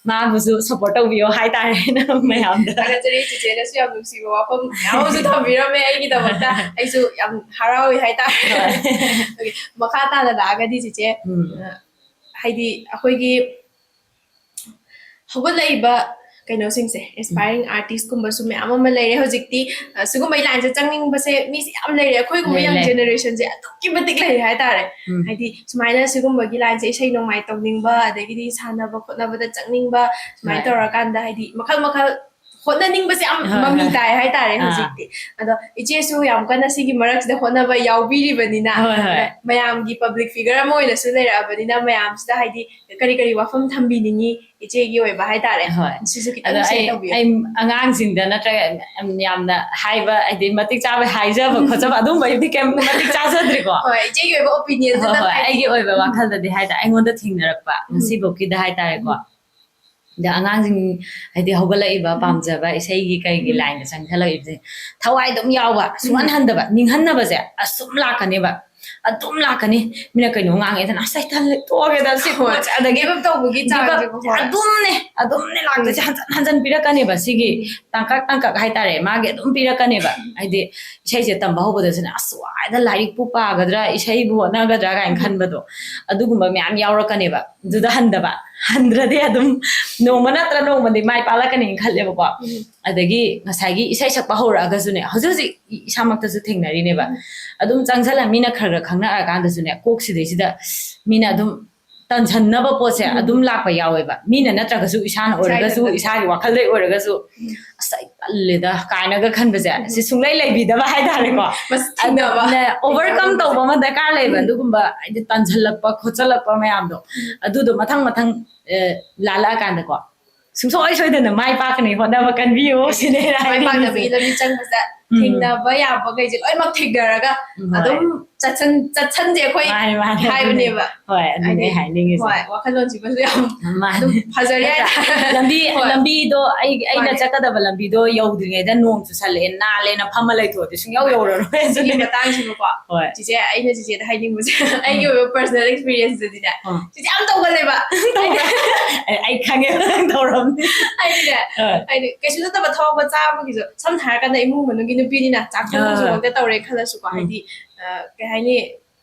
ꯃꯥꯕꯨꯁꯨ support ꯇꯧꯕꯤꯌꯣ ꯍꯥꯏꯇꯥꯔꯦ ꯅꯪ ꯃꯌꯥꯝꯗ꯫ ꯊꯥꯒꯠꯆꯔꯤ, ꯆꯤꯆꯦꯅꯁꯨ ꯌꯥꯝ ꯅꯨꯡꯁꯤꯕ ꯋꯥꯐꯝ ꯃꯌꯥꯝ ꯑꯃꯁꯨ ꯊꯝꯕꯤꯔꯝꯃꯦ ꯑꯩꯒꯤꯗꯃꯛꯇ꯫ ꯑꯩꯁꯨ ꯌꯥꯝ ꯍꯔꯥꯎꯏ ꯍꯥꯏꯇꯥꯔꯦ꯫ ꯍꯣꯏ꯫ ꯑꯣꯀꯦ, ꯃꯈꯥ ꯇꯥꯅ ꯂꯥꯛꯑꯒꯗꯤ ꯆꯤꯆꯦ, ꯎꯝ꯫ ꯑ, ꯍꯥꯏꯗꯤ ꯑꯩꯈꯣꯏꯒꯤ ꯍꯧꯒꯠꯂꯛꯏꯕ ꯀꯩꯅꯣꯁꯤꯡꯁꯦ, aspiring artist ꯀꯨꯝꯕꯁꯨ ꯃꯌꯥꯝ ꯑꯃ ꯂꯩꯔꯦ ꯍꯧꯖꯤꯛꯇꯤ꯫ ꯑ, ꯁꯤꯒꯨꯝꯕꯩ ꯂꯥꯏꯟꯁꯦ ꯆꯪꯅꯤꯡꯕꯁꯦ ꯃꯤꯁꯦ ꯌꯥꯝ ꯂꯩꯔꯦ, ꯑꯩꯈꯣꯏꯒꯨꯝꯕ ꯂꯩ, young ꯂꯩ꯫ Generation ꯁꯦ ꯑꯗꯨꯛꯀꯤ ꯃꯇꯤꯛ ꯂꯩꯔꯦ ꯍꯥꯏꯇꯥꯔꯦ꯫ ꯎꯝ꯫ ꯍꯥꯏꯗꯤ ꯁꯨꯃꯥꯏꯅ ꯁꯤꯒꯨꯝꯕꯒꯤ ꯂꯥꯏꯟꯁꯦ ꯏꯁꯩ ꯅꯣꯡꯃꯥꯏ ꯇꯧꯅꯤꯡꯕ, ꯑꯗꯒꯤꯗꯤ ꯁꯥꯟꯅꯕ ꯈꯣꯠꯅꯕꯗ ꯆꯪꯅꯤꯡꯕ, ꯁꯨꯃꯥꯏꯅ ꯍꯣꯏ꯫ ꯇꯧꯔꯀꯥꯟꯗ ꯍꯥꯏꯗꯤ ꯃꯈꯜ ꯃꯈꯜ ꯍꯣꯠꯅꯅꯤꯡꯕꯁꯦ ꯌꯥꯝ ꯍꯣꯏ, ꯃꯃꯤ ꯍꯣꯏ꯫ ꯇꯥꯏ ꯍꯥꯏꯇꯥꯔꯦ ꯑꯥ꯫ ꯍꯧꯖꯤꯛꯇꯤ꯫ ꯑꯗꯣ ꯏꯆꯦꯁꯨ ꯌꯥꯝ ꯀꯟꯅ ꯁꯤꯒꯤ ꯃꯔꯛꯁꯤꯗ ꯍꯣꯠꯅꯕ ꯌꯥꯎꯕꯤꯔꯤꯕꯅꯤꯅ, ꯍꯣꯏ, ꯍꯣꯏ꯫ ꯑꯗ ꯃꯌꯥꯝꯒꯤ public figure ꯑꯃ ꯑꯣꯏꯅꯁꯨ ꯂꯩꯔꯛꯑꯕꯅꯤꯅ, ꯃꯌꯥꯝꯁꯤꯗ ꯍꯥꯏꯗꯤ ꯀꯔꯤ ꯀꯔꯤ ꯋꯥꯐꯝ ꯊꯝꯕꯤꯅꯤꯡꯉꯤ ꯏꯆꯦꯒꯤ ꯑꯣꯏꯕ ꯍꯥꯏꯇꯥꯔꯦ? ꯍꯣꯏ꯫ ꯁꯤꯁꯨ ꯈꯤꯇꯪ ꯑꯗꯣ share ꯑꯩ, ꯇꯧꯕꯤꯌꯨ꯫ ꯑꯩ ꯑꯉꯥꯡꯁꯤꯡꯗ ꯅꯠꯇ꯭ꯔꯒ ꯌꯥꯝ, ꯌꯥꯝꯅ ꯍꯥꯏꯕ, ꯍꯥꯏꯗꯤ ꯃꯇꯤꯛ ꯆꯥꯕ ꯍꯥꯏꯖꯕ ꯈꯣꯠꯆꯕ ꯑꯗꯨꯝꯕꯩꯗꯤ ꯀꯩꯝ ꯃꯇꯤꯛ ꯆꯥꯖꯗ꯭ꯔꯤꯀꯣ꯫ ꯍꯣꯏ, ꯏꯆꯦꯒꯤ ꯑꯣꯏꯕ opinion ꯍꯣꯏ, ꯗꯨꯗꯪ ꯍꯣꯏ, ꯍꯥꯏꯕꯤꯌꯨ꯫ ꯑꯩꯒꯤ ꯑꯣꯏꯕ ꯋꯥꯈꯜꯗꯗꯤ ꯍꯥꯏꯇꯥꯔꯦ, ꯑꯩꯉꯣꯟꯗ ꯊꯦꯡꯅꯔꯛꯄ ꯎꯝ꯫ ꯉꯁꯤꯐꯥꯎꯀꯤꯗ ꯍꯥꯏꯇꯥꯔꯦꯀꯣ꯫ ꯎꯝ꯫ ꯑꯗ ꯑꯉꯥꯡꯁꯤꯡ ꯍꯥꯏꯗꯤ ꯍꯧꯒꯠꯂꯛꯏꯕ, ꯎꯝ꯫ ꯄꯥꯝꯖꯕ ꯏꯁꯩꯒꯤ ꯀꯩꯒꯤ ꯎꯝ꯫ ꯂꯥꯏꯟꯗ ꯆꯪꯁꯤꯜꯂꯛꯏꯕꯁꯦ ꯊꯋꯥꯏ ꯑꯗꯨꯝ ꯌꯥꯎꯕ, ꯎꯝ꯫ ꯁꯨꯡꯍꯟ ꯍꯟꯗꯕ, ꯅꯤꯡꯍꯟꯅꯕꯁꯦ ꯑꯁꯨꯝ ꯂꯥꯛꯀꯅꯦꯕ꯫ ꯑꯗꯨꯝ ꯂꯥꯛꯀꯅꯤ꯫ ꯃꯤꯅ ꯀꯩꯅꯣ ꯉꯥꯡꯉꯦꯗꯅ, "ꯑꯁ, ꯑꯩ ꯇꯜꯂꯦ, ꯇꯣꯛꯑꯒꯦꯗ ꯁꯤ ꯍꯣꯏ꯫ ꯈꯣꯠꯁꯦ", ꯑꯗꯒꯤ give up ꯇꯧꯕꯒꯤ give up ꯆꯥꯡꯁꯦ, ꯍꯣꯏ꯫ ꯑꯗꯨꯝꯅꯦ, ꯑꯗꯨꯝꯅꯦ ꯂꯥꯛꯇꯣꯏꯁꯦ, ꯎꯝ꯫ ꯍꯟꯖꯟ ꯍꯟꯖꯟ ꯄꯤꯔꯛꯀꯅꯦꯕ ꯁꯤꯒꯤ ꯎꯝ꯫ ꯇꯥꯡꯀꯛ ꯇꯥꯡꯀꯛ ꯍꯥꯏꯇꯥꯔꯦ, ꯃꯥꯒꯤ ꯑꯗꯨꯝ ꯄꯤꯔꯛꯀꯅꯦꯕ꯫ ꯍꯥꯏꯗꯤ ꯏꯁꯩꯁꯦ ꯇꯝꯕ ꯍꯧꯕꯗꯁꯨꯅꯦ, "ꯑꯁ, ꯋꯥꯏꯗ, ꯂꯥꯏꯔꯤꯛꯄꯨ ꯄꯥꯒꯗ꯭ꯔꯥ, ꯏꯁꯩꯕꯨ ꯍꯣꯠꯅꯒꯗ꯭ꯔꯥ?" ꯀꯥꯏꯅ ꯎꯝ꯫ ꯈꯟꯕꯗꯣ, ꯑꯗꯨꯒꯨꯝꯕ ꯃꯌꯥꯝ ꯌꯥꯎꯔꯛꯀꯅꯦꯕ꯫ ꯑꯗꯨꯗ ꯍꯟꯗꯕ, ꯍꯟꯗ꯭ꯔꯗꯤ ꯑꯗꯨꯝ ꯅꯣꯡꯃ ꯅꯠꯇ꯭ꯔ ꯅꯣꯡꯃꯗꯤ ꯃꯥꯏ ꯄꯥꯛꯂꯛꯀꯅꯤꯅ ꯈꯜꯂꯦꯕꯀꯣ꯫ ꯎꯝ꯫ ꯑꯗꯒꯤ ꯉꯁꯥꯏꯒꯤ ꯏꯁꯩ ꯁꯛꯄ ꯍꯧꯔꯛꯑꯒꯁꯨꯅꯦ, ꯍꯧꯖꯤꯛ ꯍꯧꯖꯤꯛ ꯏꯁꯥꯃꯛꯇꯁꯨ ꯊꯦꯡꯅꯔꯤꯅꯦꯕ꯫ ꯎꯝ꯫ ꯑꯗꯨꯝ ꯆꯪꯁꯜꯂ ꯃꯤꯅ ꯈꯔ ꯈꯔ ꯈꯪꯅꯔꯀꯥꯟꯗꯁꯨꯅꯦ, ꯀꯣꯛꯁꯤꯗꯩꯁꯤꯗ ꯃꯤꯅ ꯑꯗꯨꯝ ꯇꯟꯁꯟꯅꯕ ꯄꯣꯠꯁꯦ ꯎꯝ꯫ ꯑꯗꯨꯝ ꯂꯥꯛꯄ ꯌꯥꯎꯋꯦꯕ꯫ ꯃꯤꯅ ꯅꯠꯇ꯭ꯔꯒꯁꯨ ꯏꯁꯥꯅ ꯏꯁꯥ ꯑꯣꯏꯔꯒꯁꯨ, ꯏꯊꯟꯇ꯫ ꯏꯁꯥꯒꯤ ꯋꯥꯈꯜꯗꯩ ꯑꯣꯏꯔꯒꯁꯨ, ꯎꯝ꯫ "ꯑꯁ, ꯑꯩ ꯇꯜꯂꯦꯗ" ꯀꯥꯏꯅꯒ ꯈꯟꯕꯁꯦ, ꯎꯝ꯫ ꯁꯤ ꯁꯨꯡꯂꯩ ꯂꯩꯕꯤꯗꯕ ꯍꯥꯏꯇꯥꯔꯦꯀꯣ꯫ ꯃꯁꯤ ꯊꯤꯡꯅꯕ꯫ ꯑꯗꯨꯅꯦ, overcome ꯇꯧꯕ ꯑꯃ ꯗꯔꯀꯥꯔ ꯂꯩꯕ, ꯎꯝ꯫ ꯑꯗꯨꯒꯨꯝꯕ ꯍꯥꯏꯗꯤ ꯇꯟꯁꯜꯂꯛꯄ ꯈꯣꯠꯆꯜꯂꯛꯄ ꯃꯌꯥꯝꯗꯣ꯫ ꯎꯝ꯫ ꯑꯗꯨꯗꯣ ꯃꯊꯪ ꯃꯊꯪ, ꯑꯦ, ꯂꯥꯜꯂꯛꯑꯀꯥꯟꯗꯀꯣ, ꯁꯨꯡꯁꯣꯏ ꯁꯣꯏꯗꯅ ꯃꯥꯏ ꯄꯥꯛꯀꯅꯤ, ꯍꯣꯠꯅꯕ ꯀꯟꯕꯤꯌꯨ ꯁꯤꯅꯦ ꯑꯩꯅ ꯃꯥꯏ ꯄꯥꯛꯅꯕꯒꯤ ꯍꯥꯏꯅꯤꯡꯉꯤꯁꯦ꯫ ꯂꯝꯕꯤ ꯆꯪꯕꯁꯦ꯫ ꯎꯝ꯫ ꯊꯦꯡꯅꯕ ꯌꯥꯕꯈꯩꯁꯦ ꯂꯣꯏꯅꯃꯛ ꯊꯦꯡꯅꯔꯒ ꯎꯝ, ꯍꯣꯏ꯫ ꯑꯗꯨꯝ ꯆꯠꯁꯟ-, ꯆꯠꯁꯟꯁꯦ ꯑꯩꯈꯣꯏ ꯃꯥꯅꯦ, ꯃꯥꯅꯦ, ꯍꯥꯏꯕꯅꯦꯕ꯫ ꯍꯣꯏ, ꯑꯗꯨꯅꯦ ꯍꯥꯏꯗꯤ, ꯍꯥꯏꯅꯤꯡꯉꯤꯁꯦ꯫ ꯍꯣꯏ, ꯋꯥꯈꯜꯂꯣꯟꯁꯤꯃꯁꯨ ꯌꯥꯝ ꯃꯥꯅꯦ꯫ ꯑꯗꯨꯝ ꯐꯖꯔꯦ ꯍꯥꯏꯇꯥꯔꯦ꯫ ꯂꯝꯕꯤ, ꯍꯣꯏ꯫ ꯂꯝꯕꯤꯗꯣ ꯑꯩ, ꯑꯩꯅ ꯃꯥꯅꯦ꯫ ꯆꯠꯀꯗꯕ ꯂꯝꯕꯤꯗꯣ ꯌꯧꯗ꯭ꯔꯤꯉꯩꯗ ꯅꯣꯡ ꯆꯨꯁꯜꯂꯛꯑꯦ, ꯅꯥꯜꯂꯦꯅ ꯐꯝꯃ ꯂꯩꯊꯣꯛꯑꯗꯤ ꯁꯨꯡꯌꯧ ꯌꯧꯔꯔꯣꯏ꯫ ꯁꯤꯒꯤ ꯑꯗꯨꯅꯦ꯫ ꯃꯇꯥꯡꯁꯤꯃꯀꯣ꯫ ꯍꯣꯏ꯫ ꯆꯤꯆꯦ, ꯑꯩꯅ ꯆꯤꯆꯦꯗ ꯍꯥꯏꯅꯤꯡꯕꯁꯦ, ꯑꯩꯒꯤ ꯑꯣꯏꯕ personal experienceꯇꯗꯤꯅꯦ, ꯑꯥ꯫ ꯆꯤꯆꯦ ꯌꯥꯝ ꯇꯧꯒꯜꯂꯦꯕ꯫ ꯑꯩ, ꯑꯩ ꯈꯪꯉꯦ ꯅꯪ ꯇꯧꯔꯝꯅꯤ꯫ ꯍꯥꯏꯗꯤꯅꯦ, ꯍꯣꯏ꯫ ꯍꯥꯏꯗꯤ ꯀꯩꯁꯨ ꯅꯠꯇꯕ ꯊꯕꯛ ꯃꯆꯥ ꯑꯃꯒꯤꯁꯨ, ꯁꯝꯅ ꯍꯥꯏꯔꯀꯥꯟꯗ ꯏꯃꯨꯡ ꯃꯅꯨꯡꯒꯤ ꯅꯨꯄꯤꯅꯤꯅ ꯆꯥꯛ ꯊꯣꯡꯕꯁꯨ ꯑꯥ꯫ ꯃꯛꯇ ꯇꯧꯔꯦ ꯈꯜꯂꯁꯨꯀꯣ, ꯎꯝ꯫ ꯍꯥꯏꯗꯤ, ꯑ, ꯀꯩ ꯍꯥꯏꯅꯤ,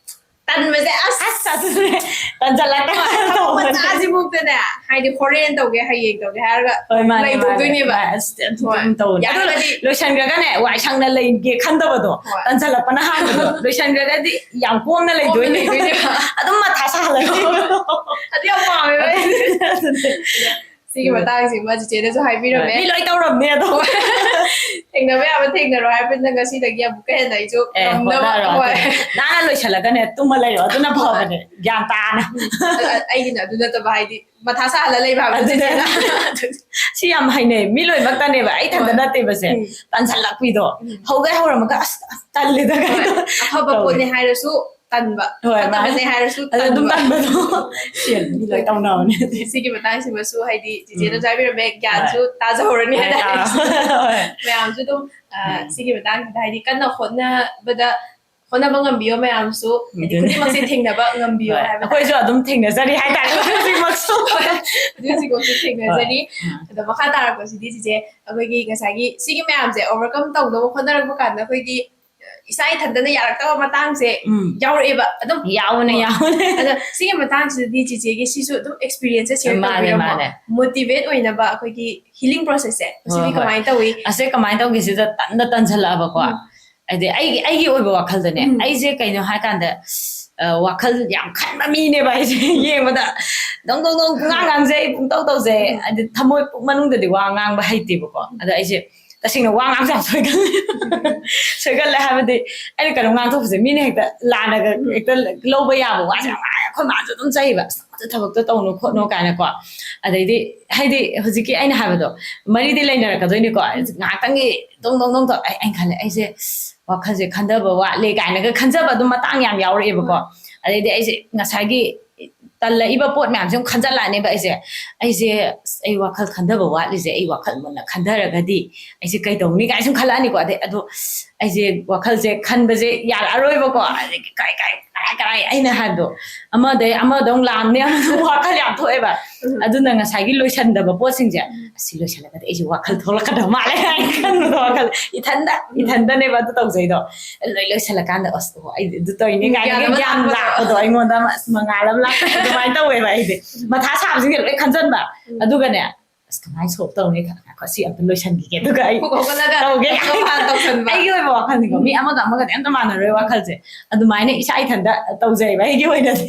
ꯇꯟꯕꯁꯦ, ꯑꯁ! ꯑꯁ, ꯑꯗꯨꯅꯦ꯫ ꯇꯟꯖꯜꯂꯛꯇꯅ ꯊꯕꯛ ꯇꯧꯕꯅꯦ꯫ ꯃꯆꯥꯁꯤꯐꯥꯎꯗꯅꯦ, ꯍꯥꯏꯗꯤ ꯍꯣꯔꯦꯟ ꯇꯧꯒꯦ, ꯍꯌꯦꯡ ꯇꯧꯒꯦ ꯍꯥꯏꯔꯒ ꯍꯣꯏ, ꯃꯥꯅꯦ, ꯃꯥꯅꯦ, ꯂꯩꯊꯣꯛꯇꯣꯏꯅꯦꯕ꯫ ꯃꯥꯅꯦ꯫ ꯑꯁ, ꯑꯗꯨꯝ ꯍꯣꯏ꯫ ꯇꯧꯕꯅꯦ꯫ ꯑꯗꯣ ꯌꯥꯔꯒꯗꯤ ꯂꯣꯏꯁꯟꯈ꯭ꯔꯒꯅꯦ, ꯋꯥꯏ ꯁꯪꯅ ꯂꯩꯒꯦ ꯈꯟꯗꯕꯗꯣ, ꯍꯣꯏ꯫ ꯇꯟꯖꯜꯂꯛꯄꯅ ꯍꯥꯟꯕꯗꯣ꯫ ꯂꯣꯏꯁꯟꯈ꯭ꯔꯒꯗꯤ ꯌꯥꯝ ꯀꯣꯝꯅ ꯀꯣꯝꯅ ꯂꯩꯗꯣꯏꯅꯦ꯫ ꯂꯩꯗꯣꯏꯅꯦꯕ꯫ ꯑꯗꯨꯝ ꯃꯊꯥ ꯁꯥꯍꯜꯂꯛꯇꯣꯏꯅꯦ꯫ ꯑꯗꯨ ꯌꯥꯝ ꯄꯥꯝꯃꯦꯕ ꯑꯩꯗꯤ꯫ ꯑꯗꯨꯅꯦ꯫ ꯁꯤꯒꯤ ꯎꯝ꯫ ꯃꯇꯥꯡꯁꯤꯃ ꯆꯤꯆꯦꯅꯁꯨ ꯍꯥꯏꯕꯤꯔꯝꯃꯦ꯫ ꯃꯤ ꯂꯣꯏ ꯇꯧꯔꯝꯅꯦ ꯑꯗꯣ꯫ ꯍꯣꯏ꯫ ꯊꯦꯡꯅꯕ ꯌꯥꯕ ꯊꯦꯡꯅꯔꯣ ꯍꯥꯏꯕꯅꯤꯅ ꯉꯁꯤꯗꯒꯤ ꯑꯃꯨꯛꯀ ꯍꯦꯟꯅ ꯑꯩꯁꯨ ꯑꯦ, ꯉꯝꯅꯕ꯫ ꯍꯣꯠꯅꯔꯣ꯫ ꯍꯣꯏ꯫ ꯅꯥꯟꯅ ꯂꯣꯏꯁꯜꯂꯒꯅꯦ, ꯇꯨꯝꯃ ꯂꯩꯔꯣ꯫ ꯑꯗꯨꯅ ꯍꯣꯏ꯫ ꯐꯕꯅꯦ꯫ ꯒ꯭ꯌꯥꯟ ꯇꯥꯅ꯫ ꯎꯝ꯫ ꯑ-, ꯑ-, ꯑꯩꯒꯤꯅ ꯑꯗꯨ ꯅꯠꯇꯕ, ꯍꯥꯏꯗꯤ ꯃꯊꯥ ꯁꯥꯍꯜꯂ ꯂꯩꯕ ꯍꯥꯏꯕꯗꯣ ꯑꯗꯨꯅꯦ꯫ ꯆꯤꯆꯦꯅ꯫ ꯁꯤ ꯌꯥꯝ ꯍꯩꯅꯩ꯫ ꯃꯤ ꯂꯣꯏꯅꯃꯛꯇꯅꯦꯕ꯫ ꯑꯩ ꯏꯊꯟꯇ ꯍꯣꯏ꯫ ꯅꯠꯇꯦꯕꯁꯦ꯫ ꯎꯝ꯫ ꯇꯟꯁꯜꯂꯛꯄꯤꯗꯣ꯫ ꯎꯝ꯫ ꯍꯧꯒꯦ ꯍꯧꯔꯝꯃꯒ, "ꯑꯁ, ꯑꯁ, ꯇꯜꯂꯦꯗ" ꯍꯣꯏ꯫ ꯀꯥꯏꯅ ꯑꯐꯕ ꯇꯧꯋꯦ꯫ ꯄꯣꯠꯅꯦ ꯍꯥꯏꯔꯁꯨ ꯇꯟꯕ꯫ ꯍꯣꯏ, ꯃꯥꯅꯦ꯫ ꯐꯠꯇꯕꯅꯦ ꯍꯥꯏꯔꯁꯨ ꯑꯗꯨ ꯑꯗꯨꯝ ꯇꯟꯕ꯫ ꯇꯟꯕꯗꯣ꯫ ꯁꯤ ꯃꯤ ꯂꯣꯏ ꯇꯧꯅꯕꯅꯦ꯫ ꯁꯤꯒꯤ ꯃꯇꯥꯡꯁꯤꯃꯁꯨ ꯍꯥꯏꯗꯤ ꯆꯤꯆꯦꯅꯁꯨ ꯎꯝ꯫ ꯍꯥꯏꯕꯤꯔꯝꯃꯦ, ꯒ꯭ꯌꯥꯟꯁꯨ ꯍꯣꯏ꯫ ꯇꯥꯖꯍꯧꯔꯅꯤ ꯍꯣꯏ, ꯍꯥꯏꯇꯥꯔꯦ꯫ ꯇꯥ-, ꯍꯣꯏ꯫ ꯃꯌꯥꯝꯁꯨ ꯑꯗꯨꯝ, ꯑ, ꯎꯝ꯫ ꯁꯤꯒꯤ ꯃꯇꯥꯡꯁꯤꯗ ꯍꯥꯏꯗꯤ ꯀꯟꯅ ꯍꯣꯠꯅꯕꯗ, ꯍꯣꯠꯅꯕ ꯉꯝꯕꯤꯌꯣ ꯃꯌꯥꯝꯁꯨ, ꯍꯥꯏꯗꯤ ꯑꯗꯨꯅꯦ꯫ ꯈꯨꯗꯤꯡꯃꯛꯁꯦ ꯊꯦꯡꯅꯕ ꯉꯝꯕꯤꯌꯣ ꯍꯣꯏ꯫ ꯍꯥꯏꯕ ꯑꯩꯈꯣꯏꯁꯨ ꯇꯥꯔꯦ꯫ ꯑꯗꯨꯝ ꯊꯦꯡꯅꯖꯔꯤ ꯍꯥꯏꯇꯥꯔꯦ, ꯍꯧꯖꯤꯛꯃꯛꯁꯨ꯫ ꯍꯣꯏ꯫ ꯍꯧꯖꯤꯛ ꯍꯧꯖꯤꯛꯃꯛꯁꯨ ꯊꯦꯡꯅꯖꯔꯤ꯫ ꯍꯣꯏ꯫ ꯎꯝ꯫ ꯑꯗꯣ ꯃꯈꯥ ꯇꯥꯔꯛꯄꯁꯤꯗꯤ ꯆꯤꯆꯦ, ꯑꯩꯈꯣꯏꯒꯤ ꯉꯁꯥꯏꯒꯤ ꯁꯤꯒꯤ ꯃꯌꯥꯝꯁꯦ overcome ꯇꯧꯅꯕ ꯍꯣꯠꯅꯔꯛꯄ ꯀꯥꯟꯗ ꯑꯩꯈꯣꯏꯒꯤ ꯏꯁꯥ ꯏꯊꯟꯇꯅ ꯌꯥꯔꯛꯇꯕ ꯃꯇꯥꯡꯁꯦ ꯎꯝ꯫ ꯌꯥꯎꯔꯛꯑꯦꯕ꯫ ꯑꯗꯨꯝ ꯌꯥꯎꯕꯅꯦ, ꯍꯣꯏ꯫ ꯌꯥꯎꯕꯅꯦ꯫ ꯑꯗ ꯁꯤꯒꯤ ꯃꯇꯥꯡꯁꯤꯗꯗꯤ ꯆꯤꯆꯦꯒꯤ ꯁꯤꯁꯨ ꯑꯗꯨꯝ experienceꯁꯦ share ꯃꯥꯅꯦ, ꯇꯧꯕꯤꯔꯝꯃꯣ꯫ ꯃꯥꯅꯦ꯫ Motivate ꯑꯣꯏꯅꯕ ꯑꯩꯈꯣꯏꯒꯤ healing processꯁꯦ, ꯍꯣꯏ, ꯁꯤꯗꯤ ꯍꯣꯏ꯫ ꯀꯃꯥꯏꯅ ꯇꯧꯏ? ꯑꯁꯦ ꯀꯃꯥꯏꯅ ꯇꯧꯒꯦ ꯁꯤꯗ ꯇꯟꯗ ꯇꯟꯁꯜꯂꯛꯑꯕꯀꯣ꯫ ꯎꯝ꯫ ꯍꯥꯏꯗꯤ ꯑꯩꯒꯤ, ꯑꯩꯒꯤ ꯑꯣꯏꯕ ꯋꯥꯈꯜꯗꯅꯦ, ꯎꯝ꯫ ꯑꯩꯁꯦ ꯀꯩꯅꯣ ꯍꯥꯏꯀꯥꯟꯗ, ꯑ, ꯋꯥꯈꯜ ꯌꯥꯝ ꯈꯟꯕ ꯃꯤꯅꯦꯕ ꯑꯩꯁꯦ꯫ ꯌꯦꯡꯕꯗ ꯗꯣꯡ ꯗꯣꯡ ꯗꯣꯡ ꯄꯨꯡꯉꯥꯡ ꯉꯥꯡꯖꯩ, ꯄꯨꯡꯇꯧ ꯇꯧꯖꯩ꯫ ꯎꯝ꯫ ꯍꯥꯏꯗꯤ ꯊꯃꯣꯏ ꯄꯨꯛ ꯃꯅꯨꯡꯗꯗꯤ ꯋꯥ ꯉꯥꯡꯕ ꯍꯩꯇꯦꯕꯀꯣ꯫ ꯎꯝ꯫ ꯑꯗ ꯑꯩꯁꯦ ꯇꯁꯦꯡꯅ ꯋꯥ ꯉꯥꯡꯕꯁꯦ ꯌꯥꯝ ꯁꯣꯏꯒꯜꯂꯦ꯫ ꯁꯣꯏꯒꯜꯂꯦ ꯍꯥꯏꯕꯗꯤ, ꯑꯩꯅ ꯀꯩꯅꯣꯝ ꯉꯥꯡꯊꯣꯛꯄꯁꯦ ꯃꯤꯅ ꯍꯦꯛꯇ ꯂꯥꯟꯅꯒ ꯍꯦꯛꯇ ꯂꯧꯕ ꯌꯥꯕ ꯋꯥꯁꯦ ꯌꯥꯝ ꯉꯥꯡꯉꯦ꯫ ꯑꯩꯈꯣꯏ ꯃꯥꯁꯨ ꯑꯗꯨꯝ ꯆꯩꯕ, "ꯑꯁ, ꯑꯗꯨ ꯊꯕꯛꯇꯣ ꯇꯧꯅꯨ ꯈꯣꯠꯅꯨ" ꯀꯥꯏꯅꯀꯣ꯫ ꯑꯗꯩꯗꯤ ꯍꯥꯏꯗꯤ ꯍꯧꯖꯤꯛꯀꯤ ꯑꯩꯅ ꯍꯥꯏꯕꯗꯣ ꯃꯔꯤꯗꯤ ꯂꯩꯅꯔꯛꯀꯗꯣꯏꯅꯤꯀꯣ꯫ ꯉꯥꯏꯍꯥꯛꯇꯪꯒꯤ ꯗꯣꯡ ꯗꯣꯡ ꯗꯣꯡ ꯇꯧ-, ꯑꯩ, ꯑꯩꯅ ꯈꯜꯂꯦ, "ꯑꯩꯁꯦ ꯋꯥꯈꯜꯁꯦ ꯈꯟꯊꯕ ꯋꯥꯠꯂꯦ" ꯀꯥꯏꯅꯒ ꯈꯟꯖꯕ ꯑꯗꯨꯝ ꯃꯇꯥꯡ ꯌꯥꯝ ꯌꯥꯎꯔꯛꯑꯦꯕꯀꯣ꯫ ꯑꯗꯩꯗꯤ ꯑꯩꯁꯦ ꯉꯁꯥꯏꯒꯤ ꯇꯜꯂꯛꯏꯕ ꯄꯣꯠ ꯃꯌꯥꯝꯁꯦ ꯑꯃꯨꯛ ꯈꯟꯖꯜꯂꯛꯑꯅꯦꯕ ꯑꯩꯁꯦ꯫ ꯑꯩꯁꯦ, ꯑꯁ, ꯑꯩ ꯋꯥꯈꯜ ꯈꯟꯊꯕ ꯋꯥꯠꯂꯤꯁꯦ, ꯑꯩ ꯋꯥꯈꯜ ꯃꯨꯟꯅ ꯈꯟꯊꯔꯒꯗꯤ ꯑꯩꯁꯦ ꯀꯩꯗꯧꯅꯤ ꯀꯥꯏꯅ ꯁꯨꯝ ꯈꯜꯂꯛꯑꯅꯤꯀꯣ꯫ ꯑꯗꯩ ꯑꯗꯣ ꯑꯩꯁꯦ ꯋꯥꯈꯜꯁꯦ ꯈꯟꯕꯁꯦ ꯌꯥꯔꯛꯑꯔꯣꯏꯕꯀꯣ꯫ ꯑꯗꯒꯤ ꯀꯥꯏ ꯀꯥꯏ ꯀꯥꯏ ꯀꯥꯏ ꯑꯩꯅ ꯍꯥꯏꯕꯗꯣ, ꯑꯃꯗꯩ ꯑꯃꯗ ꯑꯃꯨꯛ ꯂꯥꯝꯅꯦ, ꯑꯃꯗ ꯑꯃꯨꯛ ꯋꯥꯈꯜ ꯌꯥꯝ ꯊꯣꯛꯑꯦꯕ꯫ ꯑꯗꯨꯅ ꯉꯁꯥꯏꯒꯤ ꯂꯣꯏꯁꯟꯗꯕ ꯄꯣꯠꯁꯤꯡꯁꯦ, "ꯑꯁꯤ ꯂꯣꯏꯁꯜꯂꯒꯗꯤ ꯑꯩꯁꯦ ꯋꯥꯈꯜ ꯊꯣꯛꯂꯛꯀꯗꯕ ꯃꯥꯜꯂꯦ" ꯍꯥꯏꯅ ꯈꯟꯕꯗꯣ, ꯋꯥꯈꯜ ꯏꯊꯟꯗ, ꯏꯊꯟꯗꯅꯦꯕ ꯑꯗꯨ ꯇꯧꯖꯩꯗꯣ꯫ ꯂꯣꯏ ꯂꯣꯏꯁꯜꯂꯀꯥꯟꯗ, "ꯑꯁ, ꯑꯣ, ꯑꯩ ꯑꯗꯨ ꯇꯧꯔꯤꯅꯦ" ꯎꯝ, ꯀꯥꯏꯅꯒ ꯒ꯭ꯌꯥꯟ ꯑꯃ ꯒ꯭ꯌꯥꯟ ꯂꯥꯛꯄꯗꯣ꯫ ꯂꯥꯛꯄꯗꯣ ꯑꯩꯉꯣꯟꯗ ꯑꯃ, ꯑꯁ, ꯃꯉꯥꯜ ꯑꯃ ꯂꯥꯛꯄꯗꯣ ꯑꯗꯨꯃꯥꯏꯅ ꯇꯧꯋꯦꯕ ꯑꯩꯗꯤ꯫ ꯃꯊꯥ ꯁꯥꯕꯁꯤꯡꯁꯦ ꯂꯣꯏ ꯈꯟꯖꯟꯕ꯫ ꯎꯝ꯫ ꯑꯗꯨꯒꯅꯦ, "ꯑꯁ, ꯀꯃꯥꯏꯅ solve ꯇꯧꯅꯤ? ꯉꯥꯏꯈꯣ, ꯁꯤ ꯑꯝꯇ ꯂꯣꯏꯁꯟꯈꯤꯒꯦ, ꯑꯗꯨꯒ ꯑꯩ ꯀꯣꯛ ꯍꯧꯒꯠꯂꯒ ꯇꯧꯒꯦ" ꯊꯕꯛ ꯍꯥꯟꯅ ꯇꯧꯁꯟꯕ꯫ ꯑꯩꯒꯤ ꯑꯣꯏꯕ ꯋꯥꯈꯜꯅꯤꯀꯣ, ꯃꯤ ꯎꯝ꯫ ꯑꯃꯒ ꯑꯃꯒꯗꯤ ꯑꯝꯇ ꯃꯥꯟꯅꯔꯣꯏ ꯋꯥꯈꯜꯁꯦ꯫ ꯑꯗꯨꯃꯥꯏꯅ ꯏꯁꯥ ꯏꯊꯟꯇ ꯇꯧꯖꯩꯕ ꯑꯩꯒꯤ ꯑꯣꯏꯅꯗꯤ꯫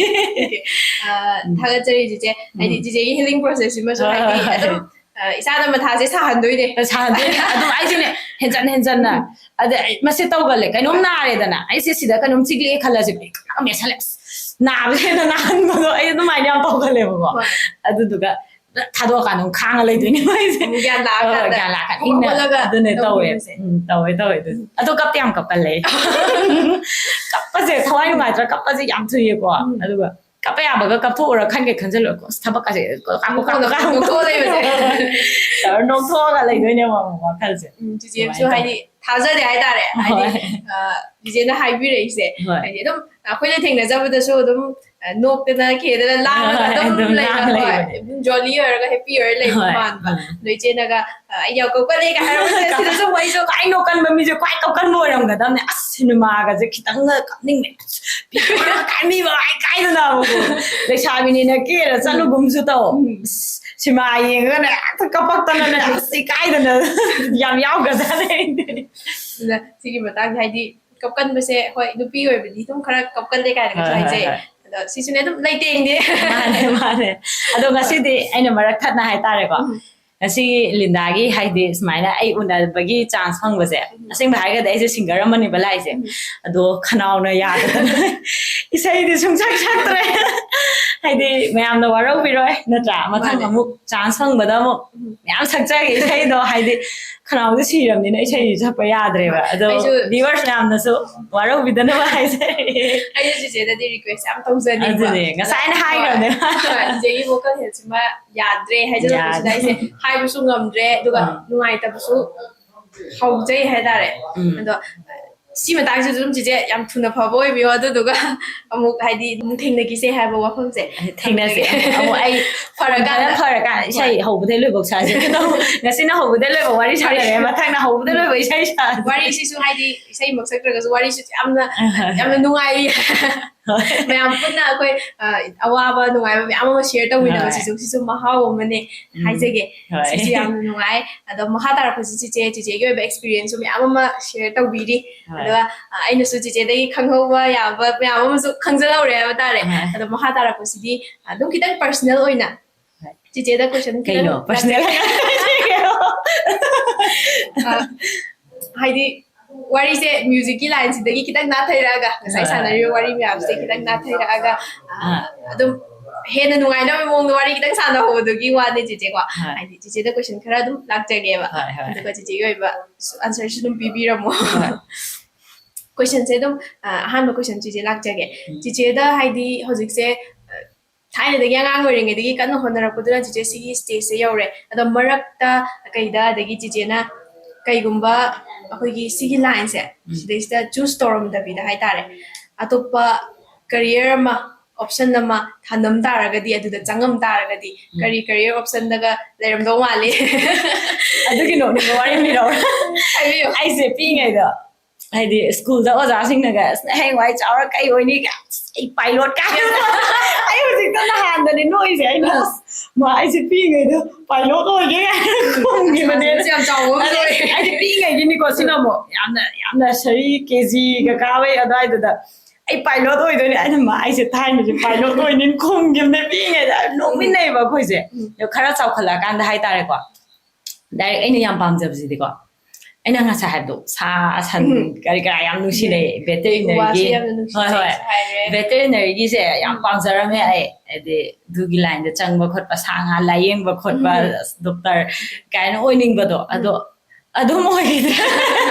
ꯑ, ꯎꯝ꯫ ꯊꯥꯒꯠꯆꯔꯤ ꯆꯤꯆꯦ꯫ ꯍꯥꯏꯗꯤ ꯎꯝ꯫ ꯆꯤꯆꯦꯒꯤ healing process ꯁꯤꯃꯁꯨ ꯍꯣꯏ, ꯍꯥꯏꯗꯤ ꯍꯣꯏ, ꯍꯣꯏ꯫ ꯑꯗꯨꯝ, ꯑ, ꯏꯁꯥꯅ ꯃꯊꯥꯁꯦ ꯁꯥꯍꯟꯗꯣꯏꯅꯦ꯫ ꯁꯥꯍꯟꯗꯣꯏꯅꯦ꯫ ꯑꯗꯨꯝ ꯑꯩꯁꯨꯅꯦ ꯍꯦꯟꯖꯟ ꯍꯦꯟꯖꯟꯅ꯫ ꯎꯝ꯫ ꯑꯗ ꯑꯩ ꯃꯁꯤ ꯇꯧꯒꯜꯂꯦ꯫ ꯀꯩꯅꯣꯝ ꯅꯥꯔꯦꯗꯅ, ꯑꯩꯁꯦ ꯁꯤꯗ ꯀꯩꯅꯣꯝ ꯆꯤꯛꯂꯛꯑꯦ ꯈꯜꯂꯁꯦ, ꯑꯩ ꯈꯪ ꯃꯦꯠꯁꯜꯂꯦ꯫ ꯑꯁ, ꯅꯥꯕꯁꯦ ꯍꯦꯟꯅ ꯅꯥꯍꯟꯕꯗꯣ ꯑꯩ ꯑꯗꯨꯃꯥꯏꯅ ꯌꯥꯝ ꯇꯧꯒꯜꯂꯦꯕꯀꯣ꯫ ꯍꯣꯏ꯫ ꯑꯗꯨꯗꯨꯒ ꯊꯥꯗꯣꯛꯑꯀꯥꯟꯗ ꯑꯃꯨꯛ ꯈꯥꯡꯉ ꯂꯩꯗꯣꯏꯅꯦꯕ ꯑꯩꯁꯦ꯫ ꯑꯃꯨꯛ ꯒ꯭ꯌꯥꯟ ꯂꯥꯛꯑꯀꯥꯟꯗ꯫ ꯍꯣꯏ, ꯍꯣꯏ, ꯒ꯭ꯌꯥꯟ ꯂꯥꯛꯑꯀꯥꯟꯗ꯫ ꯏꯪꯅ ꯍꯧꯒꯠꯂꯒ ꯑꯗꯨꯅꯦ ꯇꯧꯋꯦ꯫ ꯇꯧꯈꯤꯕꯁꯦ꯫ ꯎꯝ, ꯇꯧꯋꯦ, ꯇꯧꯋꯦ ꯑꯗꯨ꯫ ꯑꯗꯣ ꯀꯞꯇꯤ ꯌꯥꯝ ꯀꯞꯀꯜꯂꯦ꯫ ꯀꯞꯄꯁꯦ, ꯊꯋꯥꯏ ꯅꯨꯡꯉꯥꯏꯇ꯭ꯔꯥ ꯀꯞꯄꯁꯦ ꯌꯥꯝ ꯊꯨꯏꯌꯦꯀꯣ꯫ ꯎꯝ꯫ ꯑꯗꯨꯒ ꯀꯞꯄ ꯌꯥꯕꯒ ꯀꯞꯊꯣꯛꯎꯔ ꯈꯟꯒꯦ ꯈꯟꯖꯜꯂꯨꯔꯀꯣ꯫ ꯑꯁ, ꯊꯕꯛꯀꯁꯦ ꯀꯣ-, ꯀꯥ-, ꯀꯣ-, ꯀꯥ-, ꯅꯣꯛꯊꯣꯛꯑ ꯂꯩꯕꯁꯦ꯫ ꯇꯧꯔ ꯅꯣꯛꯊꯣꯛꯑꯒ ꯂꯩꯗꯣꯏꯅꯦꯕ ꯑꯃꯨꯛ ꯋꯥꯈꯜꯁꯦ꯫ ꯎꯝ, ꯆꯤꯆꯦ ꯑꯃꯁꯨ ꯑꯗꯨꯃꯥꯏꯅ ꯍꯥꯏꯗꯤ ꯇꯧꯋꯦ꯫ ꯊꯥꯖꯗꯦ ꯍꯥꯏꯇꯥꯔꯦ꯫ ꯍꯥꯏꯗꯤ, ꯍꯣꯏ꯫ ꯑ, ꯆꯤꯆꯦꯅ ꯍꯥꯏꯕꯤꯔꯛꯏꯁꯦ꯫ ꯍꯣꯏ꯫ ꯍꯥꯏꯗꯤ ꯑꯗꯨꯝ ꯑꯩꯈꯣꯏꯅ ꯊꯦꯡꯅꯖꯕꯗꯁꯨ ꯑꯗꯨꯝ, ꯑ, ꯅꯣꯛꯇꯅ ꯈꯦꯗꯅ ꯂꯥꯡꯉꯒ ꯍꯣꯏ, ꯑꯗꯨꯝ ꯑꯗꯨꯝ ꯂꯩꯕ, ꯂꯥꯡꯉ ꯍꯣꯏ꯫ ꯂꯩꯕꯅꯦ꯫ ꯑꯗꯨꯝ jolly ꯑꯣꯏꯔꯒ happy ꯑꯣꯏꯔ ꯂꯩꯕ ꯍꯣꯏ, ꯃꯥꯟꯕ꯫ ꯍꯣꯏ꯫ ꯑꯗꯣ ꯏꯆꯦꯅꯒ, "ꯑ, ꯑꯩ ꯌꯥꯝ ꯀꯞꯀꯜꯂꯦ" ꯀꯥꯏ ꯍꯥꯏꯔꯛꯄꯁꯦ ꯁꯤꯗꯁꯨ ꯑꯃꯨꯛ ꯑꯩꯁꯨ ꯈ꯭ꯋꯥꯏ ꯅꯣꯛꯀꯟꯕ ꯃꯤꯁꯦ ꯈ꯭ꯋꯥꯏ ꯀꯞꯀꯟꯕ ꯑꯣꯏꯔꯝꯒꯗꯕꯅꯦ꯫ ꯑꯁ, ꯁꯤꯅꯦꯃꯥꯒꯁꯦ ꯈꯤꯇꯪꯒ ꯀꯞꯅꯤꯡꯉꯦ꯫ ꯀꯥꯏ ꯃꯤ ꯃꯃꯥꯏ ꯀꯥꯏꯗꯅ ꯑꯃꯨꯛ ꯂꯩꯁꯥꯕꯤꯅꯤꯅ ꯀꯦꯔ ꯆꯠꯂꯨꯒꯨꯝꯁꯨ ꯇꯧ꯫ ꯎꯝ꯫ ꯑꯁ, ꯁꯤꯃꯥ ꯌꯦꯡꯉꯒꯅꯦ ꯍꯦꯛꯇ ꯀꯞꯄꯛꯇꯅꯅꯦ, ꯑꯁ, ꯏꯀꯥꯏꯗꯅ ꯌꯥꯝ ꯌꯥꯎꯈ꯭ꯔꯖꯥꯠꯅꯦ ꯑꯩꯗꯤ꯫ ꯑꯗꯨꯅ ꯁꯤꯒꯤ ꯃꯇꯥꯡꯁꯦ ꯍꯥꯏꯗꯤ ꯀꯞꯀꯟꯕꯁꯦ, ꯍꯣꯏ, ꯅꯨꯄꯤ ꯑꯣꯏꯕꯗꯤ ꯑꯗꯨꯝ ꯈꯔ ꯀꯞꯀꯜꯂꯦ ꯀꯥꯏꯅꯒꯁꯨ ꯍꯣꯏ, ꯍꯣꯏ, ꯍꯥꯏꯖꯩ꯫ ꯍꯣꯏ꯫ ꯑꯗꯣ ꯁꯤꯁꯨꯅꯦ ꯑꯗꯨꯝ ꯂꯩꯇꯦꯡꯗꯦ꯫ ꯃꯥꯅꯦ, ꯃꯥꯅꯦ꯫ ꯑꯗꯣ ꯉꯁꯤꯗꯤ ꯑꯩꯅ ꯃꯔꯛ ꯊꯠꯅ ꯍꯥꯏꯇꯥꯔꯦꯀꯣ꯫ ꯎꯝ꯫ ꯉꯁꯤꯒꯤ ꯂꯤꯟꯗꯥꯒꯤ, ꯍꯥꯏꯗꯤ, ꯁꯨꯃꯥꯏꯅ ꯑꯩ ꯎꯅꯕꯒꯤ ꯆꯥꯟꯁ ꯐꯪꯕꯁꯦ, ꯑꯁꯦꯡꯕ ꯍꯥꯏꯔꯒꯗꯤ ꯑꯩꯁꯦ ꯁꯤꯡꯒꯔ ꯑꯃꯅꯦꯕ ꯂꯥꯛꯏꯁꯦ, ꯑꯗꯣ ꯈꯅꯥꯎꯅ ꯌꯥꯗꯗꯅ ꯏꯁꯩꯗꯤ ꯁꯨꯡꯁꯛ ꯁꯛꯇ꯭ꯔꯦ꯫ ꯍꯥꯏꯗꯤ, ꯃꯌꯥꯝꯅ ꯋꯥꯔꯧꯕꯤꯔꯣꯏ, ꯅꯠꯇ꯭ꯔꯥ? ꯃꯊꯪ ꯑꯃꯨꯛ ꯆꯥꯟꯁ ꯐꯪꯕꯗ ꯑꯃꯨꯛ ꯃꯌꯥꯝ ꯁꯛꯆꯒꯦ ꯏꯁꯩꯗꯣ, ꯍꯥꯏꯗꯤ ꯈꯅꯥꯎꯗꯤ ꯁꯤꯔꯕꯅꯤꯅ ꯏꯁꯩꯗꯤ ꯁꯛꯄ ꯌꯥꯗ꯭ꯔꯦꯕ꯫ ꯑꯗꯣ ꯚꯤꯌꯨꯋꯔꯁ ꯃꯌꯥꯝꯅꯁꯨ ꯋꯥꯔꯧꯕꯤꯗꯅꯕ ꯍꯥꯏꯖꯔꯤ꯫ ꯑꯩꯁꯨ ꯆꯤꯆꯦꯗꯗꯤ ꯔꯤꯀ꯭ꯋꯦꯁ ꯌꯥꯝ ꯇꯧꯖꯅꯤꯡꯕ꯫ ꯑꯗꯨꯅꯦ, ꯉꯁꯥꯏꯅ ꯍꯥꯏꯈ꯭ꯔꯕꯅꯦ꯫ ꯍꯣꯏ, ꯆꯤꯆꯦꯒꯤ ꯚꯣꯀꯜ ꯍꯦꯜꯁꯤꯃ ꯌꯥꯗ꯭ꯔꯦ ꯍꯥꯏꯖꯔꯛꯄꯁꯤꯗ ꯑꯩꯁꯦ ꯍꯥꯏꯕꯁꯨ ꯉꯝꯗ꯭ꯔꯦ, ꯑꯗꯨꯒ ꯅꯨꯡꯉꯥꯏꯇꯕꯁꯨ ꯐꯥꯎꯖꯩ ꯍꯥꯏꯇꯥꯔꯦ꯫ ꯑꯗꯣ ꯁꯤ ꯃꯇꯥꯡꯁꯤꯁꯨ ꯑꯗꯨꯝ ꯆꯤꯆꯦ ꯌꯥꯝ ꯊꯨꯅ ꯐꯕ ꯑꯣꯏꯕꯤꯌꯣ, ꯑꯗꯨꯗꯨꯒ ꯑꯃꯨꯛ, ꯍꯥꯏꯗꯤ, ꯑꯃꯨꯛ ꯊꯦꯡꯅꯈꯤꯁꯦ ꯍꯥꯏꯕ ꯋꯥꯐꯝꯁꯦ ꯊꯦꯡꯅꯁꯦ꯫ ꯊꯝꯖꯒꯦ꯫ ꯑꯃꯨꯛ ꯑꯩ ꯐꯔꯀꯥꯟꯗ꯫ ꯐꯔꯀꯥꯟꯗ ꯏꯁꯩ ꯍꯧꯕꯗꯩ ꯂꯣꯏꯐꯥꯎ ꯁꯥꯁꯦ꯫ ꯉꯁꯤꯅ ꯍꯧꯕꯗꯩ ꯂꯣꯏꯐꯥꯎ ꯋꯥꯔꯤ ꯁꯥꯟꯅꯔꯦ, ꯃꯊꯪꯅ ꯍꯧꯕꯗꯩ ꯂꯣꯏꯐꯥꯎ ꯏꯁꯩ ꯁꯥꯁꯦ꯫ ꯋꯥꯔꯤꯁꯤꯁꯨ, ꯍꯥꯏꯗꯤ, ꯏꯁꯩꯃꯛ ꯁꯛꯇ꯭ꯔꯒꯁꯨ ꯋꯥꯔꯤꯁꯨ ꯌꯥꯝꯅ, ꯌꯥꯝꯅ ꯅꯨꯡꯉꯥꯏꯔꯤ꯫ ꯃꯌꯥꯝ ꯄꯨꯟꯅ ꯑꯩꯈꯣꯏ, ꯑ, ꯑꯋꯥꯕ ꯅꯨꯡꯉꯥꯏꯕ ꯃꯌꯥꯝ ꯑꯃ ꯁꯤꯌꯔ ꯇꯧꯃꯤꯟꯅꯕꯁꯤꯁꯨ, ꯁꯤꯁꯨ ꯃꯍꯥꯎ ꯑꯃꯅꯦ ꯍꯥꯏꯖꯒꯦ꯫ ꯁꯤꯁꯨ ꯌꯥꯝꯅ ꯅꯨꯡꯉꯥꯏ꯫ ꯑꯗꯣ ꯃꯈꯥ ꯇꯥꯔꯛꯄꯁꯤ ꯆꯤꯆꯦ, ꯆꯤꯆꯦꯒꯤ ꯑꯣꯏꯕ ꯑꯦꯛꯁꯄꯤꯔꯤꯌꯦꯟꯁꯁꯨ ꯃꯌꯥꯝ ꯑꯃ ꯁꯤꯌꯔ ꯇꯧꯕꯤꯔꯤ꯫ ꯑꯗꯨꯒ, ꯑ, ꯑꯩꯅꯁꯨ ꯆꯤꯆꯦꯗꯒꯤ ꯈꯪꯍꯧꯕ ꯌꯥꯕ ꯃꯌꯥꯝ ꯑꯃꯁꯨ ꯈꯪꯖꯍꯧꯔꯦ ꯍꯥꯏꯕ ꯇꯥꯔꯦ꯫ ꯑꯗꯣ ꯃꯈꯥ ꯇꯥꯔꯛꯄꯁꯤꯗꯤ ꯑꯗꯨꯝ ꯈꯤꯇꯪ ꯄꯔꯁꯅꯦꯜ ꯑꯣꯏꯅ ꯆꯤꯆꯦꯗ ꯀꯣꯏꯁꯟ ꯀꯩꯅꯣ ꯄꯔꯁꯅꯦꯜ? ꯑ, ꯍꯥꯏꯗꯤ, ꯋꯥꯔꯤꯁꯦ ꯃ꯭ꯌꯨꯖꯤꯛꯀꯤ ꯂꯥꯏꯟꯁꯤꯗꯒꯤ ꯈꯤꯇꯪ ꯅꯥꯊꯩꯔꯛꯑꯒ, ꯉꯁꯥꯏ ꯁꯥꯟꯅꯔꯤꯕ ꯋꯥꯔꯤ ꯃꯌꯥꯝꯁꯦ ꯈꯤꯇꯪ ꯅꯥꯊꯩꯔꯛꯑꯒ, ꯑ, ꯑꯗꯨꯝ ꯍꯦꯟꯅ ꯅꯨꯡꯉꯥꯏꯅꯕꯒꯤ ꯃꯑꯣꯡꯗ ꯋꯥꯔꯤ ꯈꯤꯇꯪ ꯁꯥꯟꯅꯍꯧꯕꯗꯨꯒꯤ ꯋꯥꯅꯦ, ꯆꯤꯆꯦꯀꯣ꯫ ꯍꯥꯏꯗꯤ, ꯆꯤꯆꯦꯗ ꯀꯣꯏꯁꯟ ꯈꯔ ꯑꯗꯨꯝ ꯂꯥꯛꯆꯒꯦꯕ, ꯑꯗꯨꯒ ꯆꯤꯆꯦꯒꯤ ꯑꯣꯏꯕ ꯑꯟꯁꯔꯁꯨ ꯑꯗꯨꯝ ꯄꯤꯕꯤꯔꯝꯃꯣ꯫ ꯀꯣꯏꯁꯟꯁꯦ ꯑꯗꯨꯝ, ꯑ, ꯑꯍꯥꯟꯕ ꯀꯣꯏꯁꯟ ꯆꯤꯆꯦ ꯂꯥꯛꯆꯒꯦ꯫ ꯆꯤꯆꯦꯗ, ꯍꯥꯏꯗꯤ, ꯍꯧꯖꯤꯛꯁꯦ, ꯑ, ꯊꯥꯏꯅꯗꯒꯤ, ꯑꯉꯥꯡ ꯑꯣꯏꯔꯤꯉꯩꯗꯒꯤ ꯀꯟꯅ ꯍꯣꯠꯅꯔꯛꯄꯗꯨꯅ ꯆꯤꯆꯦ ꯁꯤꯒꯤ ꯁ꯭ꯇꯦꯖꯁꯦ ꯌꯧꯔꯦ꯫ ꯑꯗꯣ ꯃꯔꯛꯇ ꯀꯩꯗ, ꯑꯗꯒꯤ ꯆꯤꯆꯦꯅ ꯀꯩꯒꯨꯝꯕ ꯑꯩꯈꯣꯏꯒꯤ ꯁꯤꯒꯤ ꯂꯥꯏꯟꯁꯦ ꯁꯤꯗꯩꯁꯤꯗ ꯆꯨꯁ ꯇꯧꯔꯝꯗꯕꯤꯗ ꯍꯥꯏꯇꯥꯔꯦ, ꯑꯇꯣꯞꯄ ꯀꯦꯔꯤꯌꯔ ꯑꯃ, ꯑꯣꯞꯁꯟ ꯑꯃ ꯊꯥꯅꯝ ꯇꯥꯔꯒꯗꯤ, ꯑꯗꯨꯗ ꯆꯪꯉꯝ ꯇꯥꯔꯒꯗꯤ, ꯀꯔꯤ ꯀꯦꯔꯤꯌꯔ ꯑꯣꯞꯁꯟꯗꯒ ꯂꯩꯔꯝꯗꯧ ꯃꯥꯜꯂꯤ? ꯑꯗꯨꯒꯤ ꯅꯣꯛꯅꯤꯡꯕ ꯋꯥꯔꯤ ꯑꯃ ꯂꯤꯔꯛꯎꯔꯥ? ꯍꯥꯏꯕꯤꯌꯨ꯫ ꯑꯩꯁꯦ ꯄꯤꯛꯏꯉꯩꯗ, ꯍꯥꯏꯗꯤ, ꯁ꯭ꯀꯨꯜꯗ ꯑꯣꯖꯥꯁꯤꯡꯅꯒ, "ꯑꯁ, ꯅꯪ ꯍꯌꯦꯡꯋꯥꯏ ꯆꯥꯎꯔ ꯀꯩ ꯑꯣꯏꯅꯤ?" "ꯑꯁ, ꯑꯩ ꯄꯥꯏꯂꯣꯠ" ꯀꯥꯏ꯫ ꯑꯩ ꯍꯧꯖꯤꯛꯇ ꯅꯍꯥꯟꯗꯅꯦ ꯅꯣꯛꯏꯁꯦ꯫ ꯑꯩꯅ, "ꯑꯁ, ꯃꯥ, ꯑꯩꯁꯦ ꯄꯤꯛꯏꯉꯩꯗ ꯄꯥꯏꯂꯣꯠ ꯑꯣꯏꯒꯦ" ꯀꯥꯏꯅ ꯈꯨꯝꯈꯤꯕꯅꯦ꯫ ꯑꯁ, ꯌꯥꯝ ꯆꯥꯎꯕ ꯑꯃ ꯑꯣꯏꯔꯦ꯫ ꯑꯩꯗꯤ ꯄꯤꯛꯏꯉꯩꯒꯤꯅꯤꯀꯣ ꯁꯤꯅ ꯑꯃꯨꯛ꯫ ꯌꯥꯝꯅ, ꯌꯥꯝꯅ ꯁꯔꯤ ꯀꯦ ꯖꯤꯒ ꯀꯥꯕꯩ ꯑꯗꯨꯋꯥꯏꯗꯨꯗ꯫ "ꯑꯩ ꯄꯥꯏꯂꯣꯠ ꯑꯣꯏꯗꯣꯏꯅꯦ", ꯑꯩꯅ, "ꯃꯥ, ꯑꯩꯁꯦ ꯊꯥꯏꯅꯁꯦ ꯄꯥꯏꯂꯣꯠ ꯑꯣꯏꯅꯤꯅ" ꯈꯨꯝꯈꯤꯕꯅꯦ ꯄꯤꯛꯏꯉꯩꯗ꯫ ꯅꯣꯛꯃꯤꯟꯅꯩꯕ ꯑꯩꯈꯣꯏꯁꯦ꯫ ꯑꯗꯣ ꯈꯔ ꯆꯥꯎꯈꯠꯂꯛꯑꯀꯥꯟꯗ ꯍꯥꯏꯇꯥꯔꯦꯀꯣ, ꯗꯥꯏꯔꯦꯛ ꯑꯩꯅ ꯌꯥꯝ ꯄꯥꯝꯖꯕꯁꯤꯗꯤꯀꯣ, ꯑꯩꯅ ꯉꯁꯥꯏ ꯍꯥꯏꯕꯗꯣ, ꯁꯥ ꯁꯟ ꯎꯝ꯫ ꯀꯔꯤ ꯀꯔꯥ ꯌꯥꯝ ꯅꯨꯡꯁꯤꯅꯩ, ꯎ ꯋꯥꯁꯦ ꯕꯦꯇꯦꯔꯤꯅꯔꯤꯒꯤ꯫ ꯌꯥꯝꯅ ꯅꯨꯡꯁꯤꯅꯩ ꯍꯣꯏ, ꯍꯣꯏ꯫ ꯍꯥꯏꯔꯦ꯫ ꯕꯦꯇꯦꯔꯤꯅꯔꯤꯒꯤꯁꯦ ꯌꯥꯝ ꯎꯝ꯫ ꯄꯥꯝꯖꯔꯝꯃꯦ ꯑꯩ, ꯍꯥꯏꯗꯤ ꯑꯗꯨꯒꯤ ꯂꯥꯏꯟꯗ ꯆꯪꯕ ꯈꯣꯠꯄ, ꯁꯥ ꯉꯥ ꯂꯥꯏꯌꯦꯡꯕ ꯈꯣꯠꯄ, ꯎꯝ꯫ ꯗꯣꯛꯇꯔ ꯀꯥꯏꯅ ꯑꯣꯏꯅꯤꯡꯕꯗꯣ꯫ ꯎꯝ꯫ ꯑꯗꯣ ꯑꯗꯨꯝ ꯑꯣꯏꯈꯤꯗ꯭ꯔꯦ꯫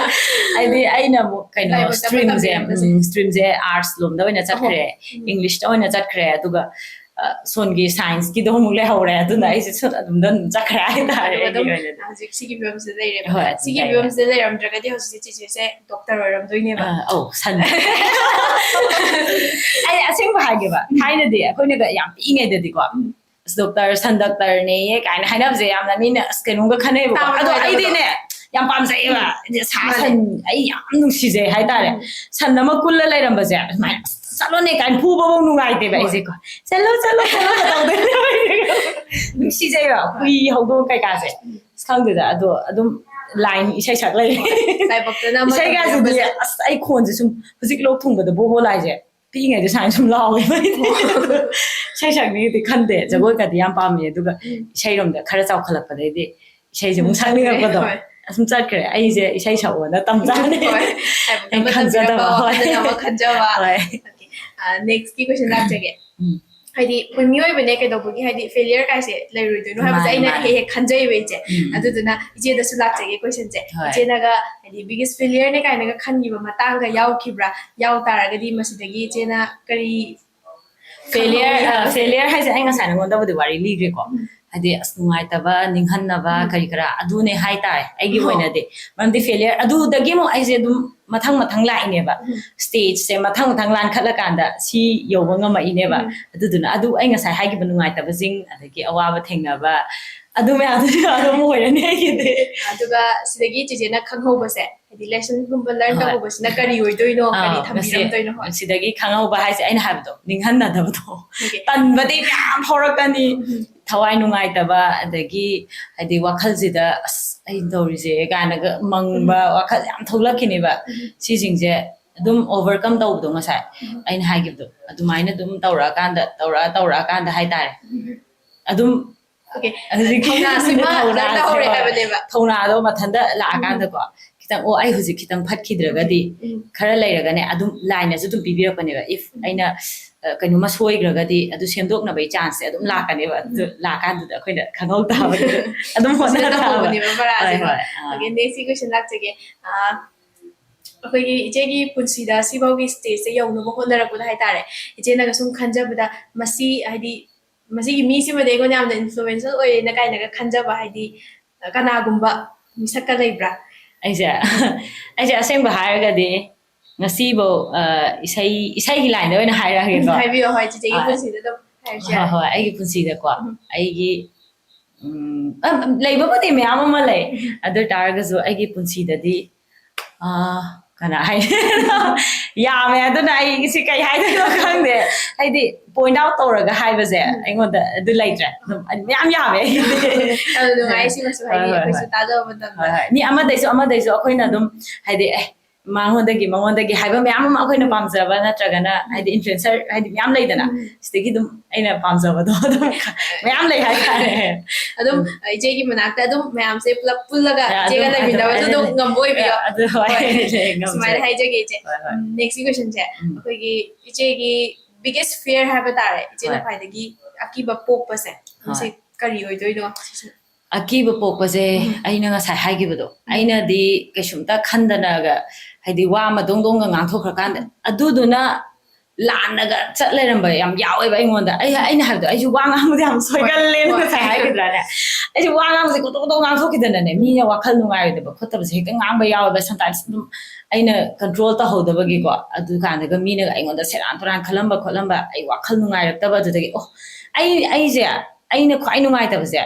ꯍꯥꯏꯗꯤ ꯑꯩꯅ ꯑꯃꯨꯛ ꯀꯩꯅꯣ, ꯂꯥꯏꯕꯛꯇ ꯑꯃ ꯁ꯭ꯇ꯭ꯔꯤꯝꯁꯦ, ꯇꯝꯕꯤꯔꯝꯕꯁꯦ꯫ ꯎꯝ, ꯁ꯭ꯇ꯭ꯔꯤꯝꯁꯦ ꯑꯥꯔꯠꯁ ꯂꯣꯝꯗ ꯑꯣꯏꯅ ꯆꯠꯈ꯭ꯔꯦ, ꯑꯍꯣ꯫ ꯎꯝ꯫ ꯏꯪꯂꯤꯁꯇ ꯑꯣꯏꯅ ꯆꯠꯈ꯭ꯔꯦ, ꯑꯗꯨꯒ, ꯑ, ꯁꯣꯝꯒꯤ ꯁꯥꯏꯟꯁꯀꯤꯗꯣ ꯑꯃꯨꯛ ꯂꯩꯍꯧꯔꯦ, ꯑꯗꯨꯅ ꯎꯝ꯫ ꯑꯩꯁꯦ ꯁꯨꯝ ꯑꯗꯨꯝꯗ ꯑꯗꯨꯝ ꯆꯠꯈ꯭ꯔꯦ ꯍꯥꯏꯇꯥꯔꯦ, ꯑꯗꯨꯒ ꯑꯩꯒꯤ ꯑꯗꯨꯝ ꯑꯣꯏꯅꯗꯤ꯫ ꯍꯧꯖꯤꯛ ꯁꯤꯒꯤ ꯐꯤꯕꯝꯁꯤꯗ ꯂꯩꯔꯦꯕ꯫ ꯍꯣꯏ, ꯑꯗꯨꯝ ꯁꯤꯒꯤ ꯂꯩꯔꯦ꯫ ꯐꯤꯕꯝꯁꯤꯗ ꯂꯩꯔꯝꯗ꯭ꯔꯒꯗꯤ ꯍꯧꯖꯤꯛꯁꯦ ꯆꯤꯆꯦꯁꯦ ꯗꯣꯛꯇꯔ ꯑꯣꯏꯔꯝꯗꯣꯏꯅꯦꯕ꯫ ꯑ, ꯑꯧ, ꯁꯟ꯫ ꯑꯩ ꯑꯁꯦꯡꯕ ꯍꯥꯏꯒꯦꯕ, ꯎꯝ꯫ ꯊꯥꯏꯅꯗꯤ ꯑꯩꯈꯣꯏꯅꯒ ꯌꯥꯝ ꯄꯤꯛꯏꯉꯩꯗꯗꯤꯀꯣ, ꯎꯝ꯫ ꯑꯁ, ꯗꯣꯛꯇꯔ, ꯁꯟ ꯗꯣꯛꯇꯔꯅꯦꯌꯦ ꯀꯥꯏꯅ ꯍꯥꯏꯅꯕꯁꯦ ꯌꯥꯝꯅ ꯃꯤꯅ ꯑꯁ ꯀꯩꯅꯣꯝꯒ ꯈꯟꯅꯩꯕꯀꯣ꯫ ꯇꯥꯕ ꯑꯗꯣ ꯅꯨꯡꯉꯥꯏꯇꯕꯗꯣ꯫ ꯑꯩꯗꯤꯅꯦ, ꯌꯥꯝ ꯄꯥꯝꯖꯩꯌꯦꯕ꯫ ꯎꯝ꯫ ꯁꯥ ꯃꯥꯅꯦ꯫ ꯁꯟ ꯑꯩ ꯌꯥꯝ ꯅꯨꯡꯁꯤꯖꯩ ꯍꯥꯏꯇꯥꯔꯦ꯫ ꯎꯝ꯫ ꯁꯟ ꯑꯃ ꯀꯨꯜꯂ ꯂꯩꯔꯝꯕꯁꯦ, ꯑꯗꯨꯃꯥꯏꯅ, "ꯑꯁ, ꯆꯠꯂꯣꯅꯦ" ꯀꯥꯏꯅ ꯐꯨꯕꯐꯧ ꯅꯨꯡꯉꯥꯏꯇꯦꯕ ꯍꯣꯏ꯫ ꯑꯩꯁꯦꯀꯣ꯫ "ꯆꯠꯂꯣ, ꯆꯠꯂꯣ, ꯆꯠꯂꯣ" ꯇꯧꯗꯣꯏꯅꯦꯕ ꯑꯩꯁꯦ꯫ ꯅꯨꯡꯁꯤꯖꯩꯕ, ꯍꯣꯏ꯫ ꯍꯨꯏ, ꯍꯧꯗꯣꯡ ꯀꯩꯀꯥꯁꯦ꯫ ꯎꯝ꯫ ꯑꯁ, ꯈꯪꯗꯦꯗ, ꯑꯗꯣ ꯑꯗꯨꯝ ꯂꯥꯏꯟ ꯏꯁꯩ ꯁꯛ ꯂꯩꯔꯦ꯫ ꯍꯣꯏ꯫ ꯂꯥꯏꯕꯛꯇꯅ ꯑꯃ ꯏꯁꯩꯒꯁꯤꯗꯤ, ꯇꯝꯕꯤꯔꯝꯕꯁꯦ꯫ ꯑꯁ, ꯑꯩ ꯈꯣꯟꯁꯦ ꯁꯨꯝ ꯍꯧꯖꯤꯛ ꯂꯣꯛ ꯊꯨꯡꯕꯗ ꯕꯣꯕꯣ ꯂꯥꯏꯁꯦ꯫ ꯄꯤꯛꯏꯉꯩꯗ ꯁꯨꯃꯥꯏꯅ ꯁꯨꯝ ꯂꯥꯎꯋꯦꯕ ꯑꯩꯗꯤ꯫ ꯏꯁꯩ ꯁꯛꯅꯤꯗꯤ ꯈꯟꯗꯦ, ꯖꯒꯣꯏꯒꯗꯤ ꯌꯥꯝ ꯄꯥꯝꯃꯦ, ꯑꯗꯨꯒ ꯎꯝ꯫ ꯏꯁꯩꯔꯣꯝꯗ ꯈꯔ ꯆꯥꯎꯈꯠꯂꯛꯄꯗꯩꯗꯤ ꯏꯁꯩꯁꯦ ꯑꯃꯨꯛ ꯎꯝ, ꯁꯛꯅꯤꯡꯉꯛꯄꯗꯣ꯫ ꯍꯣꯏ꯫ ꯑꯁꯨꯝ ꯆꯠꯈ꯭ꯔꯦ꯫ ꯑꯩꯁꯦ ꯏꯁꯩ ꯁꯛꯑꯣꯅ ꯇꯝꯖꯥꯅꯤ꯫ ꯍꯣꯏ꯫ ꯍꯥꯏꯕꯗꯤ ꯑꯩꯅ ꯑꯃ ꯈꯟꯖꯗꯕ, ꯇꯝꯕꯤꯔꯝꯕ, ꯍꯣꯏ꯫ ꯋꯥꯈꯜꯗꯅ ꯑꯃ ꯈꯟꯖꯕ꯫ ꯍꯣꯏ꯫ ꯑꯣꯀꯦ꯫ ꯑ, ꯅꯦꯛꯁꯀꯤ ꯀꯣꯏꯁꯟ ꯂꯥꯛꯆꯒꯦ꯫ ꯎꯝ꯫ ꯍꯥꯏꯗꯤ ꯑꯩꯈꯣꯏ ꯃꯤꯑꯣꯏꯕꯅꯦ, ꯀꯩꯗꯧꯕꯒꯤ ꯍꯥꯏꯗꯤ ꯐꯦꯂꯤꯌꯔ ꯀꯥꯏꯁꯦ ꯂꯩꯔꯣꯏꯗꯣꯏꯅꯣ ꯍꯥꯏꯕꯁꯦ ꯃꯥꯅꯦ, ꯑꯩꯅ ꯃꯥꯅꯦ꯫ ꯍꯦꯛ ꯍꯦꯛ ꯈꯟꯖꯩꯕ ꯑꯩꯁꯦ꯫ ꯎꯝ꯫ ꯑꯗꯨꯗꯨꯅ ꯏꯆꯦꯗꯁꯨ ꯂꯥꯛꯆꯒꯦ ꯀꯣꯏꯁꯟꯁꯦ꯫ ꯍꯣꯏ꯫ ꯏꯆꯦꯅꯒ ꯍꯥꯏꯗꯤ ꯕꯤꯒꯦꯁ ꯐꯦꯂꯤꯌꯔꯅꯦ ꯀꯥꯏꯅꯒ ꯈꯟꯈꯤꯕ ꯃꯇꯥꯡꯒ ꯌꯥꯎꯈꯤꯕ꯭ꯔꯥ? ꯌꯥꯎ ꯇꯥꯔꯒꯗꯤ ꯃꯁꯤꯗꯒꯤ ꯏꯆꯦꯅ ꯀꯔꯤ ꯐꯦꯂꯤꯌꯔ, ꯈꯪꯍꯧꯏ ꯑ, ꯍꯥꯏꯕꯁꯦ? ꯐꯦꯂꯤꯌꯔ ꯍꯥꯏꯁꯦ ꯑꯩ ꯉꯁꯥꯏ ꯅꯉꯣꯟꯗꯕꯨꯗꯤ ꯋꯥꯔꯤ ꯂꯤꯈ꯭ꯔꯦꯀꯣ꯫ ꯎꯝ꯫ ꯍꯥꯏꯗꯤ, ꯑꯁ, ꯅꯨꯡꯉꯥꯏꯇꯕ, ꯅꯤꯡꯍꯟꯅꯕ, ꯎꯝ꯫ ꯀꯔꯤ ꯀꯔꯥ, ꯑꯗꯨꯅꯦ ꯍꯥꯏꯇꯥꯔꯦ ꯑꯩꯒꯤ ꯍꯣ꯫ ꯑꯣꯏꯅꯗꯤ꯫ ꯃꯔꯝꯗꯤ ꯐꯦꯂꯤꯌꯔ ꯑꯗꯨꯗꯒꯤ ꯑꯃꯨꯛ ꯑꯩꯁꯦ ꯑꯗꯨꯝ ꯃꯊꯪ ꯃꯊꯪ ꯂꯥꯛꯏꯅꯦꯕ꯫ ꯎꯝ꯫ ꯁ꯭ꯇꯦꯖꯁꯦ ꯃꯊꯪ ꯃꯊꯪ ꯂꯥꯟꯈꯠꯂꯀꯥꯟꯗ ꯁꯤ ꯌꯧꯕ ꯉꯝꯃꯛꯏꯅꯦꯕ꯫ ꯎꯝ꯫ ꯑꯗꯨꯗꯨꯅ ꯑꯗꯨ ꯑꯩ ꯉꯁꯥꯏ ꯍꯥꯏꯈꯤꯕ ꯅꯨꯡꯉꯥꯏꯇꯕꯁꯤꯡ, ꯑꯗꯒꯤ ꯑꯋꯥꯕ ꯊꯦꯡꯅꯕ, ꯑꯗꯨ ꯃꯌꯥꯝꯗꯨꯁꯨ ꯑꯗꯨꯝ ꯑꯣꯏꯔꯅꯤ ꯑꯩꯒꯤꯗꯤ꯫ ꯑꯗꯨꯒ ꯁꯤꯗꯒꯤ ꯆꯤꯆꯦꯅ ꯈꯪꯍꯧꯕꯁꯦ, ꯍꯥꯏꯗꯤ ꯂꯦꯁꯟꯒꯨꯝꯕ ꯂꯔꯟ ꯍꯣꯏ꯫ ꯇꯧꯍꯧꯕꯁꯤꯅ ꯀꯔꯤ ꯑꯣꯏꯗꯣꯏꯅꯣ, ꯑꯥ, ꯀꯔꯤ ꯃꯁꯤ, ꯊꯝꯕꯤꯔꯝꯗꯣꯏꯅꯣ? ꯍꯣꯏ꯫ ꯁꯤꯗꯒꯤ ꯈꯪꯍꯧꯕ ꯍꯥꯏꯁꯦ ꯑꯩꯅ ꯍꯥꯏꯕꯗꯣ, ꯅꯤꯡꯍꯟꯅꯗꯕꯗꯣ꯫ ꯑꯣꯀꯦ꯫ ꯇꯟꯕꯗꯤ ꯃꯌꯥꯝ ꯐꯥꯎꯔꯛꯀꯅꯤ, ꯎꯝ꯫ ꯊꯋꯥꯏ ꯅꯨꯡꯉꯥꯏꯇꯕ, ꯑꯗꯒꯤ ꯍꯥꯏꯗꯤ ꯋꯥꯈꯜꯁꯤꯗ "ꯑꯁ, ꯑꯩꯅ ꯇꯧꯔꯤꯁꯦ" ꯀꯥꯏꯅꯒ ꯃꯪꯕ ꯎꯝ꯫ ꯋꯥꯈꯜ ꯌꯥꯝ ꯊꯣꯛꯂꯛꯈꯤꯅꯦꯕ꯫ ꯎꯝ꯫ ꯁꯤꯁꯤꯡꯁꯦ ꯑꯗꯨꯝ overcome ꯇꯧꯕꯗꯣ, ꯉꯁꯥꯏ ꯑꯩꯅ ꯍꯥꯏꯈꯤꯕꯗꯣ, ꯑꯗꯨꯃꯥꯏꯅ ꯑꯗꯨꯝ ꯇꯧꯔꯛꯑꯀꯥꯟꯗ, ꯇꯧꯔꯛꯑ ꯇꯧꯔꯛꯑꯀꯥꯟꯗ ꯍꯥꯏꯇꯥꯔꯦ, ꯑꯗꯨꯝ Okay. ꯍꯧꯖꯤꯛꯀꯤ ꯊꯧꯅꯥꯁꯤꯃ ꯊꯧꯅꯥꯁꯤꯃ, ꯂꯣꯏꯅ ꯍꯧꯔꯦ ꯍꯥꯏꯕꯅꯦꯕ. ꯊꯧꯅꯥꯗꯣ ꯃꯊꯟꯇ ꯂꯥꯛꯑꯀꯥꯟꯗꯀꯣ, ꯈꯤꯇꯪ, "ꯑꯣ, ꯑꯩ ꯍꯧꯖꯤꯛ ꯈꯤꯇꯪ ꯐꯠꯈꯤꯗ꯭ꯔꯒꯗꯤ", ꯎꯝ. ꯈꯔ ꯂꯩꯔꯒꯅꯦ, ꯑꯗꯨꯝ ꯂꯥꯏꯅꯁꯨ ꯑꯗꯨꯝ ꯄꯤꯕꯤꯔꯛꯄꯅꯦꯕ꯫ If ꯑꯩꯅ, ꯑ, ꯀꯩꯅꯣꯝꯃ ꯁꯣꯏꯈ꯭ꯔꯒꯗꯤ, ꯑꯗꯨ ꯁꯦꯝꯗꯣꯛꯅꯕꯒꯤ chance ꯁꯦ ꯑꯗꯨꯝ ꯂꯥꯛꯀꯅꯦꯕ꯫ ꯑꯗꯨ ꯂꯥꯛꯀꯥꯟꯗꯨꯗ ꯑꯩꯈꯣꯏꯅ ꯈꯪꯍꯧ ꯇꯥꯕꯗꯨꯗ ꯑꯗꯨꯝ ꯍꯣꯠꯅ ꯁꯤꯗ ꯇꯥꯕ꯫ ꯇꯧꯍꯧꯕꯅꯦꯕ ꯄꯔꯥꯁꯦ꯫ ꯍꯣꯏ, ꯍꯣꯏ, ꯑꯥ꯫ Okay, next question ꯂꯥꯛꯆꯒꯦ꯫ ꯑꯥ, ꯑꯩꯈꯣꯏꯒꯤ ꯏꯆꯦꯒꯤ ꯄꯨꯟꯁꯤꯗ ꯁꯤꯐꯥꯎꯒꯤ stage ꯁꯦ ꯌꯧꯅꯕ ꯍꯣꯠꯅꯔꯛꯄꯗ ꯍꯥꯏꯇꯥꯔꯦ, ꯏꯆꯦꯅꯒ ꯁꯨꯝ ꯈꯟꯖꯕꯗ, ꯃꯁꯤ ꯍꯥꯏꯗꯤ ꯃꯁꯤꯒꯤ ꯃꯤꯁꯤꯃꯗꯤ ꯑꯩꯉꯣꯟꯗ ꯌꯥꯝꯅ influential ꯑꯣꯏꯔꯦꯅ ꯀꯥꯏꯅꯒ ꯈꯟꯖꯕ, ꯍꯥꯏꯗꯤ ꯀꯅꯥꯒꯨꯝꯕ ꯃꯤꯁꯛꯀ ꯂꯩꯕ꯭ꯔꯥ? ꯑꯩꯁꯦ ꯑꯩꯁꯦ ꯑꯁꯦꯡꯕ ꯍꯥꯏꯔꯒꯗꯤ, ꯉꯁꯤꯐꯧ, ꯑ, ꯏꯁꯩ, ꯏꯁꯩꯒꯤ line ꯗ ꯑꯣꯏꯅ ꯍꯥꯏꯔꯛꯑꯒꯦꯀꯣ꯫ ꯍꯥꯏꯕꯤꯌꯣ, ꯍꯣꯏ, ꯆꯤꯆꯦꯒꯤ ꯑꯥ꯫ ꯄꯨꯟꯁꯤꯗ ꯑꯗꯨꯝ ꯍꯥꯏꯔꯁꯨ ꯍꯣꯏ, ꯌꯥꯔꯦ꯫ ꯍꯣꯏ, ꯑꯩꯒꯤ ꯄꯨꯟꯁꯤꯗꯀꯣ, ꯎꯝ꯫ ꯑꯩꯒꯤ, ꯎꯝ, ꯑ, ꯂꯩꯕꯕꯨꯗꯤ ꯃꯌꯥꯝ ꯑꯃ ꯂꯩ, ꯑꯗꯨ ꯑꯣꯏ ꯇꯥꯔꯒꯁꯨ ꯑꯩꯒꯤ ꯄꯨꯟꯁꯤꯗꯗꯤ, ꯑ, ꯀꯅꯥ ꯍꯥꯏ ꯌꯥꯝꯃꯦ꯫ ꯑꯗꯨꯅ ꯑꯩ ꯁꯤ ꯀꯩ ꯍꯥꯏꯗꯣꯏꯅꯣ ꯈꯪꯗꯦ꯫ ꯍꯥꯏꯗꯤ, point out ꯇꯧꯔꯒ ꯍꯥꯏꯕꯁꯦ ꯑꯩꯉꯣꯟꯗ ꯑꯗꯨ ꯂꯩꯇ꯭ꯔꯦ꯫ ꯑꯗꯨꯝ ꯃꯌꯥꯝ ꯌꯥꯝꯃꯦ ꯑꯩꯒꯤꯗꯤ꯫ ꯌꯥꯝꯅ ꯅꯨꯡꯉꯥꯏ ꯁꯤꯃꯁꯨ, ꯍꯥꯏꯗꯤ ꯍꯣꯏ, ꯍꯣꯏ, ꯑꯩꯈꯣꯏꯁꯨ ꯍꯣꯏ꯫ ꯇꯥꯖꯕ ꯃꯇꯝꯗ꯫ ꯍꯣꯏ, ꯍꯣꯏ꯫ ꯃꯤ ꯑꯃꯗꯩꯁꯨ, ꯑꯃꯗꯩꯁꯨ ꯑꯩꯈꯣꯏꯅ ꯑꯗꯨꯝ, ꯍꯥꯏꯗꯤ, "ꯑꯦ, ꯃꯉꯣꯟꯗꯒꯤ, ꯃꯉꯣꯟꯗꯒꯤ" ꯍꯥꯏꯕ ꯃꯌꯥꯝ ꯑꯃ ꯑꯩꯈꯣꯏꯅ ꯄꯥꯝꯖꯕ ꯅꯠꯇ꯭ꯔꯒꯅ, ꯍꯥꯏꯗꯤ, influencer, ꯍꯥꯏꯗꯤ, ꯃꯌꯥꯝ ꯂꯩꯗꯅ, ꯁꯤꯗꯒꯤ ꯑꯗꯨꯝ ꯑꯩꯅ ꯄꯥꯝꯖꯕꯗꯣ ꯑꯗꯨꯝ ꯃꯌꯥꯝ ꯂꯩ ꯍꯥꯏꯇꯥꯔꯦ꯫ ꯑꯗꯨꯝ ꯏꯆꯦꯒꯤ ꯃꯅꯥꯛꯇ ꯑꯗꯨꯝ ꯃꯌꯥꯝꯁꯦ ꯄꯨꯂꯞ ꯄꯨꯜꯂꯒ ꯌꯥ, ꯏꯆꯦꯒ ꯂꯩꯃꯤꯟꯅꯕꯗꯣ ꯑꯗꯨꯝ ꯉꯝꯕ ꯑꯣꯏꯕꯤꯌꯣ꯫ ꯑꯗꯨ ꯍꯣꯏ, ꯍꯣꯏ꯫ ꯉꯝꯖꯩ꯫ ꯁꯨꯃꯥꯏꯅ ꯍꯥꯏꯖꯒꯦ ꯏꯆꯦ꯫ ꯍꯣꯏ, ꯍꯣꯏ꯫ ꯎꯝ, next question ꯁꯦ ꯎꯝ꯫ ꯑꯩꯈꯣꯏꯒꯤ ꯏꯆꯦꯒꯤ biggest fear ꯍꯥꯏꯕ ꯇꯥꯔꯦ, ꯏꯆꯦꯅ ꯍꯣꯏ꯫ ꯈ꯭ꯋꯥꯏꯗꯒꯤ ꯑꯀꯤꯕ ꯄꯣꯛꯄꯁꯦ, ꯃꯁꯤ ꯍꯣꯏ꯫ ꯀꯔꯤ ꯑꯣꯏꯗꯣꯏꯅꯣ ꯁꯤꯁꯦ? ꯑꯀꯤꯕ ꯄꯣꯛꯄꯁꯦ, ꯎꯝ꯫ ꯑꯩꯅ ꯉꯁꯥꯏ ꯍꯥꯏꯈꯤꯕꯗꯣ, ꯎꯝ꯫ ꯑꯩꯅꯗꯤ ꯀꯩꯁꯨꯝꯇ ꯈꯟꯗꯅꯒ, ꯍꯥꯏꯗꯤ, ꯋꯥ ꯑꯃ ꯗꯣꯡ ꯗꯣꯡꯒ ꯉꯥꯡꯊꯣꯛꯈ꯭ꯔꯀꯥꯟꯗ, ꯑꯗꯨꯗꯨꯅ ꯂꯥꯟꯅꯒ ꯆꯠ ꯂꯩꯔꯝꯕ ꯌꯥꯝ ꯌꯥꯎꯋꯦꯕ ꯑꯩꯉꯣꯟꯗ꯫ ꯑꯩ, ꯑꯩꯅ ꯍꯥꯏꯕꯗꯣ, ꯑꯩꯁꯨ ꯋꯥ ꯉꯥꯡꯕꯗꯤ ꯌꯥꯝ ꯁꯣꯏꯒꯜꯂꯦ, ꯍꯣꯏ꯫ ꯉꯁꯥꯏ ꯍꯥꯏꯈꯤꯗ꯭ꯔꯥꯅꯦ? ꯑꯩꯁꯨ ꯋꯥ ꯉꯥꯡꯕꯁꯦ ꯀꯣꯇꯣꯛ ꯀꯣꯇꯣꯛ ꯉꯥꯡꯊꯣꯛꯈꯤꯗꯅꯅꯦ, ꯃꯤꯅ ꯋꯥꯈꯜ ꯅꯨꯡꯉꯥꯏꯔꯣꯏꯗꯕ ꯈꯣꯠꯇꯕꯁꯦ ꯍꯦꯛꯇ ꯉꯥꯡꯕ ꯌꯥꯎꯋꯦꯕ sometimes꯫ ꯑꯗꯨꯝ ꯑꯩꯅ control ꯇꯧꯍꯧꯗꯕꯒꯤꯀꯣ, ꯑꯗꯨꯀꯥꯟꯗꯒ ꯃꯤꯅꯒ ꯑꯩꯉꯣꯟꯗ ꯁꯦꯔꯥꯟ ꯇꯨꯔꯥꯟ ꯈꯜꯂꯝꯕ ꯈꯣꯠꯂꯝꯕ, ꯑꯩ ꯋꯥꯈꯜ ꯅꯨꯡꯉꯥꯏꯔꯛꯇꯕ꯫ ꯑꯗꯨꯗꯒꯤ, ꯑꯣ, ꯑꯩ, ꯑꯩꯁꯦ, ꯑꯩꯅ ꯈ꯭ꯋꯥꯏ ꯅꯨꯡꯉꯥꯏꯇꯕꯁꯦ,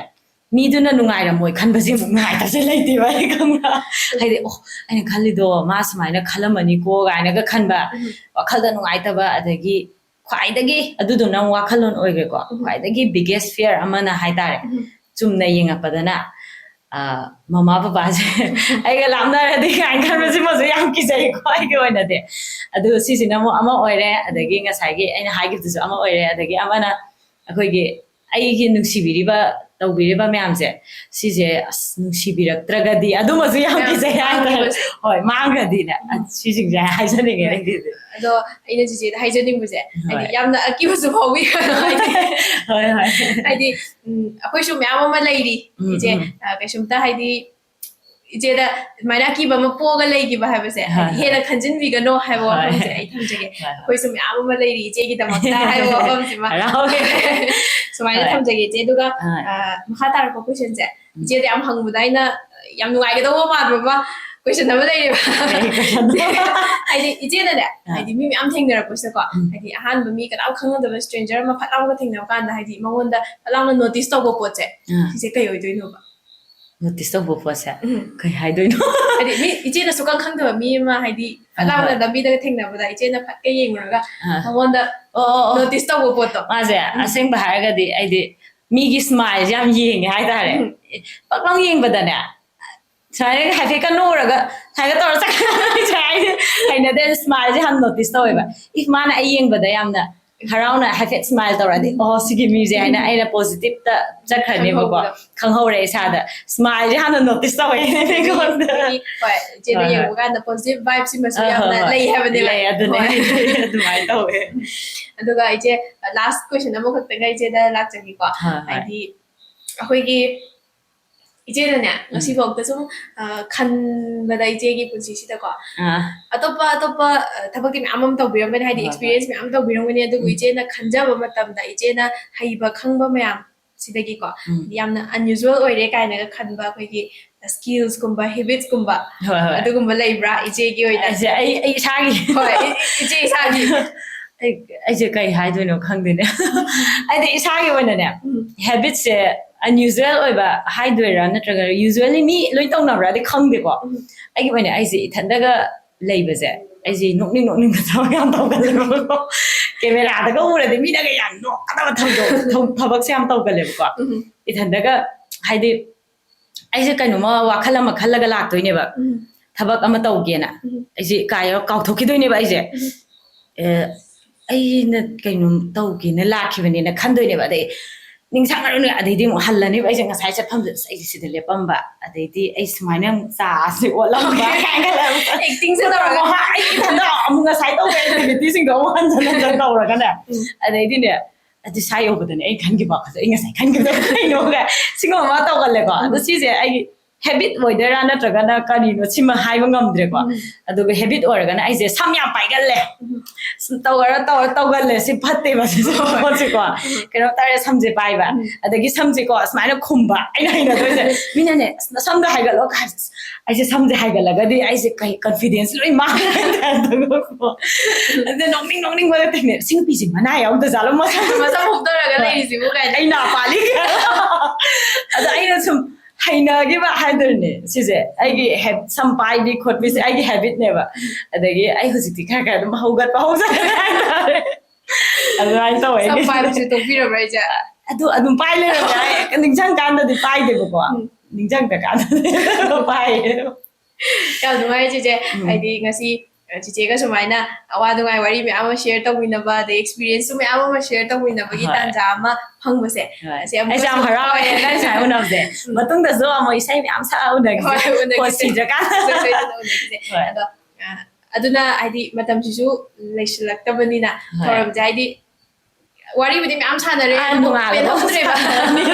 ꯃꯤꯗꯨꯅ ꯅꯨꯡꯉꯥꯏꯔꯝꯃꯣꯏ ꯈꯟꯕꯁꯦ ꯑꯃꯨꯛ ꯅꯨꯡꯉꯥꯏꯇꯕꯁꯦ ꯂꯩꯇꯦꯕ ꯑꯩ, ꯈꯪꯕ꯭ꯔꯥ? ꯍꯥꯏꯗꯤ, "ꯑꯣ, ꯑꯩꯅ ꯈꯜꯂꯤꯗꯣ ꯃꯥ ꯁꯨꯃꯥꯏꯅ ꯈꯜꯂꯝꯃꯅꯤꯀꯣ" ꯀꯥꯏꯅꯒ ꯈꯟꯕ, ꯎꯝ꯫ ꯋꯥꯈꯜꯗ ꯅꯨꯡꯉꯥꯏꯇꯕ꯫ ꯑꯗꯒꯤ ꯈ꯭ꯋꯥꯏꯗꯒꯤ, ꯑꯗꯨꯗꯨꯅ ꯑꯃꯨꯛ ꯋꯥꯈꯜꯂꯣꯟ ꯑꯣꯏꯈ꯭ꯔꯦꯀꯣ, ꯎꯝ꯫ ꯈ꯭ꯋꯥꯏꯗꯒꯤ biggest fear ꯑꯃꯅ ꯍꯥꯏꯇꯥꯔꯦ, ꯎꯝ꯫ ꯆꯨꯝꯅ ꯌꯦꯡꯉꯛꯄꯗꯅ, ꯑ, ꯃꯃꯥ ꯕꯕꯥꯁꯦ ꯑꯩꯒ ꯂꯥꯞꯅꯔꯗꯤ ꯀꯥꯏꯅ ꯈꯟꯕꯁꯤꯃꯁꯨ ꯌꯥꯝ ꯀꯤꯖꯩꯀꯣ ꯑꯩꯒꯤ ꯑꯣꯏꯅꯗꯤ꯫ ꯑꯗꯨ ꯁꯤꯁꯤꯅ ꯑꯃꯨꯛ ꯑꯃ ꯑꯣꯏꯔꯦ, ꯑꯗꯒꯤ ꯉꯁꯥꯏꯒꯤ ꯑꯩꯅ ꯍꯥꯏꯈꯤꯕꯗꯨꯁꯨ ꯑꯃ ꯑꯣꯏꯔꯦ, ꯑꯗꯒꯤ ꯑꯃꯅ ꯑꯩꯈꯣꯏꯒꯤ ꯑꯩꯒꯤ ꯅꯨꯡꯁꯤꯕꯤꯔꯤꯕ, ꯇꯧꯕꯤꯔꯤꯕ ꯃꯌꯥꯝꯁꯦ, ꯁꯤꯁꯦ ꯑꯁ ꯅꯨꯡꯁꯤꯕꯤꯔꯛꯇ꯭ꯔꯒꯗꯤ ꯑꯗꯨꯃꯁꯨ ꯌꯥꯝ ꯃꯌꯥꯝ ꯀꯤꯖꯩ ꯍꯥꯏꯇꯥꯔꯦ꯫ ꯃꯥꯡꯈꯤꯕꯁꯦ꯫ ꯍꯣꯏ, ꯃꯥꯡꯈ꯭ꯔꯗꯤꯅꯦ꯫ ꯎꯝ꯫ ꯁꯤꯁꯤꯡꯁꯦ ꯍꯥꯏꯖꯅꯤꯡꯉꯦ ꯍꯣꯏ꯫ ꯑꯩꯒꯤꯗꯤ꯫ ꯑꯗꯣ ꯑꯩꯅ ꯆꯤꯆꯦꯗ ꯍꯥꯏꯖꯅꯤꯡꯕꯁꯦ, ꯍꯥꯏꯗꯤ ꯍꯣꯏ꯫ ꯌꯥꯝꯅ ꯑꯀꯤꯕꯁꯨ ꯐꯥꯎꯕꯤ ꯍꯥꯏꯗꯤ ꯍꯣꯏ, ꯍꯣꯏ꯫ ꯍꯥꯏꯗꯤ, ꯎꯝ, ꯑꯩꯈꯣꯏꯁꯨ ꯃꯌꯥꯝ ꯑꯃ ꯂꯩꯔꯤ, ꯎꯝ, ꯏꯆꯦ꯫ ꯎꯝ꯫ ꯑ, ꯀꯩꯁꯨꯝꯇ ꯍꯥꯏꯗꯤ ꯏꯆꯦꯗ ꯑꯗꯨꯃꯥꯏꯅ ꯑꯀꯤꯕ ꯑꯃ ꯄꯣꯛꯑꯒ ꯂꯩꯈꯤꯕ ꯍꯥꯏꯕꯁꯦ, ꯍꯣꯏ, ꯍꯥꯏꯗꯤ ꯍꯣꯏ꯫ ꯍꯦꯟꯅ ꯈꯟꯖꯤꯟꯕꯤꯒꯅꯣ ꯍꯥꯏꯕ ꯍꯣꯏ꯫ ꯋꯥꯐꯝꯁꯦ ꯑꯩ ꯊꯝꯖꯒꯦ꯫ ꯍꯣꯏ, ꯍꯣꯏ꯫ ꯑꯩꯈꯣꯏꯁꯨ ꯃꯌꯥꯝ ꯑꯃ ꯂꯩꯔꯤ ꯏꯆꯦꯒꯤꯗꯃꯛꯇ ꯍꯥꯏꯕ ꯋꯥꯐꯝꯁꯤꯃ ꯍꯔꯥꯎꯋꯦ꯫ ꯁꯨꯃꯥꯏꯅ ꯍꯣꯏ꯫ ꯊꯝꯖꯒꯦ ꯏꯆꯦ꯫ ꯑꯗꯨꯒ, ꯍꯣꯏ꯫ ꯑ, ꯃꯈꯥ ꯇꯥꯔꯛꯄ questionꯁꯦ, ꯎꯝ꯫ ꯏꯆꯦꯗ ꯌꯥꯝ ꯍꯪꯕꯗ ꯑꯩꯅ ꯌꯥꯝ ꯅꯨꯡꯉꯥꯏꯒꯗꯧꯕ ꯃꯥꯟꯕ ꯑꯃ question ꯑꯃ ꯂꯩꯔꯦꯕ꯫ ꯀꯔꯤ questionꯅꯣ? ꯍꯥꯏꯗꯤ ꯏꯆꯦꯅꯅꯦ, ꯑꯥ꯫ ꯍꯥꯏꯗꯤ ꯃꯤ ꯃꯌꯥꯝ ꯊꯦꯡꯅꯔꯛꯄꯁꯤꯗꯀꯣ, ꯎꯝ꯫ ꯍꯥꯏꯗꯤ ꯑꯍꯥꯟꯕ ꯃꯤ ꯀꯅꯥꯝ ꯈꯪꯅꯗꯕ stranger ꯑꯃ ꯐꯠ ꯂꯥꯎꯅ ꯊꯦꯡꯅꯕ ꯀꯥꯟꯗ, ꯍꯥꯏꯗꯤ ꯃꯉꯣꯟꯗ ꯐꯠ ꯂꯥꯎꯅ notice ꯇꯧꯕ ꯄꯣꯠꯁꯦ, ꯑꯥ꯫ ꯁꯤꯁꯦ ꯀꯩ ꯑꯣꯏꯗꯣꯏꯅꯣꯕ? Notice ꯇꯧꯕ ꯄꯣꯠꯁꯦ? ꯎꯝ꯫ ꯀꯩ ꯍꯥꯏꯗꯣꯏꯅꯣ? ꯍꯥꯏꯗꯤ ꯃꯤ, ꯏꯆꯦꯅ ꯁꯨꯛꯈꯪ ꯈꯪꯗꯕ ꯃꯤ ꯑꯃ, ꯍꯥꯏꯗꯤ ꯐꯠ ꯍꯣꯏ, ꯂꯥꯎꯅ ꯍꯣꯏ꯫ ꯂꯝꯕꯤꯗꯒ ꯊꯦꯡꯅꯕꯗ ꯏꯆꯦꯅ ꯐꯠꯀ ꯌꯦꯡꯉꯨꯔꯒ ꯑꯥ꯫ ꯃꯉꯣꯟꯗ ꯑꯣ, ꯑꯣ, ꯑꯣ꯫ Notice ꯇꯧꯕ ꯄꯣꯠꯇꯣ꯫ ꯃꯥꯁꯦ ꯎꯝ꯫ ꯑꯁꯦꯡꯕ ꯍꯥꯏꯔꯒꯗꯤ ꯑꯩꯗꯤ ꯃꯤꯒꯤ smileꯁꯦ ꯌꯥꯝ ꯌꯦꯡꯉꯦ ꯍꯥꯏꯇꯥꯔꯦ꯫ ꯎꯝ꯫ ꯄꯛ ꯂꯥꯎ ꯌꯦꯡꯕꯗꯅꯦ, ꯁꯨꯃꯥꯏꯅ ꯍꯥꯏꯐꯦꯠꯀ ꯅꯣꯛꯎꯔꯒ ꯁꯨꯃꯥꯏꯅ ꯇꯧꯔ ꯆꯠꯈ꯭ꯔꯒ ꯁꯨꯃꯥꯏꯅ ꯍꯩꯅꯗꯦ, smileꯁꯦ ꯌꯥꯝ notice ꯇꯧꯋꯦꯕ꯫ ꯎꯝ꯫ If ꯃꯥꯅ ꯑꯩ ꯌꯦꯡꯕꯗ ꯌꯥꯝꯅ ꯍꯔꯥꯎꯅ ꯍꯥꯏꯐꯦꯠ smile ꯇꯧꯔꯗꯤ, "ꯑꯣ, ꯁꯤꯒꯤ ꯃꯤꯁꯦ," ꯍꯥꯏꯅ ꯎꯝ꯫ ꯑꯩꯅ positiveꯇ ꯆꯠꯈ꯭ꯔꯅꯦꯕꯀꯣ꯫ ꯈꯪꯍꯧꯕꯗꯣ꯫ ꯈꯪꯍꯧꯔꯦ ꯏꯁꯥꯗ꯫ Smileꯁꯦ ꯍꯥꯟꯅ notice ꯇꯧꯋꯦ ꯃꯤꯉꯣꯟꯗ꯫ ꯍꯣꯏ, ꯏꯆꯦꯅ ꯍꯣꯏ, ꯍꯣꯏ꯫ ꯌꯦꯡꯕ ꯀꯥꯟꯗ positive vibeꯁꯤꯃꯁꯨ ꯑ, ꯌꯥꯝꯅ ꯍꯣꯏ, ꯍꯣꯏ꯫ ꯂꯩ ꯍꯥꯏꯕꯅꯦꯕ꯫ ꯂꯩ, ꯑꯗꯨꯅꯦ꯫ ꯍꯣꯏ꯫ ꯑꯗꯨꯃꯥꯏꯅ ꯇꯧꯋꯦ꯫ ꯑꯗꯨꯒ ꯏꯆꯦ, last question ꯑꯃꯈꯛꯇꯒ ꯏꯆꯦꯗ ꯂꯥꯛꯆꯒꯦꯀꯣ꯫ ꯍꯣꯏ, ꯍꯣꯏ꯫ ꯍꯥꯏꯗꯤ ꯑꯩꯈꯣꯏꯒꯤ ꯏꯆꯦꯅꯅꯦ, ꯎꯝ꯫ ꯉꯁꯤꯐꯥꯎꯗ ꯁꯨꯝ, ꯑ, ꯈꯟꯕꯗ ꯏꯆꯦꯒꯤ ꯄꯨꯟꯁꯤꯁꯤꯗꯀꯣ, ꯑꯥ꯫ ꯑꯇꯣꯞꯄ, ꯑꯇꯣꯞꯄ, ꯑ, ꯊꯕꯛꯇꯤ ꯃꯌꯥꯝ ꯑꯃ ꯇꯧꯕꯤꯔꯝꯒꯅꯤ, ꯍꯥꯏꯗꯤ ꯍꯣꯏ, ꯍꯣꯏ꯫ Experience ꯃꯌꯥꯝ ꯇꯧꯕꯤꯔꯝꯒꯅꯤ, ꯑꯗꯨꯕꯨ ꯎꯝ꯫ ꯏꯆꯦꯅ ꯈꯟꯖꯕ ꯃꯇꯝꯗ ꯏꯆꯦꯅ ꯍꯩꯕ ꯈꯪꯕ ꯃꯌꯥꯝ ꯁꯤꯗꯒꯤꯀꯣ, ꯎꯝ꯫ ꯌꯥꯝꯅ unusual ꯑꯣꯏꯔꯦ ꯀꯥꯏꯅꯒ ꯈꯟꯕ ꯑꯩꯈꯣꯏꯒꯤ skillsꯀꯨꯝꯕ, habitsꯀꯨꯝꯕ, ꯍꯣꯏ, ꯍꯣꯏ꯫ ꯑꯗꯨꯒꯨꯝꯕ ꯂꯩꯕ꯭ꯔꯥ ꯏꯆꯦꯒꯤ ꯑꯣꯏꯅ? ꯑꯩꯁꯦ ꯑꯩ, ꯑꯩ ꯏꯁꯥꯒꯤ ꯍꯣꯏ, ꯏ-, ꯏꯆꯦ ꯏꯁꯥꯒꯤ꯫ ꯑꯩ, ꯑꯩꯁꯦ ꯀꯩ ꯍꯥꯏꯗꯣꯏꯅꯣ ꯈꯪꯗꯦꯅꯦ꯫ ꯑꯩꯗꯤ ꯏꯁꯥꯒꯤ ꯑꯣꯏꯅꯅꯦ, ꯎꯝ꯫ Habitsꯁꯦ unusual ꯑꯣꯏꯕ ꯍꯥꯏꯗꯣꯏꯔꯥ, ꯅꯠꯇ꯭ꯔꯒ usually ꯃꯤ ꯂꯣꯏ ꯇꯧꯅꯕ꯭ꯔꯥꯗꯤ ꯈꯪꯗꯦꯀꯣ꯫ ꯎꯝ꯫ ꯑꯩꯒꯤ ꯑꯣꯏꯅ ꯑꯩꯁꯦ ꯏꯊꯟꯗꯒ ꯂꯩꯕꯁꯦ, ꯑꯩꯁꯦ ꯅꯣꯛꯅꯤꯡ ꯅꯣꯛꯅꯤꯡꯕ ꯊꯕꯛ ꯌꯥꯝ ꯇꯧꯒꯜꯂꯦꯕꯀꯣ꯫ Cameraꯗꯒ ꯎꯔꯗꯤ ꯃꯤꯅꯒ ꯌꯥꯝ ꯅꯣꯛꯀꯗꯕ ꯊꯧꯗꯣꯛ-, ꯊꯧ-, ꯊꯕꯛꯁꯦ ꯌꯥꯝ ꯇꯧꯒꯜꯂꯦꯕꯀꯣ꯫ ꯎꯝ꯫ ꯏꯊꯟꯗꯒ, ꯍꯥꯏꯗꯤ, ꯑꯩꯁꯦ ꯀꯩꯅꯣꯝꯃ ꯋꯥꯈꯜ ꯑꯃ ꯈꯜꯂꯒ ꯂꯥꯛꯇꯣꯏꯅꯦꯕ, ꯎꯝ꯫ ꯊꯕꯛ ꯑꯃ ꯇꯧꯒꯦꯅ꯫ ꯎꯝ꯫ ꯑꯩꯁꯦ ꯀꯥꯏ ꯀꯥꯎꯊꯣꯛꯈꯤꯗꯣꯏꯅꯦꯕ ꯑꯩꯁꯦ꯫ ꯎꯝ꯫ ꯑꯦ, ꯑꯩꯅ ꯀꯩꯅꯣꯝ ꯇꯧꯒꯦꯅ ꯂꯥꯛꯈꯤꯕꯅꯦꯅ ꯈꯟꯗꯣꯏꯅꯦꯕ꯫ ꯑꯗꯩ ꯅꯤꯡꯁꯤꯡꯉꯔꯣꯏꯅꯦ꯫ ꯑꯗꯩꯗꯤ ꯑꯃꯨꯛ ꯍꯜꯂꯅꯦꯕ ꯑꯩꯁꯦ, ꯉꯁꯥꯏ ꯆꯠꯐꯝꯗꯨꯗ ꯑꯁ ꯑꯩꯁꯦ ꯁꯤꯗ ꯂꯦꯞꯄꯝꯕ, ꯑꯗꯩꯗꯤ ꯑꯩ ꯁꯨꯃꯥꯏꯅ ꯆꯥꯁꯦ ꯑꯣꯠꯂꯝꯕ ꯀꯥꯏꯅ ꯈꯜꯂꯒ ꯑꯦꯛꯇꯤꯡꯁꯦ ꯇꯧꯔꯒ꯫ ꯑꯃꯨꯛ ꯍꯥ, ꯑꯩ ꯏꯊꯟꯗ ꯑꯃꯨꯛ ꯉꯁꯥꯏ ꯇꯧꯕ ꯑꯦꯛꯇꯤꯚꯤꯇꯤꯁꯤꯡꯗꯣ ꯑꯃꯨꯛ ꯍꯟꯖꯟ ꯍꯟꯖꯟ ꯇꯧꯔꯒꯅꯦ꯫ ꯎꯝ꯫ ꯑꯗꯩꯗꯤꯅꯦ, ꯑꯗꯨ ꯁꯥ ꯌꯧꯕꯗꯅꯦ ꯑꯩ ꯈꯟꯈꯤꯕ ꯋꯥꯈꯜꯁꯦ, ꯑꯩ ꯉꯁꯥꯏ ꯈꯟꯈꯤꯕꯗꯣ ꯀꯩꯅꯣꯒ ꯁꯤꯒꯨꯝꯕ ꯑꯃ ꯇꯧꯒꯜꯂꯦꯀꯣ꯫ ꯑꯗꯣ ꯎꯝ꯫ ꯁꯤꯁꯦ ꯑꯩꯒꯤ ꯍꯦꯕꯤꯠ ꯑꯣꯏꯗꯣꯏꯔꯥ ꯅꯠꯇ꯭ꯔꯒꯅ ꯀꯔꯤꯅꯣ, ꯁꯤꯃ ꯍꯥꯏꯕ ꯉꯝꯗ꯭ꯔꯦꯀꯣ꯫ ꯎꯝ꯫ ꯑꯗꯨꯒ ꯍꯦꯕꯤꯠ ꯑꯣꯏꯔꯒꯅ ꯑꯩꯁꯦ ꯁꯝ ꯌꯥꯝ ꯄꯥꯏꯒꯜꯂꯦ꯫ ꯎꯝ꯫ ꯁꯨꯝ ꯇꯧꯔ ꯇꯧꯔ ꯇꯧꯒꯜꯂꯦ꯫ ꯁꯤ ꯐꯠꯇꯦꯕ, ꯁꯤꯁꯨ ꯄꯣꯠꯁꯦꯀꯣ꯫ ꯎꯝ꯫ ꯀꯩꯅꯣ ꯇꯧꯔꯦ, ꯁꯝꯁꯦ ꯄꯥꯏꯕ꯫ ꯎꯝ꯫ ꯑꯗꯒꯤ ꯁꯝꯁꯦꯀꯣ ꯁꯨꯃꯥꯏꯅ ꯈꯨꯝꯕ꯫ ꯑꯩꯅ ꯍꯩꯅꯗꯣꯏꯁꯦ, ꯃꯤꯅꯅꯦ, "ꯑꯁ, ꯅꯁꯝꯗꯣ ꯍꯥꯏꯒꯠꯂꯣ" ꯀꯥꯏ꯫ ꯑꯩꯁꯦ ꯁꯝꯁꯦ ꯍꯥꯏꯒꯠꯂꯒꯗꯤ ꯑꯩꯁꯦ ꯀꯩ, ꯀꯟꯐꯤꯗꯦꯟꯁ ꯂꯣꯏ ꯃꯥꯡꯉꯦ ꯇꯥꯏꯞꯇꯀꯣ꯫ ꯑꯗ ꯅꯣꯛꯅꯤꯡ ꯅꯣꯛꯅꯤꯡꯕꯒ ꯊꯦꯡꯅꯩ꯫ "ꯁꯤ ꯅꯨꯄꯤꯁꯦ ꯃꯅꯥ ꯌꯥꯎꯗꯖꯥꯠꯂꯣ? ꯃꯁꯝ ꯃꯁꯝ ꯍꯨꯞꯇꯔꯒ ꯂꯩꯔꯤꯁꯤꯕꯨ?" ꯀꯥꯏꯅ꯫ "ꯑꯩ ꯅꯥ ꯄꯥꯜꯂꯤ?" ꯑꯗ ꯑꯩꯅ ꯁꯨꯝ ꯍꯩꯅꯈꯤꯕ ꯍꯥꯏꯗꯣꯏꯅꯦ ꯁꯤꯁꯦ꯫ ꯑꯩꯒꯤ ꯍꯦ-, ꯁꯝ ꯄꯥꯏꯕꯤ ꯈꯣꯠꯄꯤꯁꯦ ꯑꯩꯒꯤ ꯍꯦꯕꯤꯠꯅꯦꯕ꯫ ꯑꯗꯒꯤ ꯑꯩ ꯍꯧꯖꯤꯛꯇꯤ ꯈꯔ ꯈꯔ ꯑꯗꯨꯝ ꯍꯧꯒꯠꯄ ꯍꯧꯖꯔꯦ ꯍꯥꯏꯇꯥꯔꯦ꯫ ꯑꯗꯨꯃꯥꯏꯅ ꯇꯧꯋꯦ ꯁꯝ ꯑꯩꯒꯤ ꯄꯥꯏꯕꯁꯦ ꯇꯣꯛꯄꯤꯔꯕ꯭ꯔꯥ ꯑꯩꯁꯦ? ꯑꯗꯨ ꯑꯗꯨꯝ ꯄꯥꯏ ꯂꯩꯔꯝꯃꯦ꯫ ꯑꯩ ꯅꯤꯡꯁꯤꯡꯀꯥꯟꯗꯗꯤ ꯄꯥꯏꯗꯦꯕꯀꯣ꯫ ꯎꯝ꯫ ꯅꯤꯡꯁꯤꯡꯗ꯭ꯔꯀꯥꯟꯗꯗꯤ ꯄꯥꯏꯌꯦ꯫ ꯌꯥꯝ ꯅꯨꯡꯉꯥꯏ ꯆꯤꯆꯦ꯫ ꯎꯝ꯫ ꯍꯥꯏꯗꯤ ꯉꯁꯤ, ꯑ, ꯆꯤꯆꯦꯒ ꯁꯨꯃꯥꯏꯅ ꯑꯋꯥ ꯅꯨꯡꯉꯥꯏ ꯋꯥꯔꯤ ꯃꯌꯥꯝ ꯑꯃ ꯁꯤꯌꯔ ꯇꯧꯃꯤꯟꯅꯕ, ꯑꯗꯩ ꯑꯦꯛꯁꯄꯤꯔꯤꯌꯦꯟꯁꯁꯨ ꯃꯌꯥꯝ ꯑꯃ ꯁꯤꯌꯔ ꯇꯧꯃꯤꯟꯅꯕꯒꯤ ꯍꯣꯏ꯫ ꯇꯥꯟꯖꯥ ꯑꯃ ꯐꯪꯕꯁꯦ꯫ ꯍꯣꯏ꯫ ꯑꯁꯤ ꯑꯃꯨꯛꯀꯁꯨ ꯑꯩꯁꯨ ꯌꯥꯝ ꯍꯔꯥꯎꯋꯦ ꯅꯪ ꯁꯨꯃꯥꯏꯅ ꯎꯅꯕꯁꯦ꯫ ꯎꯝ꯫ ꯃꯇꯨꯡꯗꯁꯨ ꯑꯃꯨꯛ ꯏꯁꯩ ꯃꯌꯥꯝ ꯁꯛꯑ ꯎꯅꯈꯤꯁꯦ꯫ ꯍꯣꯏ, ꯎꯅꯈꯤꯁꯦ꯫ ꯐꯣꯟ ꯁꯤꯗ꯭ꯔꯀꯥꯟꯗ꯫ ꯁꯣꯏ ꯁꯣꯏꯗꯅ ꯎꯅꯈꯤꯁꯦ꯫ ꯍꯣꯏ꯫ ꯑꯗꯣ, ꯑ, ꯑꯗꯨꯅ ꯍꯥꯏꯗꯤ ꯃꯇꯝꯁꯤꯁꯨ ꯂꯩꯁꯤꯜꯂꯛꯇꯕꯅꯤꯅ ꯍꯣꯏ꯫ ꯊꯧꯔꯝꯁꯦ ꯍꯥꯏꯗꯤ ꯋꯥꯔꯤꯕꯨꯗꯤ ꯃꯌꯥꯝ ꯁꯥꯟꯅꯔꯦ, ꯑꯥ, ꯑꯗꯨꯕꯨ ꯅꯣꯡꯉꯥꯜꯂꯒ ꯄꯦꯟꯍꯧꯗ꯭ꯔꯦꯕ꯫ ꯁꯥꯟꯅꯔꯅꯤ꯫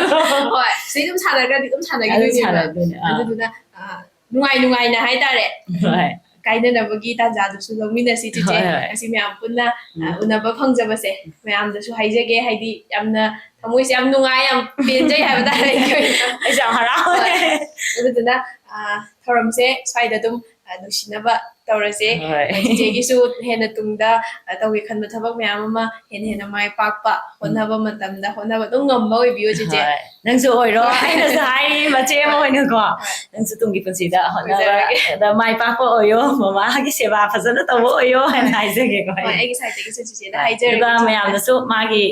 ꯍꯣꯏ, ꯁꯤ ꯑꯗꯨꯝ ꯁꯥꯟꯅꯈ꯭ꯔꯗꯤ ꯑꯗꯨꯝ ꯑꯗꯨꯝ ꯁꯥꯟꯅꯈꯤꯗꯣꯏꯅꯦꯕ꯫ ꯁꯥꯟꯅꯗꯣꯏꯅꯦ, ꯑꯥ꯫ ꯑꯗꯨꯗꯨꯅ, ꯑꯥ, ꯅꯨꯡꯉꯥꯏ ꯅꯨꯡꯉꯥꯏꯅ ꯍꯥꯏꯇꯥꯔꯦ꯫ ꯍꯣꯏ꯫ ꯀꯥꯏꯅꯅꯕꯒꯤ ꯇꯥꯟꯖꯥꯗꯨꯁꯨ ꯂꯧꯃꯤꯟꯅꯁꯤ ꯆꯤꯆꯦ꯫ ꯍꯣꯏ, ꯍꯣꯏ꯫ ꯉꯁꯤ ꯃꯌꯥꯝ ꯄꯨꯟꯅ, ꯎꯝ꯫ ꯑꯥ, ꯎꯅꯕ ꯐꯪꯖꯕꯁꯦ ꯃꯌꯥꯝꯗꯁꯨ ꯍꯥꯏꯖꯒꯦ, ꯍꯥꯏꯗꯤ ꯌꯥꯝꯅ ꯊꯃꯣꯏꯁꯦ ꯌꯥꯝ ꯅꯨꯡꯉꯥꯏ, ꯌꯥꯝ ꯄꯦꯟꯖꯩ ꯍꯥꯏꯕ ꯇꯥꯔꯦ ꯑꯩꯒꯤ ꯑꯣꯏꯅ꯫ ꯑꯩꯁꯨ ꯌꯥꯝ ꯍꯔꯥꯎꯋꯦ꯫ ꯍꯣꯏ꯫ ꯑꯗꯨꯗꯨꯅ, ꯑꯥ, ꯊꯧꯔꯝꯁꯦ ꯁ꯭ꯋꯥꯏꯗ ꯑꯗꯨꯝ, ꯑꯥ, ꯅꯨꯡꯁꯤꯅꯕ ꯇꯧꯔꯁꯦ꯫ ꯍꯣꯏ꯫ ꯆꯤꯆꯦꯒꯤꯁꯨ ꯍꯦꯟꯅ ꯇꯨꯡꯗ, ꯑꯥ, ꯇꯧꯒꯦ ꯈꯟꯕ ꯊꯕꯛ ꯃꯌꯥꯝ ꯑꯃ ꯍꯦꯟꯅ ꯍꯦꯟꯅ ꯃꯥꯏ ꯄꯥꯛꯄ, ꯎꯝ꯫ ꯍꯣꯠꯅꯕ ꯃꯇꯝꯗ ꯍꯣꯠꯅꯕ ꯑꯗꯨꯝ ꯉꯝꯕ ꯑꯣꯏꯕꯤꯌꯨ ꯆꯤꯆꯦ꯫ ꯍꯣꯏ꯫ ꯅꯪꯁꯨ ꯑꯣꯏꯔꯣ꯫ ꯍꯣꯏ꯫ ꯑꯩꯅꯁꯨ ꯍꯥꯏꯔꯤ ꯃꯆꯦ ꯑꯃ ꯑꯣꯏꯅꯀꯣ꯫ ꯍꯣꯏ꯫ ꯅꯪꯁꯨ ꯇꯨꯡꯒꯤ ꯄꯨꯟꯁꯤꯗ ꯍꯣꯠꯅꯕ, ꯑꯣꯏꯖꯔꯒꯦ꯫ ꯑꯗ ꯃꯥꯏ ꯄꯥꯛꯄ ꯑꯣꯏꯌꯣ, ꯃꯃꯥꯒꯤ ꯁꯦꯕꯥ ꯐꯖꯅ ꯇꯧꯕ ꯑꯣꯏꯌꯣ ꯍꯥꯏꯅ ꯍꯥꯏꯖꯒꯦꯀꯣ ꯑꯩ꯫ ꯍꯣꯏ, ꯑꯩꯒꯤ ꯁꯥꯏꯠꯇꯒꯤꯁꯨ ꯆꯤꯆꯦꯗ ꯍꯣꯏ꯫ ꯍꯥꯏꯖꯔꯒꯦ ꯑꯗꯨꯒ ꯆꯤꯆꯦ꯫ ꯃꯌꯥꯝꯗꯁꯨ ꯃꯥꯒꯤ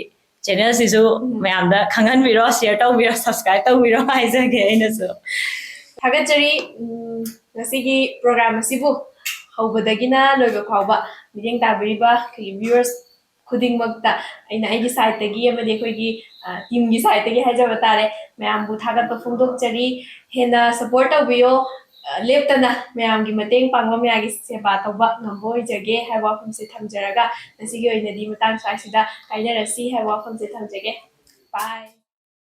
ꯆꯦꯅꯦꯜꯁꯤꯁꯨ ꯎꯝ꯫ ꯃꯌꯥꯝꯗ ꯈꯪꯍꯟꯕꯤꯔꯣ, ꯁꯤꯌꯔ ꯇꯧꯕꯤꯔꯣ, ꯁꯕꯁꯀ꯭ꯔꯥꯏꯕ ꯇꯧꯕꯤꯔꯣ ꯍꯥꯏꯖꯒꯦ ꯑꯩꯅꯁꯨ꯫ ꯊꯥꯒꯠꯆꯔꯤ꯫ ꯎꯝ, ꯉꯁꯤꯒꯤ program ꯑꯁꯤꯕꯨ ꯍꯧꯕꯗꯒꯤꯅ ꯂꯣꯏꯕ ꯐꯥꯎꯕ ꯃꯤꯠꯌꯦꯡ ꯇꯥꯕꯤꯔꯤꯕ ꯑꯩꯈꯣꯏꯒꯤ viewers ꯈꯨꯗꯤꯡꯃꯛꯇ ꯑꯩꯅ ꯑꯩꯒꯤ sideꯇꯒꯤ ꯑꯃꯗꯤ ꯑꯩꯈꯣꯏꯒꯤ, ꯑ, teamꯒꯤ sideꯇꯒꯤ ꯍꯥꯏꯖꯕ ꯇꯥꯔꯦ, ꯃꯌꯥꯝꯕꯨ ꯊꯥꯒꯠꯄ ꯐꯣꯡꯗꯣꯛꯆꯔꯤ꯫ ꯍꯦꯟꯅ support ꯇꯧꯕꯤꯌꯣ꯫ ꯑ, ꯂꯦꯞꯇꯅ ꯃꯌꯥꯝꯒꯤ ꯃꯇꯦꯡ ꯄꯥꯡꯕ, ꯃꯌꯥꯝꯒꯤ ꯁꯦꯕꯥ ꯇꯧꯕ ꯉꯝꯕ ꯑꯣꯏꯖꯒꯦ ꯍꯥꯏꯕ ꯋꯥꯐꯝꯁꯦ ꯊꯝꯖꯔꯒ ꯉꯁꯤꯒꯤ ꯑꯣꯏꯅꯗꯤ ꯃꯇꯥꯡ ꯁ꯭ꯋꯥꯏꯁꯤꯗ ꯀꯥꯏꯅꯔꯁꯤ ꯍꯥꯏꯕ ꯋꯥꯐꯝꯁꯦ ꯊꯝꯖꯒꯦ꯫ Bye꯫